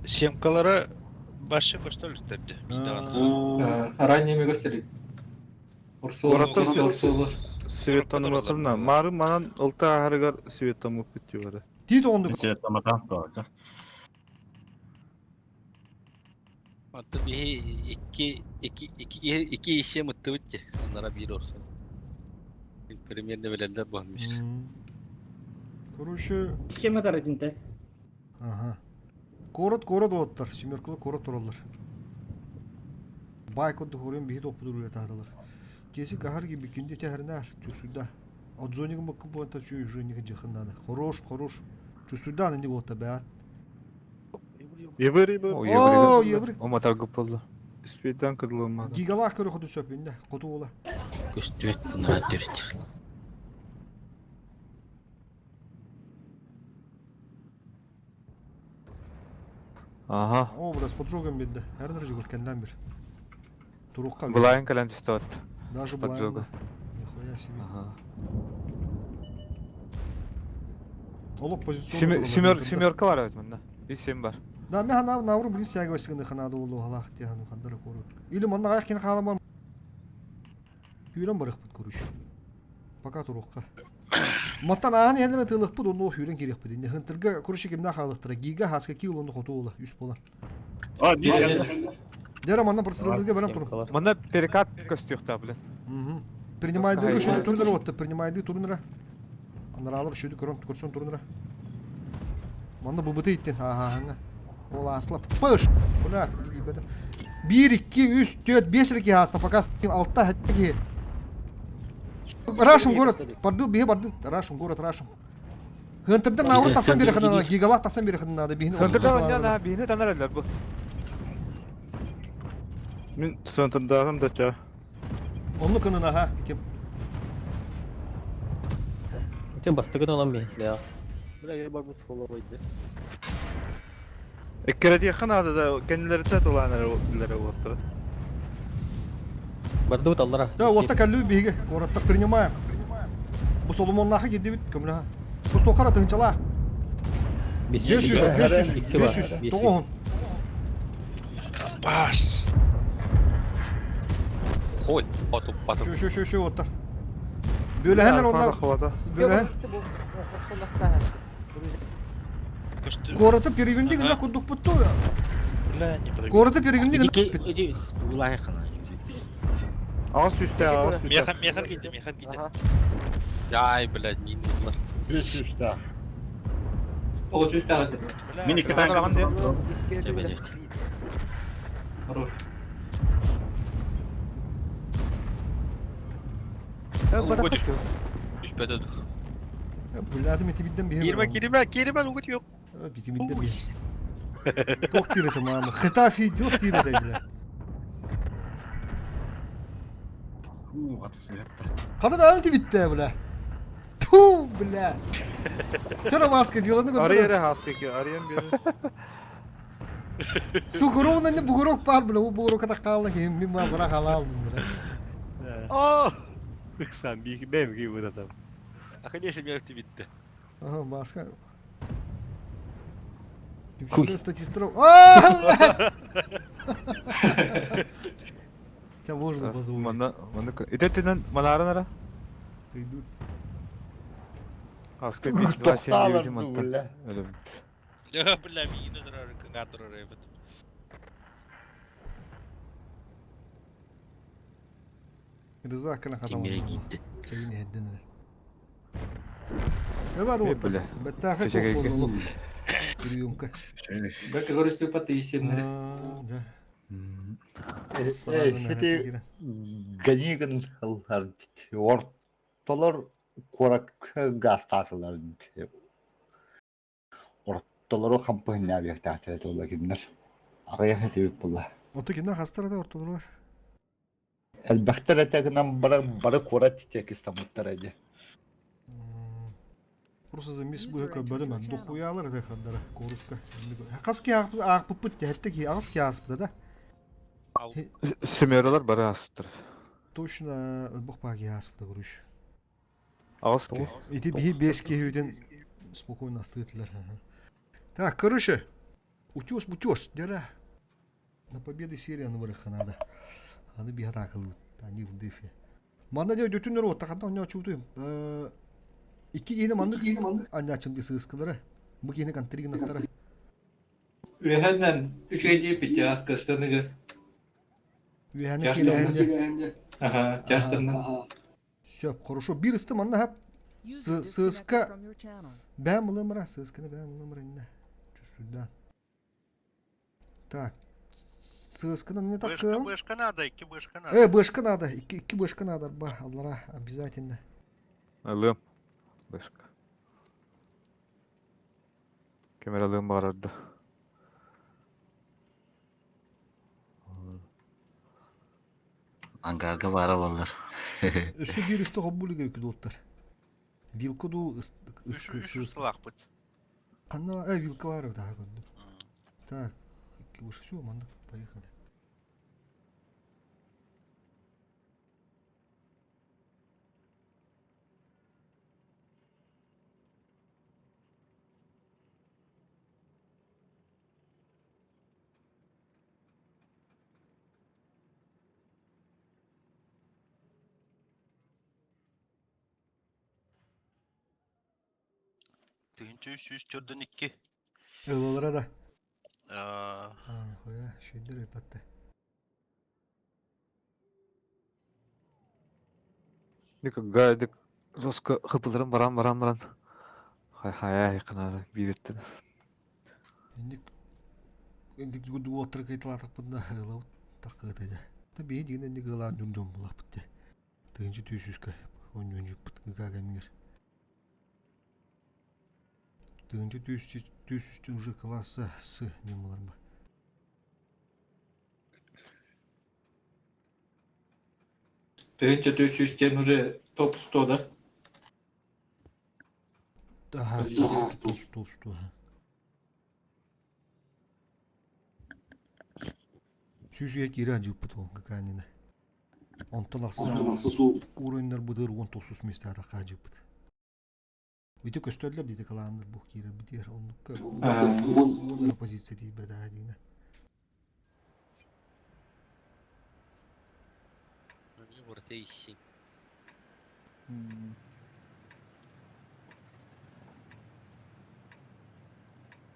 Семкалара башы көстөлүктөрдү. Ранний көстөлүк. Куораттар светаныматырна. Мары манан ылта ахарыгар светамып бүттү бары. Тиит оҕонду. Светаматан туорга. Аты биһи икки икки икки киһи икки ишем ыттыбыт ти. Аннара биир орсон. Примерно билэллэр буһаммыш. Короче... Схема таратинте. Ага. Город, город оттар. Семеркалы город тураллар. Бай кодду хорен биһи топпу дуруля таһаралар. Кеси кахар ки бикинди тәһәрнәр чусуда. Отзонигы мыккы буанта чуй жунигы жахыннады. Хорош, хорош. Чусуда нинди отта бә. Ебір, ебір. О, ебір. О матар болду. Спейдан кыдылымады. Гигалах көрө ходу сөпүндә. Коту ола. Көстүөт бунара төрт. Ага. О, брас поджогом бедде. Һәр дәрәҗә күркәндән бер. Турукка. Булайын кэлэн түстү Даже Поджога. булайын. Нихуя себе. Ага. Олох позиционно. Семер семерка бар эбит мында. И сем бар. Да, мен хана навру блин сяга васыгны ханады улу халах ти хану хандара кору. Или манна гай кин халамар. Хүрен барык бит коруш. Пока турукка. Маттан аан хендене тылык бут онну хүрен кирек бит. Инде хынтырга курышы кимна халыктыра. Гига хаска ки улуну хоту ула үс бола. А, Дера манна просрылдыга берем туру. Мында перекат көстүөхтэ блин. Мгм. Принимайды шүді турнира отты. Принимайды турнира. Анаралар шүді көрөн көрсөн турнира. Манна бу быты иттен. Ха Ол асла. Пыш. Бля, беда. 1 2 3 4 5 реки асла. Пока алта хәттеги. Рашим город. Барды бие барды. Рашим город Рашим. Хынтырдан навру тасан бери хынана. Гигалах тасан бери хынана. Бихин. Центрда оня бихини танар эллер бу. Мен центрдагым да ча. Онну кынына ха. Ким? Сен бастыгын алам би. Да. Бля, я барбыт холовойды. Эккерети ханады да кенилерите тыланары билere оттыр. Барды бут аллара. Да, вот так аллю биге. Городта принимаем. Бу Соломоннахы кидибит көмлө. Бу стохара тынчала. 500 500 500 тоғон. Баш. Хой, батып батып. Şu şu şu şu оттар. Бөләһәннәр онда. Бөләһән. Городты перевинди гына курдук бутту. Бля, не пробил. Городты перевинди гына. Иди, иди, улай хана. Ағас үсті, ағас үсті. Меха, меха киді, меха киді. Ай, блядь, мин булар. Үс үстә. О, үс тагы. Мин ике танк. Хорош. Düşmedi. Бля, мен тибидден бихе. Кирме, кирме, кирме, угут yok. Битимидден бихе. Туох диир этэ маама? Хетафи идиот диир этэ бля. Уу, атысыһатта. Хата бэйэм тибиттэ бля. Ту, бля. Чара маска деланы Арый эрэ хаска ки, арыйан биэрэ. Сука, ровно не бугурок пар, бля, у бугурок это хаалла киһим, мин бара бара халаалдым, бля. О! Ыксам, бэйэм киһи бытатам. Ахынеси мелти битте. Ага, маска. Түпсүндө статистро. А! Тебя можно позволить. Манна, манна, итетинен манааран ара. Идут. Аска 5 2 7 Тоқталар 9 мантан. бля. Өлөбүт. Бля, бля, миигин ытырар, кыҥаатырар эбит. Рыза кына Тимире киирдэ. Чэгин иһэрдэн эрэ. Эбар Э, уота. бля. Бэттээхэй Чэчэгэйгэ. туох буолла Приемка. Бэркэ көрүстүү паты исемнere. Да. Ити Ганиган ылар ортолор куоракка гаастаатылар ортолору хампыһыннаа туолла кинилэр аҕыйах этибит буолла Оту кине хастар да ортолоругар. элбэхтэр этэ гынан бары бары куорат тиэкистаммыттар эди Просто за мис быһа көрбөдүм мен. Дохуялар это хандара корутка. Хас ки аахпыппыт тэхэтте ки аҕыс ки ааспыта да. Семералар бары ааспыттар. Точно өлбөх баа ки ааспыта короче. Аҕыс ки. Ити биһи бес киһи спокойно астыытылар. Так, короче, утес бутес, дера. На победы серия вырыха надо. Аны биһа таакылыбыт. Они в дыфе. Манна дьэ өйдөтүннэр уотта ханна онньоо чуутуйум. Икки киһини маннык анньааччым дии сыыскалара. Бу киһини контригнаттара. Үөһэннэн үчүгэй диэппит аска ыстаныгы. Үөһэннэ киирээһинне. Аха, чаштанна. Сөп, хорошо. Биир ысты манна хап User disconnected сыыска from your channel. бэм ылымыра, сыысканы бэм ылымыра инне. Чувствую, Так. Сыысканы не Бышка, такым. бышка надо, икки бышка надо. Э, бышка надо, икки, икки бышка надо, ба, аллара, обязательно. Ылыам. Бышка. Кемер ылыам баарарда. Ангарга бара баллар. Өссө биир ысты хоббулига үкүдуоттар. Вилка ду Үс үс ыстылаахпыт. Ханна э вилка бар да көрдүм. Так, икки быш все, манна поехали. Тыһыынча үс сүүс төрдөн икки. Ылалара да. Аа, А, хуя, шүйдер өпатты. Ника гайдык жестко хыпылырым баран баран баран. Хай хай кынады бииреттен. Инник инник гуду оттыр кайталатак бында ылау таккыты да. Та бии деген инник ылаан дүн булак битте. Тыгынчы түйсүскө онньонжук бут гага мир. Тыгынчы түйсүстүн уже класса с не булар ба. Тыһынча түс уже топ 100 да? Ага, топ топ топ топ. Сүүсүгэ киирэн жыппыт ол каканина. Онтон ахсыс уровеньнер быдыр 19 месте атаққа жыппыт. Бити көстөллөр дите калааннар бу киирер битер оннукка позиция дии бэдаа диина. Вортейси.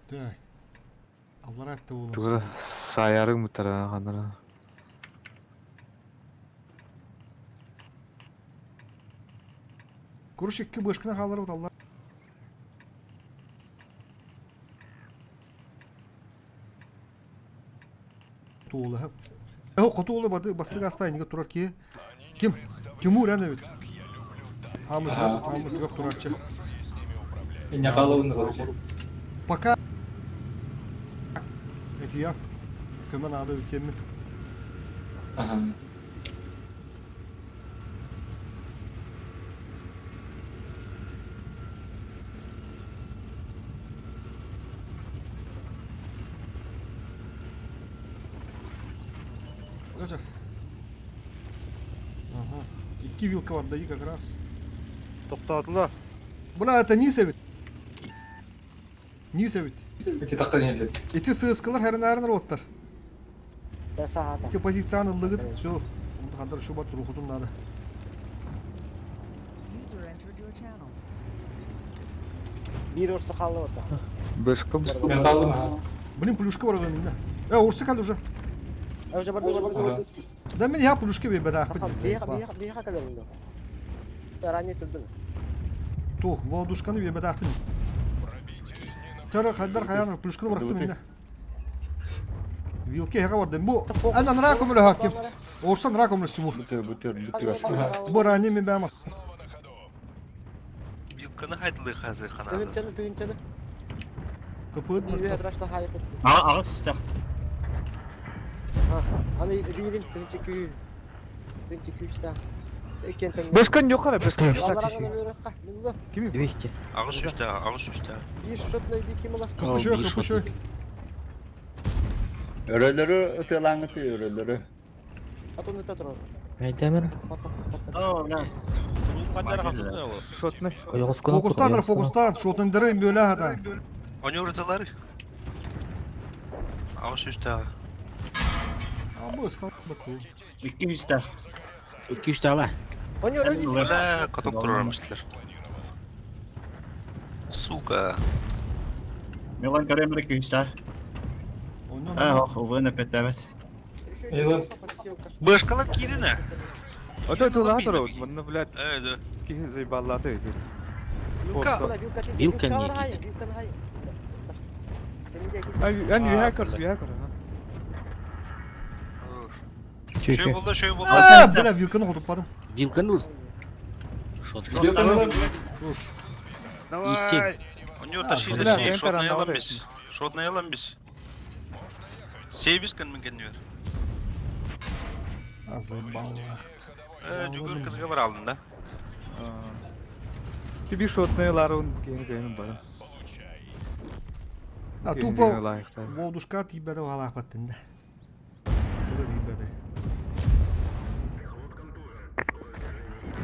Так. Аллар атты болон. Тугура саярың мутара ханара. Куруш икки бышкына халар вот аллар. Туолы хап. Э, хотуолы бады бастык астай неге турар ки. Ким? Тимур әне бит. Хамы хамы yok турарчы. Инне қалауын короче. Пока. Ития көмө наада үтиэммин. Ага. Даже. Ага. Икки вилка бар да как раз. Тохтоотулар. Бля, это низ эбит. Низ эбит. Ити тахтан иһэллэр. Ити сыыскалар хэринээрин роттар. Ити позицияны ыллыгыт, все. Онду хандар шуба турухутун надо. User entered your channel. Биир орса хаалла барда. Бэшком. Мен қалдым ха. Блин, плюшка бар önünde. Э, орсы калды уже. Э, уже барды, уже барды, барды. Да мен я плюшка бе бедах. Бейха, бейха, бейха кадar мында. Ранее турдun. Тух, водушканы бе бедах. Тара хаддар хаяныр плюшканы бырактым инде. Вилке хага бардым. Бу андан раком эле хаким. Орсан раком эле Тимур. Бүтөр, бүтөр, бүтөр. Бу ранее мен бамас. Вилканы хайдылы хазы ханады. Тыгынчаны, тыгынчаны. Кыпыт. Бир рашта хайы. Ага, ага сустах. Аны биирин тыгынчы күй. Тыгынчы күйшта. Экен тең. Бэшкон yok ара, бэшкон. Кими? 200. Ағыз үсті, ағыз үсті. Бир шотный би ким ола? Кыпышой, кыпышой. Өрөлөрү ытылаңыты өрөлөрү. Атон это турар. Айтамыр. Шотны. Фокустаныр, фокустан. Шотындыры бөлә хата. Они урытылар. Ағыз үсті. А бу стал баку. Икки үстә. 200 ала. Бля, каток турармыштылар. Сука. Милан Каремер икки үстә. А, ох, увы, петәбет. Башкалар кирине. Ото ытылаатыр, манна, блядь. Э, да. Киһи заебаллааты эти. Вилка, Вилка не вилка хай. Эн үйэ көр, үйэ көр. Шөй болды, шөй болды. А, бля, вилканы хотуппадым. Вилканы ул. Шот. Давай. У него тащи, Бля, тащи. мен Шотный карандал алам біз. Шотный алам біз. Сейбис кін мінген бер. А заебал. Э, жүгір қызға бар алдын да. Ти би шотны ларын киһи киһи бар. А тупо Волдушка тибәде валах баттында. Була тибәде.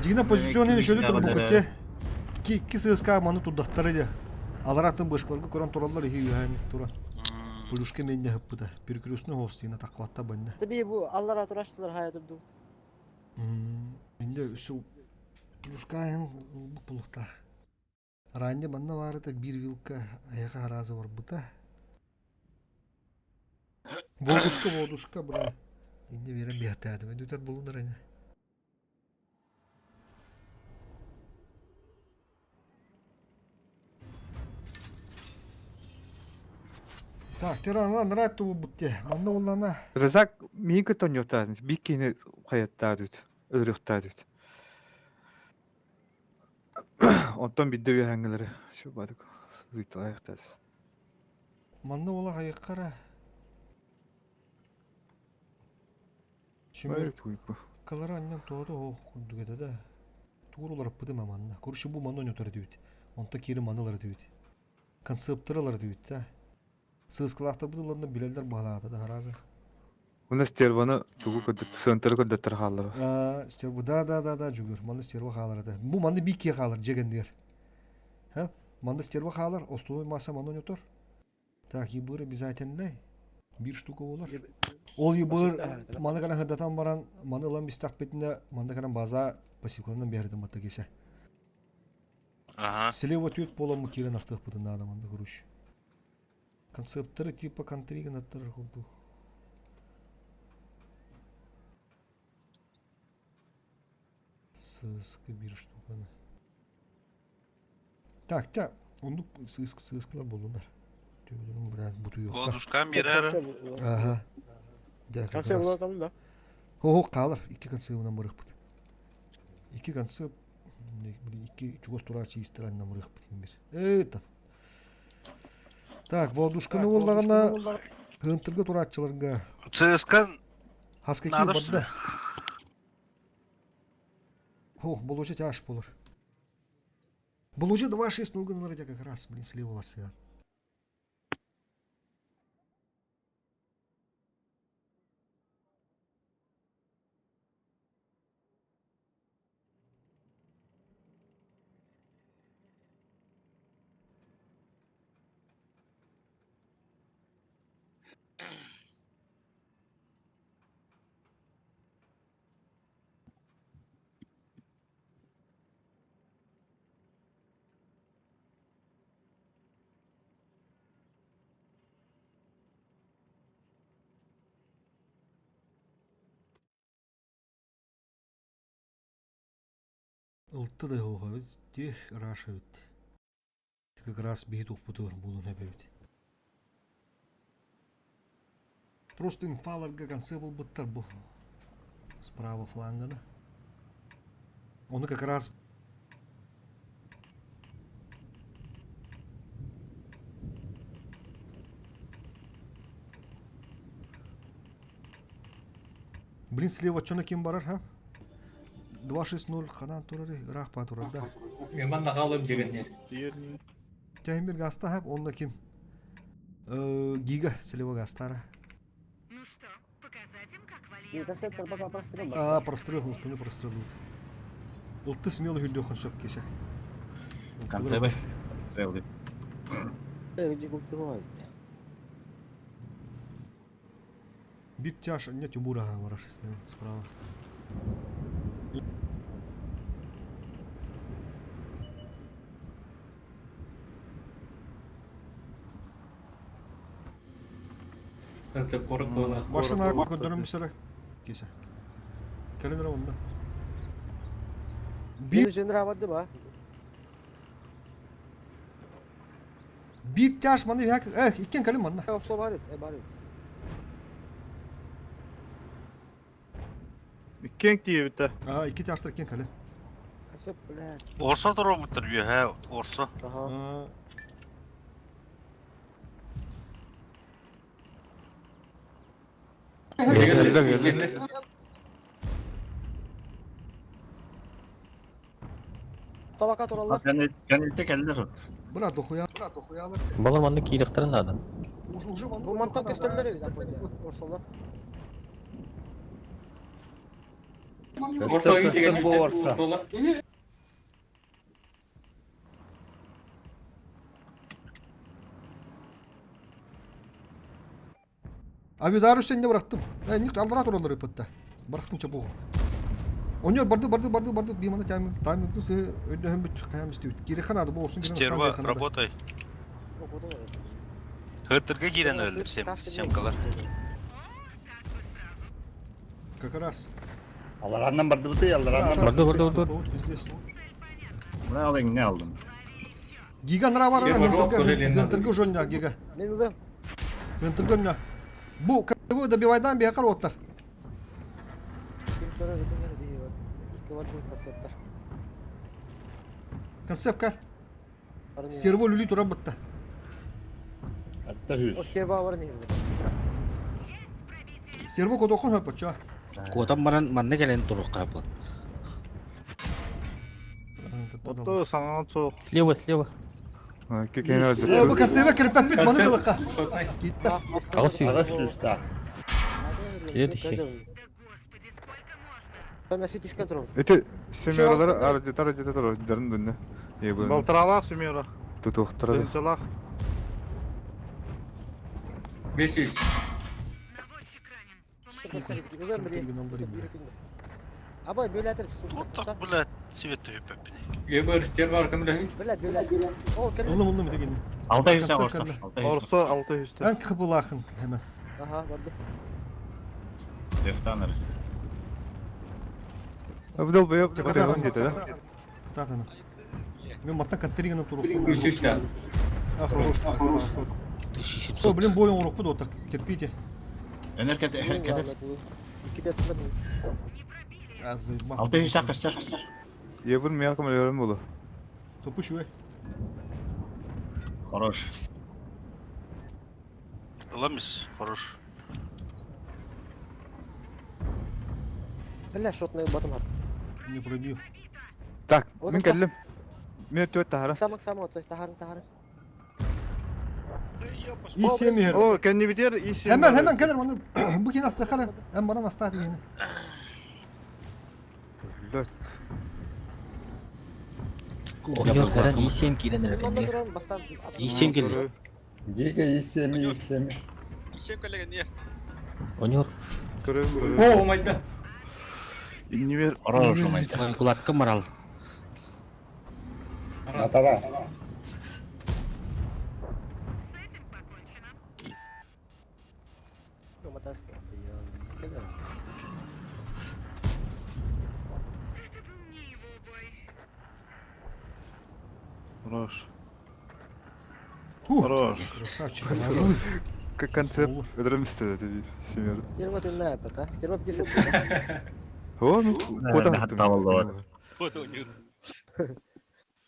Дигна позиционын шөдө тур бу көтте. Ки ки ССК маны турдахтары да. Алар атын бышкаларга көрөн тураллар ихи юхани туран. Плюшка менде хыппыта. Перекрестный хостина такватта банда. Таби бу аллара тураштылар хая турду. Менде үсү плюшка эн бу пулухта. Ранне манна барыта бир вилка аяга харазы бар бута. Волдушка, волдушка, бра. Инде берем бихтады. Мен дүтер булунар эне. Так, тирана нрат ту бутте. Манна улана. Резак миин кытон ётаатын, бик киһини хайаттаа дүт, өлөрүхтаа дүт. Онтон бидде үйэхэҥҥэлэри шубадык зыйталайахтаа дүт. Манна ула хайыккара. Бары Şimdi туйпу. калара аннан туоду о курдугеде да. Туурулар пыдыма манна. Куршу бу манна ойнотор дүйүт. Онто кири манылар дүйүт. Концепторлар дүйүт да. Сыскалахтар будуларында билелер багалаата да харазы. Уна стерваны тугу көдөт, сыынтары көдөттөр хааллар. А, стерва да да да да жүгүр. Манна стерва хаалар да. Бу манна бики хаалар жегендер. Ха? Манна стерва хаалар, основной масса манна ойнотор. Так, ебыр обязательно. Бир штука болар. Ол ебыр маны кана хырдатан баран, маны ылан бистах бетинде, манда кана база пассивкаларынан бердим батта кесе. Ага. Слева түйет бола кирен астық бұдын адам анда күрүш. Концепторы типа контрига наттар курду. Сыскы бир штуканы. Так, тя, онду сыск сыскылар болдундар. Төгүлөрүм biraz буту yok. Волдушка бирер. Ага. Да, как Концепт раз. болот да. Хо, калыр. Икки концепт мырык бит. Икки концепт, икки чугас тура чистер мырык бит бир. Это. Так, волдушканы боллагана. Хынтырга турааччыларга ЦСКА хаска надо барда. О, Болуча тяж болur. Болуча 2-6 нурган как раз, блин, слева вас. Ылтты да оҕобут дии ырааш эбит. Как раз биһи тухпутугар буолуон эбит. Просто инфаларга конце булбуттар бу. Справа флангана. Ону как раз Блин, слева что на ким барар, ха? 2-6-0 ханан турар, ыраах па турар да. Меман нагалым дегеннер. Тәһин бир гаста хап, онна ким? Гига слева гастара. Ну что, показать им, как в Не, концептор пока прострел. А, прострел, ылтыны прострел. Ылты смело хүлдөхөн сөп кесе. Конце бы. Стрелды. Где культивовать? Бит тяж, нет, Тюбура барар справа. Концепт корот буолар. Машина көндөрөм сөрө кесе. Кэлин онда. Бир женра барды ба. Бит тяж маны бяк, эх, иккен кэлин манна. Офло бар ет, бар ет. Иккен тиебитте. А, икки тяжтар иккен кэлин. Концепт, блядь. Орса туруптар үөһэ, орса. Ага. Табака тураллар. Кәнелте кәллер. Брат, дохуя. Балар манны кийлектәрен надо. Уже Бу мантак көстәлләр бит, апа. Орсалар. Орса Көстөр бу орса. Орсалар. Авидар үстенде бырақтым. Ә, ник алдыра туралар ыпытта. Бырақтым чапугу. Онёр барды барды барды барды бимана тайм тайм сы өйдөһөн бүт каям истебит. Кире ханады бу олсын Стерва, работай. Хытырга киирэн өлөр семкалар. Как раз. Алараннан барды быты, алараннан Барды, барды, барды. Вот пиздец. Мына алың не алдым? Гига нра бар Гига жоқ, сожалению, Гынтыргы жонна гига. Мен улым. Гынтыргы жонна. Бу кого добивайдан бекар оттар. Ким турар этиңер бии бар. Икки бар бу концепттар. Концепт кар. Стерво люли тура бытта. Атта хүс. О стерва бар не. Стерво кодохон хапача. Куотан баран манна кэлэн турук капыл. Отто саңа соқ. Слева, слева. Бу концепт кирпеп бит маны кылыкка. Китте. Ага сүй. Ага сүстә. Следующий. Эти семералар ардитар ардитар дарын дүнне. Балтыралақ семера. Тутуқтырады. Тынчалақ. 500. Абай бөләтер Так, блядь, свет төһүппэппин. Ебер стерва аркамда. Бля, бөләтер. О, кел. Улым улым деген. Алты yüз орса. Орса 600. Эн кыбылахын hemen. Ага, барды. Дефтанер. Абдал бая батайган деді да? Так, hemen. Мен маттан контриганы туруп. 300. А, хорош, хорош. 1700. О, блин, бойын урок буду, так терпите. Өнер кете кете. Алты yüз көстөр. Ебір мен көмөлөрүм болу. Топуш үй. Хорош. Ыламис, хорош. Бля, шотный батым хат. Не пробил. Так, мин кэллим. Мен өттүбэт таһара. Самак самак, то есть тахарын тахарын. И7 иһэр. О, кэннибитигэр И7. Hemen hemen keler onu. Bu kine astıkara. Hem bana astı hadi yine. Блядь. Оонньуур Харан И7 киирэн эрэр Онно эҥэр. туран бастан. И7 кэллэ. Гига И7, И7. И7 коллега не. Оонньуур. Көрөм, О, умайда. Иннибер. Хорош умайда. Кулатка марал. Натара. С этим покончено. Это был не его бой. Хорош. Фух, Хорош. Красавчик. Как концепт өдөрөм истеди семер. Терма ты на а? Терма птица. О, ну, кота Хатта болду. Фото оонньуур.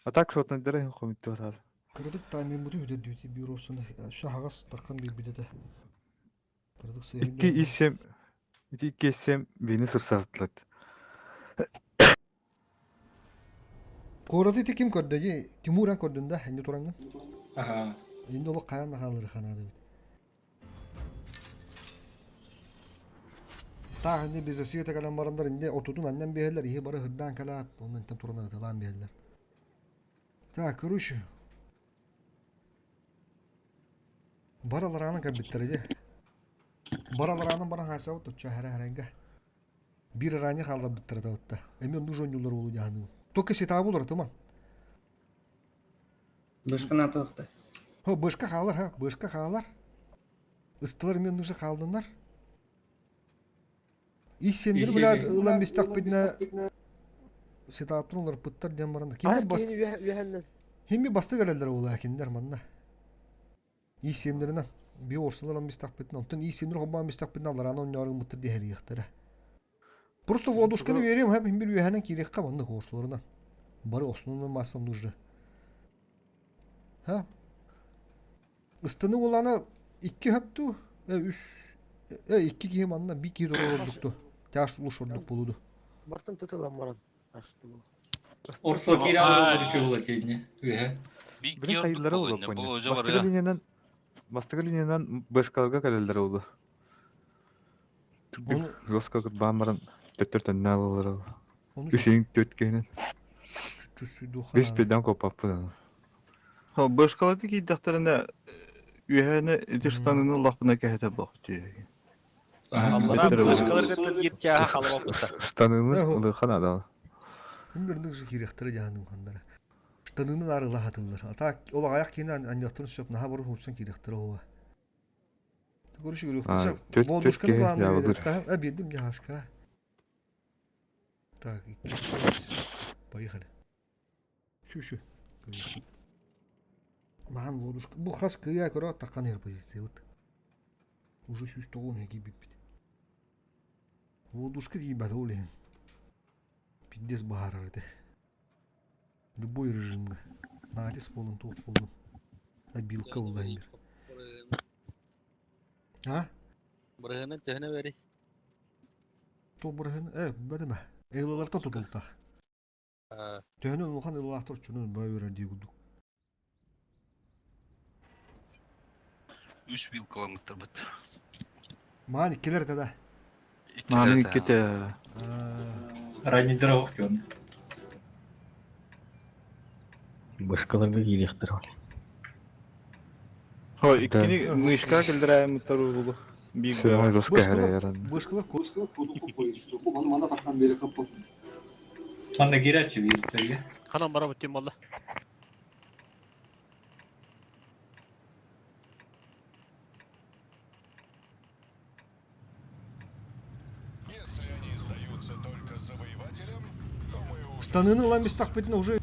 А так шотны дәрәһин комитте бар. Кырдык таймин бу үдә дүти бюросunu шахагас таккан бир бидете. Кырдык 2 И7 2 И7 бини сырсартлат. Кораты ким көрдө же? Тимуран көрдүн да, энди тураңгын. Ага. Энди оло каян халыр ханады бит. Та энди биз света калан барандар инде отутун аннан бехелер, ихи бары хырдан калат, ондан тен турана тылан бехелер. Так, короче. Баралар анын кабиттер же. Баралар анын баран хаса вот ча хара харанга. Бир ране халда биттер да отта. Эми нужен юлар болу жаханы. Только сета болор тыман. Бышкына тоқты. Хо, бышка халар, ха, бышка халар. Ыстылар мен нужы халдынар. И сендер, блядь, ылан бистак бидне сетаптырыңлар пыттар дем баранда. Киндер бас... Химми басты келелер ола киндер манна. И сендеринен би орсулар ан бистак бидне. Онтон и сендер хоббан бистак бидне алар анан ярың мыттыр дехер яктара. Просто водушканы верем, хеп бир үйәнен кирек ка манна орсуларынан. Бары основной массам нужны. Ха? Ыстыны оланы 2 хөптү, 3, 2 киһи манна 1 киһи ордукту. Тяж улуш ордук болуду. Бартын тытылан баран. Ашты бу. Орсо кире алып чугула тедне. Үһэ. Билин кайыллары болду поня. Бастыгы линиядан Бастыгы линиядан бышкаларга калелдер болду. Жестко бамырын төттөр төннө алалар болду. Үсең төткенен. Бис педан копаппы. Хо, башкаларды кийдахтарына үһәне ити штаныны лахпына кәһәтә бах түйе. Башкалар кытта бир чаха халып алыпта. Штаныны улыхан адал. Күндөрнүк же кирехтер жаһанын хандара. Штанынын арыла хатыллар. Ата ол аяк кийин аньяттын сөп наха барып хурсан кирехтер ова. Көрүш көрүш. Лодушканы главное берет. А бердим жашка. Так, поехали. Шу-шу. Махан лодушка. Бу хас кыя көрө таккан эр позиция вот. Уже сүүс тоғун эки бит. Лодушка дейбат олен. Пиздец баарар эте. Любой режимге. Натис болун, тоқ болун. Обилка болайын бир. А? Бырыһынан төһөнө бери. То бырыһын, бәдеме. Элаларта тутултах. Төһөнөн улахан ылаахтар чунун бай берер дии курдук. Үс вилкаламыттар бит. Маан иккилер тада. Мааны икките. Ранний дорог он. Бышкаларга киириэхтэр ол. Хо, иккини мышка келдирәм тару Биг. Сөймө жестко хәрәйәрен. Бышкалар Манна кирәчи бир Канан бара бутем болду. Штаныны ылан бистах битне уже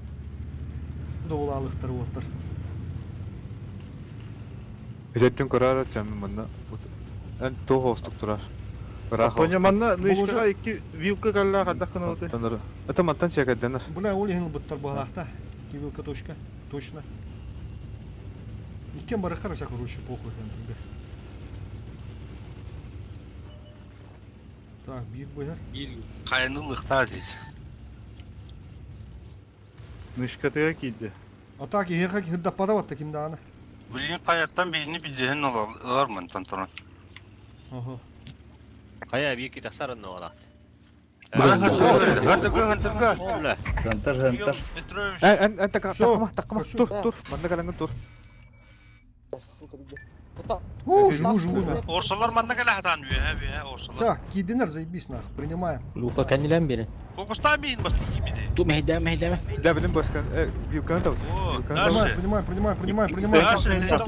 доулаалыктар уоттар. Этеттин көрөр чамы манна. Эн тоох остук турар. Поня манна нышка икки вилка калла хадах кына Таныр. Это мантан чекедденер. Була ол ехин буттар буалаахта. Кивилка точка. Точно. Иккен бары хорошо короче похуй там тебе. Так, биир быһар. Биир хайаны ылыахтаах здесь. Мышкатыга киирди. А так иһиэхэ кирдаппата батта ким даҕаны. Билигин хайаттан биһини билиһин ылар мантан туран. Ого. Хайа биир китахсар онно Центр, центр. Эн эн такма такма тур тур манна кэлэҥҥин тур. Сука, где? Вот У, живу, живу, нах. Орсолар манна кэлэ хатаан үөһэ үөһэ орсолар. Так, киирдинер, заебись нах, принимаем. Лука кэннилэн бери. Фокустаан биин бастык киимини. Ту мэйдэ мэйдэ. Да билим башка вилканы тал. Принимаем, принимаем, принимаем, принимаем, принимаем. Дальше, Тынчал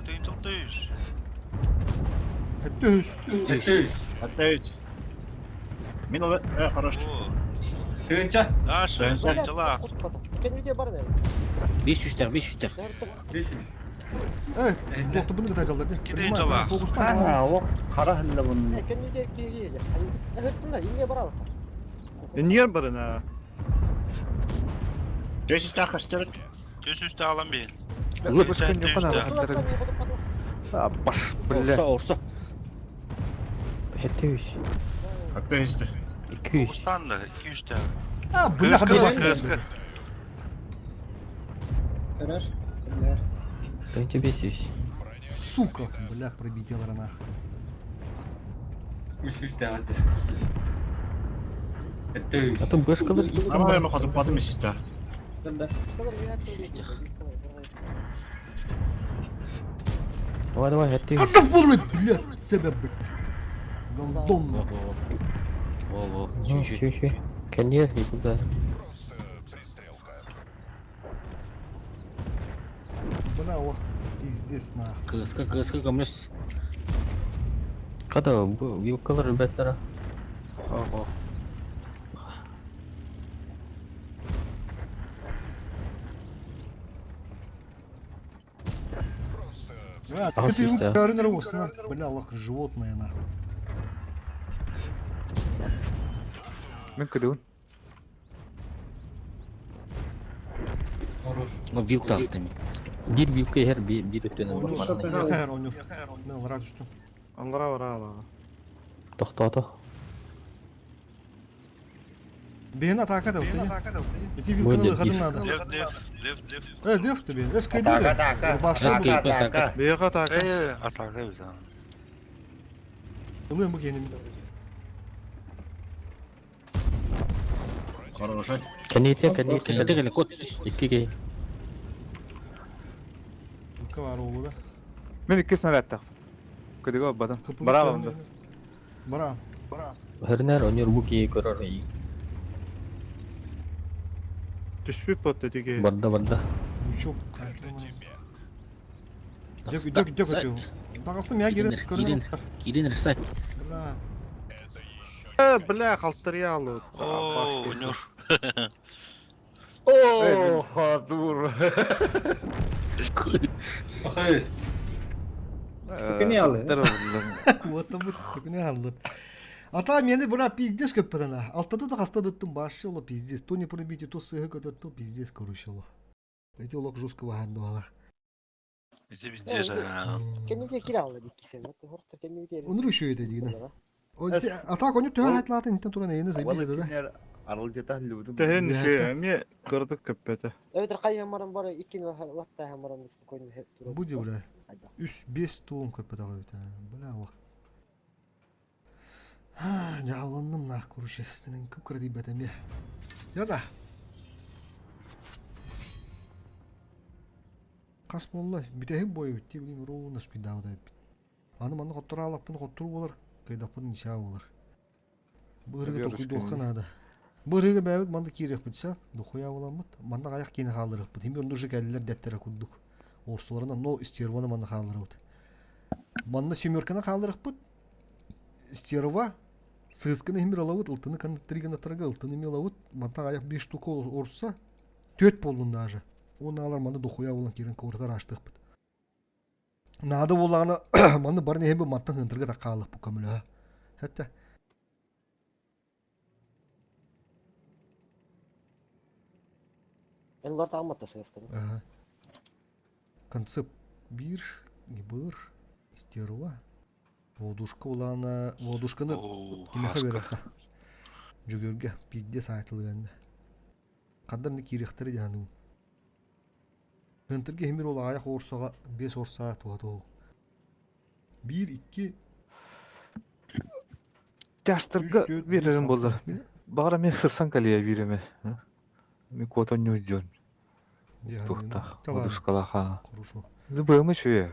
Тыынчал Түс. Атають. Мин ол э хорош. Тыынча. Дальше, тыынчала. Кеннеде бар наверное. Беш үстер, беш үстер. Э, доктор bunu kadar жалдыр. Тыынчала. Ана, о, қара хілі бұны. Кеннеде киге Хыртындар, инге баралык. Нер барына. Төс үстә каштырык. Төс үстә алам биин. Баш, бля. Орса, орса. Хетте үс. Атта үстә. 200. Фокустанды, 200 тә. А, бля, Кыска, Көрөр, көрөр. Тынча 500. Сука, бля, пробител нах. Үс үс тәғәтер. Әттө А то бышкалар Ама мен хотып батым үстә. Давай, давай, хетте. Катав болмай, бля, себя, блядь. Гондон. Во, во, Чуть, чуть. Кэннер, и куда? Бля, ох, пиздец нах. Кыска, кыска көмөс. Када бу вилкалар ребятара. Ого. Бля, Ага, ты слушай, а. көрінер осына. Бля, лох, животное нах. Мен кыдыбын. Хорош. Ну, вилка астыми. Бир вилка һәр бир бир өтөнө бар. Хәр, онюр. Мен рад түстүм. Аңгара бара ала. Тохтото. Бен атака да, Эти Будет вилканы хадын див. надо. Дев, дев, дев, дев. Э, дев тебе. СКД. Атака, атака. СКД, атака. Бега атака. Э, атака биз. Ылым бу кеним. Хорош. Кэннете, кэннете. Кэннете кэле кот. Иккиге. Вилка бар олу да. Мен икки снарядтах. Кыдыга батым. Браво онда. Бара. Бара. Хөрнер онюр бу ки көрөр. Түспүп батты тиге. Барда барда. Ничего. Дек, дек, дек өтеу. Тағасты мя кирен. Кирен, кирен рисать. Бля. Э, бля, халтыря алу. О, унюр. О, хатур. Ахай. Түкүнэ алды. Вот там түкүнэ алды. Ата мени бура пиздец көп бадана. Алтада да хаста дыттым башы ола пиздец. То не пробить, то сыгы көтөр, то пиздец короче ола. Эти олок жестко ваханды алар. Ити биздес. Кеннеде кире алды диккисен. Вот хортер кеннеде. Онur еще это дигина. Атак оны төһө хатлатын интен туран эйне заебись да. Арыл жета хілі Тэһин ши, эме кырдык көппөтө. Evet, кай хамаран бар, икки латта хамаран спокойно. Буди, бля. Үс бес туым көппөтө өтө. Бля, аллах. Жааланным нах, короче, сенин көп кырды бетем я. Яда. Кас болла, битеһи бою битти, блин, ровно спидау да бит. Аны маны хоттура алаппын хоттур болар, кайдаппын инша болар. Бырыгы Табиғат токуй үскенде. надо. Бырыгы бәбит манды кирек битсе, духуя боламыт, манда аяк кийин хаалырык бит. Хим уже кәлләр дәттере курдук. Орсуларына но стерваны манды хаалырык. Манны семерканы хаалырык бит. Стерва сысканы хим алабыт, ылтыны кан триганы трага, ылтыны мелавыт, манда аяк 5 штука орса, төт болдун даже. Оны алар манды духуя болан кирен кортар аштык бит. Нады болағына манды барын хем маттан хындырга да каалык бу көмүлө. Хәтта Эн лорд алматта сысканы. Ага. Концепт бир, гибыр, стерва. Водушка улаана, водушканы кимиэхэ үөрэххэ? Дьөгүөргэ биирдэ саайтылыганна. Хандан да киириэхтэрэ дьаһаныым. Хынтырга химир ол аҕайах орсаҕа биэс орсаа туһа туһу. Биир, икки, Тяжтарга биэрэрим буоллар. Баҕар эмиэ сырсан кэлиэ биир эмэ. Ми куотан ньуйдьон. Туохтаах, водушкалаах. Хорошо. Быамы үчүгэй.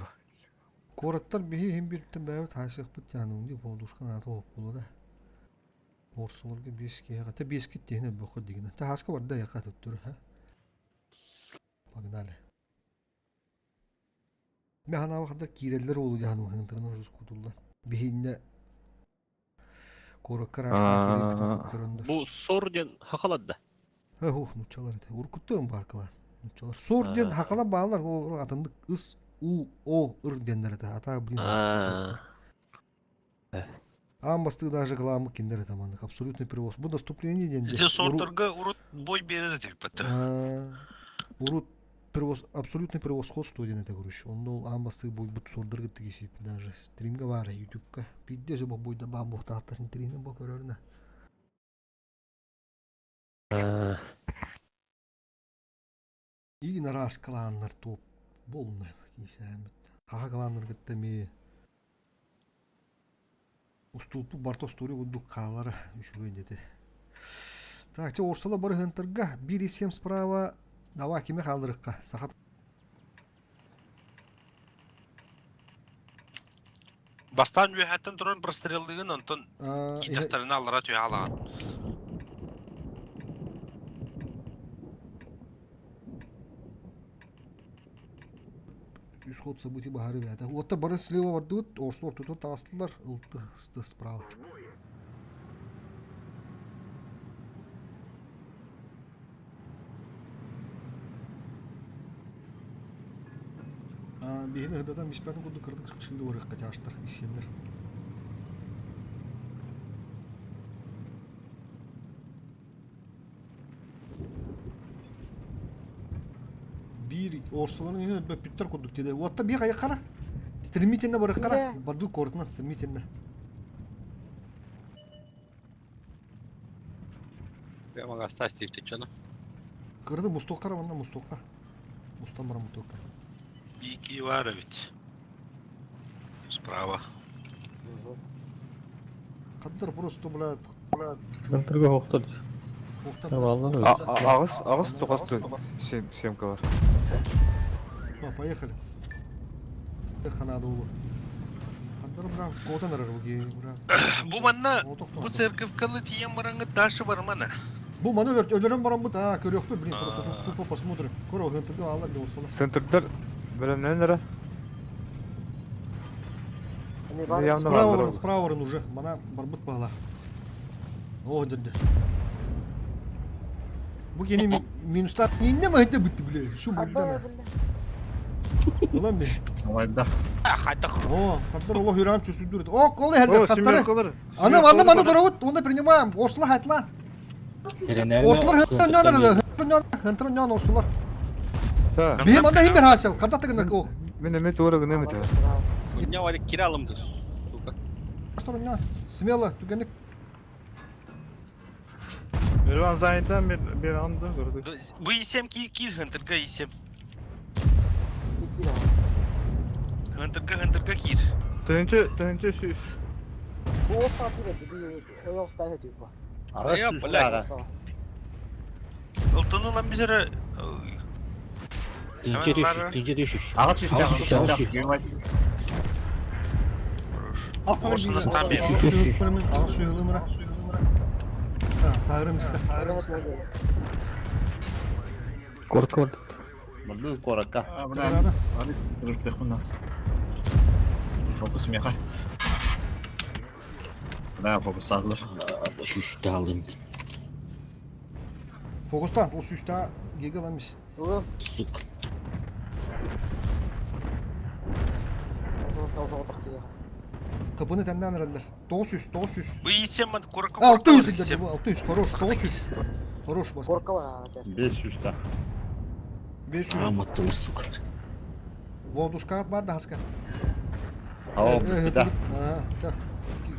Куораттар биһи иһин бииртэн бэйэбит хаайсыахпыт диэн дии полдушка наада буолуо да. Орсолорго биэс киһиэхэ тэ биэскит тиһин өлбөххө дигинэ. Таһааска барда яка төттөрү ха. Погнали. Мен ханаабы хаддар киирэллэр уолу дьаһан уһунтарынан ужус кутулла. Биһинне куоракка раастаан киирбитин көрөндөр. Бу сор диэн хахалады. Эх, нуччалар это. Уркуттуом баркалар. Нуччалар. Сор диэн хахала баалар, ол атындык ыс, у, о, ыр диэннэр это. Ата, блин. Аан бастыы даже кылааммыт кинилэр это маннык абсолютный привоз. Бу наступление диэн Ити сорторга урут бой берер этиппит. Урут превос абсолютный превосходство диэн это короче. Онно ол аан бастыы бойбут сордорга тигисип даже стримга баар ютубка. Пиздец бу бойда баан буохтаахтар интрине бу көрөрүнэ. Иин араас кылааннар туоп буолна киисээммит. Хаха кылааннар кытта эмиэ устууппут барыта остуоруйа курдук хаалара үчүгэй дэтэ. Так, те Орсола бары хынтарга 1,7 справа давай кими хаалдырыкка саха Бастаан үөһэттэн туран простреллыгын, онтон киирдэхтэринэ аллара түһэ алаҕын. Исход событий баһары бээтэ. Уотта бары слева бардыбыт, орсу ортотугар таҕыстылар, ылты сты справа. Биһини ыһдатан биспэтин курдук кыратык шынды барыахха тяжтар иссиэннэр. Биир орсолорун иһин өлбөппүттэр курдук диде. Уотта биир хайаххара. Стремительно барыаххара. Бардуу коротунан стремительно. Прямо гастас типтечено. Кырды мустуохха манна мустуохха. Мустан баран мустуохха. Бики бар эбит. Справа. Каддар просто, блядь. Центрга хоқтар. Аҕыс, аҕыс тоҕосту семка бар. Ну, поехали. Ханада улу. Каддар, брат, котан арар буги, брат. Бу манна бу церковканы тиийэн бараҥҥыт дальше бармана. Бу маны өлөрөн бараммыт, а, көрүөхпүт, блин, просто тупо посмотрим. Көрө, хынтырга алар не болсуна. Центрдар бөлөмнөн эрэ. Явно Справа бааллар баран, справа баран уже. Мана барбыт баала. О, дьэ. Бу кини минустар инне махта бытты, бля. Шу бульдана. Улан би. Майда. О, хаттар олох юрам чөсүдүр. О, колы хелдер хастары. Семеркалар. Аны, аны, маны торовут, оны принимаем. Орсулар хайтла. Ортулар хынтыр хынтыр нян орсулар. Бихим анда хим бер хасыл. Ката тыгыныр ко. Мен эме туора гына эме Хуйня валик киралымды. Сука. Что ня? Смело, түгенек. Ирван занятан bir bir anda gördük. Бу исем кир кир хынтырга исем. Хынтырга хынтырга кир. Тыһынчы тыһынчы сүүс. Бу ол саат киирэр, бу ойоҕос таһа типа. Аҕыс Э, сүүстээҕэ. Ылтын ылан biz эрэ Тынча düşüş, тынча düşüş. Аҕыс сүүстээх, Аҕыс сүүс, аҕыс сүүс. Асара Орсуна бир. стамбия. Ағыс сүйіліміра. Сағырым істе. Корка бар. Мырды коракка. Фокус меха. Да, фокус садлар. Сүүсті алым. Фокустан, ол сүйісті гегаламис. Сука. Капыны тәннән әрәлләр. 900, 900. Бу исем ман корка 600 иде бу, 600, хорош, 900. Хорош баста. Корка бар Бес сүүстээх. 500. Аматтылар, сука. Водушка бар да хаска. О, да. Да.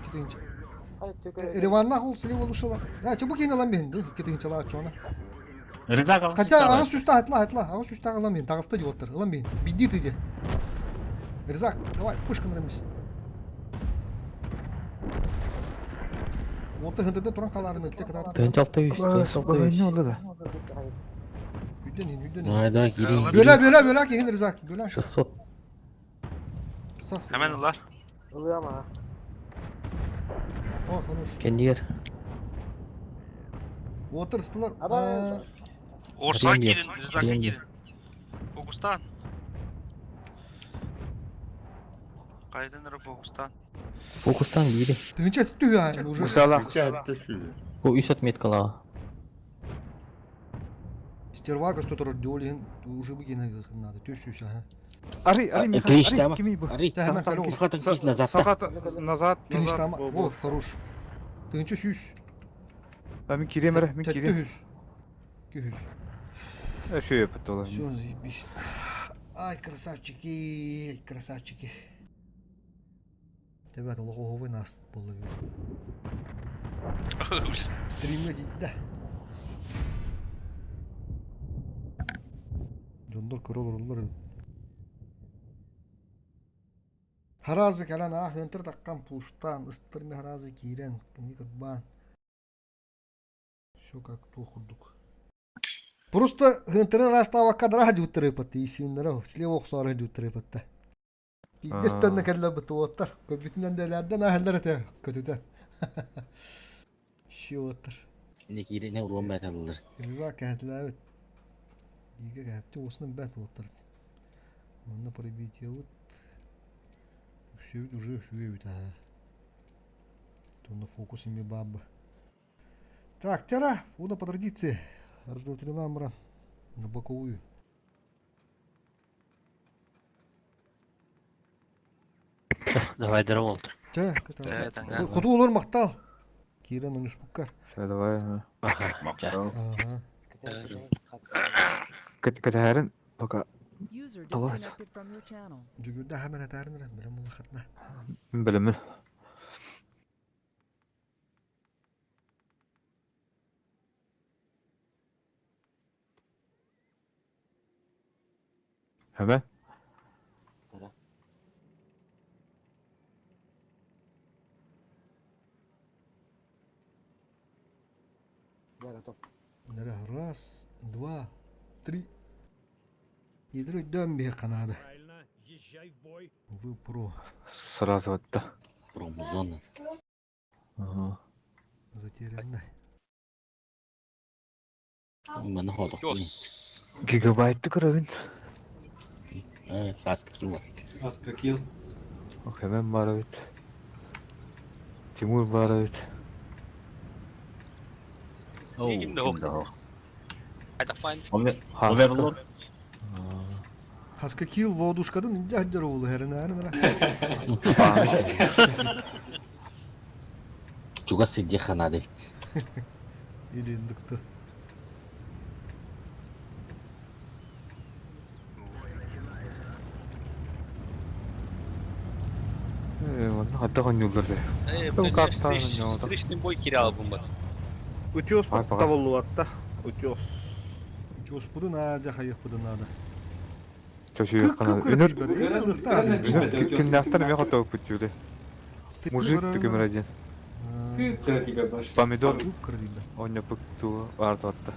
Китинче. Реванна ол сили болушала. Я чебу кин алам бин, китинче ла чона. Рызак Хотя ага сүстә айтла, айтла, ага сүстә алам бин, тагыста диоттыр, алам бин. Бидди ты де. Рызак, давай, пышкын ремис. Оты хынтыда туран каларыны тек катар. 1600, 1600. Не oldu да? Үйден ин, үйден ин. Давай, давай, кири. Бөлә, бөлә, бөлә, киген Рызак, бөлә. 600. Сас. Hemen ular. Ылыам а. О, хорош. Кендигер. Отыр ыстылар. Аба. Орса Ренге, кирин, Ризакка ренге. кирин. Фокустан. Кайдан ыры фокустан. Фокустан бири. Тыгынча түттү я уже. Мусала. Бу үс отметкалаа. Стерва көстө дёлин уже выгин надо. Төс ага. Ари, ари, Миха, Клиш ари, там. кими бу? Ари. Та, hemen кале. Сахатын кис назад. Сахат назад, Клиш назад. там. О, хорош. Тыгынча сүс. А мен кирем эре, мен кирем. Төс. Күс. Шөй өпөт ола. Все, заебись. Ай, красавчики, красавчики. Ребята, лоховый нас было. Стримы да. Жондор көрөр олар. Харазы калан ах ынтыр таккан пуштан, ыстырми харазы кирен, кими кырбан. Все как то худук. Просто хынтырын растава кадра жуттыры патты исиннер, слева хсары жуттыры патты. Биддестен кәлләр бутуоттар. Көбүтүнөн дәләрдән ахыллар эте көтүтә. Шиоттар. Не кири не урон бәтәләр. Риза кәтләбет. Иге кәпте осының бәт оттар. Манна пробитие вот. Все уже шуе бит а. То на фокус ими баба. Так, тера, уна по традиции. Раз, два, три намра на боковую. Давай дәрә Те, Э, таңга. Куту олар мактал. Кирен он үш буккар. Все, давай. Ага. Ага. Кәтәрен пока User Давай. disconnected from your channel. Жүгүрдә хәмән әтәрен беләм ул хатна. мен белемен. Hemen. Я готов. Раз, два, три. Идры дөн бе канады. Правильно, езжай в бой. Вы про Сразу вот да. Промзона. Ага. затерянный. Маны ходок. Йос. Гигабайтты көрөбүн. Хаска килла. Аска килл. Ох, hemen бар бит. Тимур бар бит. Кимде хок. Айда файн. Оверлорд. Хаска кил водушкадан жаджар улы херен херен. Чуга сидде ханады. Или индукты. Э, ладно, хатта конюлдар да. Э, Тым блядь, каптан ойнолду. встречный бой кирал бумба. Утес Ай, пока. табыллыбатта. Утес. Чос буду надо, хайых буду надо. Чөшү Кып канады. кып Үнөр кырып күннәхтан мен хатта путюле. Мужик түгүмөр один. Кып тебя баш. Помидор Кып кырып ойноп туу барды атта.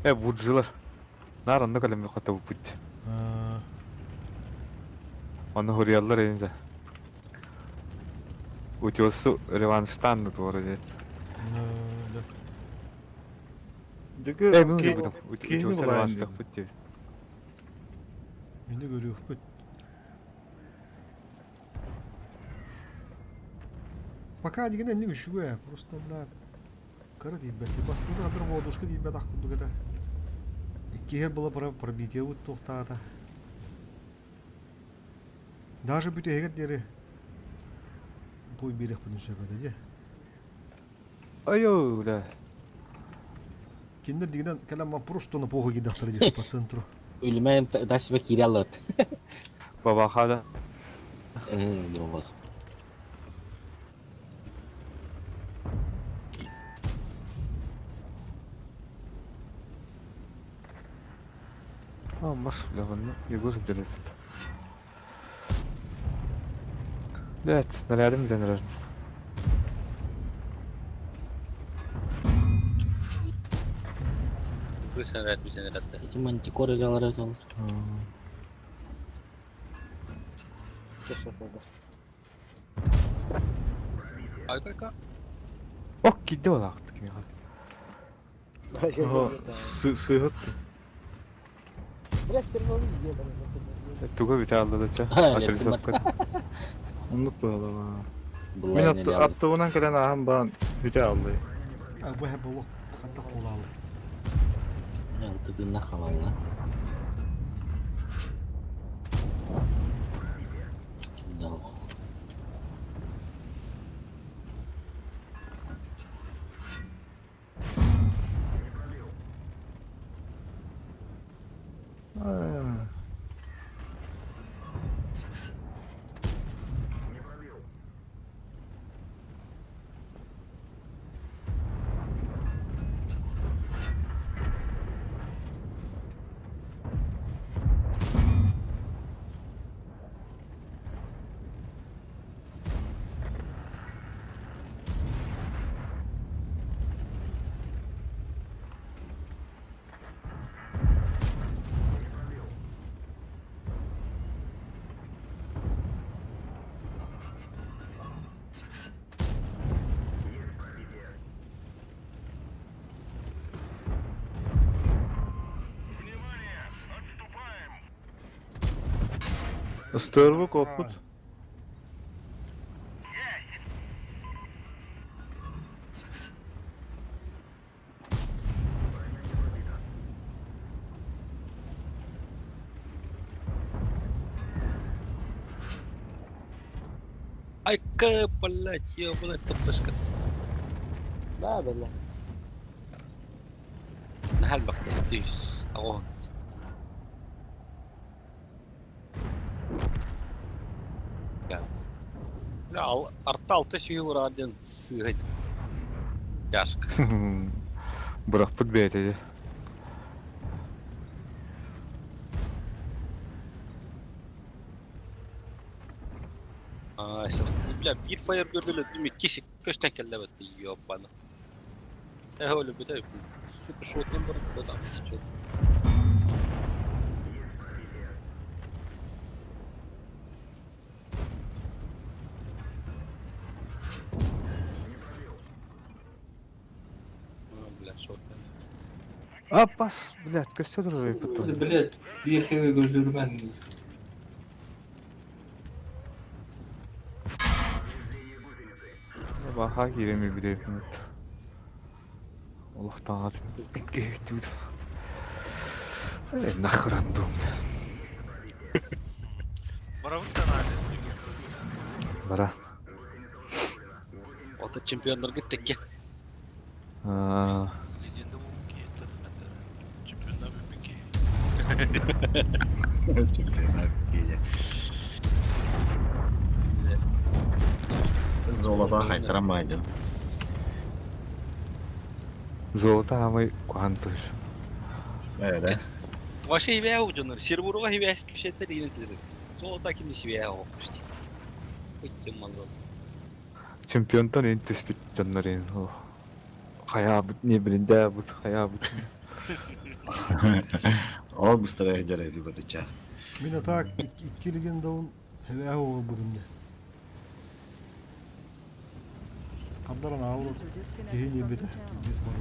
Э, вуджилар. Нар онно калем хатта пут. Оны хурияллар энзе. Утесу реванштан туары дет. Дүкү Э, мен бутум. кийини Утесу булайын реванштан пут деп. Мени көрүк бүт. Пока дегенде не үшүгө, просто бля кара дейбет. Бастыды кадыр водушка дейбет ак курдук это. Иккихер было пробитие вот тоқтата. Даже бүт эгер дери бой берек бұны сөкөдө же. Айо, бля. Киндер дегенен калам просто на похуй кидахтар деп по центру. Үлүмә дасыба кири алат. Баба хада. Буолар. А, маш, бля, манна Егор сделает. Блядь, снарядом бүтэн эрэр. Уже снаряд бүтэн эрэр. Эти мантикор илалар эбит олор. Айка-айка. Ок, киирдэ балаахтык кимиэхэ. Сыыһыт. Туга бүтэ алла да Отрисовка. Оннук быһалаҕа. Мин аттыбынан кэлэн ааһан баан бүтэ аллай. Бу боло ханта кулаалы. Алтытынна халалла. Ыстырбык оппут. Айка, блядь, ебаная тупышка. Да, блядь. Нахал бахты, дүйс. Ого. Арта алты сүйі ұраден сүйі. Яшка. Бырахпыт бэйэтэ. Бля, bir фаер көрдүлө дүмі кесик көстен келлебетти ёбаны. Э, өлі бите. Супер шотным бар, там чё. Бля, шотным. А, пас, блядь, костер уже потом. Блядь, bir хеви gözlürmen. Баха кииреми бүтэйпмит. Олохтон киһитүүт. Э, нахран дум. Бара. Ота чемпиондар гиттекке. А, Чемпионат Золото хайтарам майден. Золото амай куантыш. Э, да. Вообще хибе жонор. Сербуруга хибе кишеттер инетилер. Золото кимни сибе окушти. Өттен мал. Чемпионтан эн түспүт дьоннорин. Хая бут не билин да бут хая бут. Ол быстро жарай бутыча. Мин атак икки легендаун хебе ол будумда. Қандаран ауыр киһи небете бис бар.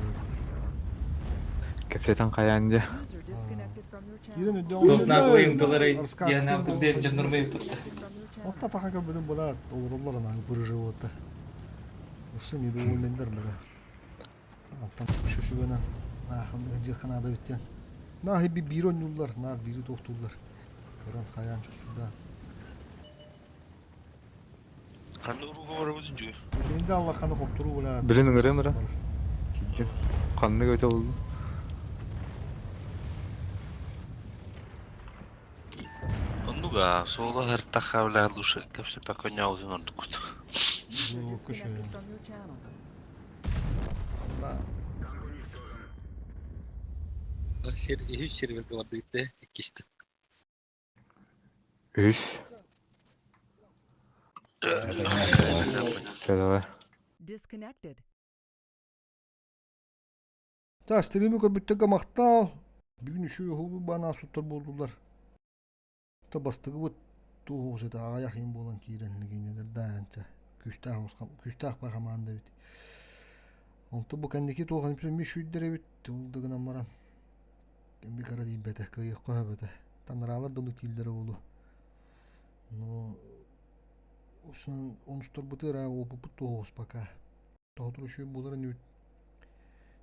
Кепсетен хаян де. Кирен өдө Туһна ойын долары яна күнден жоннормай Отта таха бүгүн була олороллар ана бырыжы Осы недовольныйдар била. Алтан шөшүгөнөн нахын жыханада бүттен. На хиби бирон юллар, на бири токтулар. Көрөн хаян чусуда. Қанды ұруға барып өзін жүгір. Енді Алла қаны хоптуру була. Билин ыңырым ра. Киддим. Канны көтө болду. Оннуга. Туга, суолу һыртахха бля лучше кэпсэппэккэ ньаҕытын ордуккут. User disconnected from your channel. Сир, үһүс сервергэ бардыгыт иккист. Үһүс. Чэ давай. Disconnected. Та стрими көрбүттэргэ махтал. Бүгүн үчүгэй уһугу баанаа суттар буоллулар. Та бастыгыбыт туоһу сыта аҕыйах иһин буолан киирэн легендер даанча күүстээх күүстээх баа хамаанда эбит. Онто бу кэнники туох эмиэ шүйдэр эбит ол да гынан баран кэмби кара тиийбэтэ кыайыахха сөбөтө. Танараалар да ону кииллэрэ буолуо. Но усунан онустарбыты ыра уопуппут туоһуос пока. Тоҕо үчүгэй буоларын үт.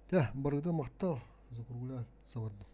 Тэ, барыта махтал. Закругляться бардым.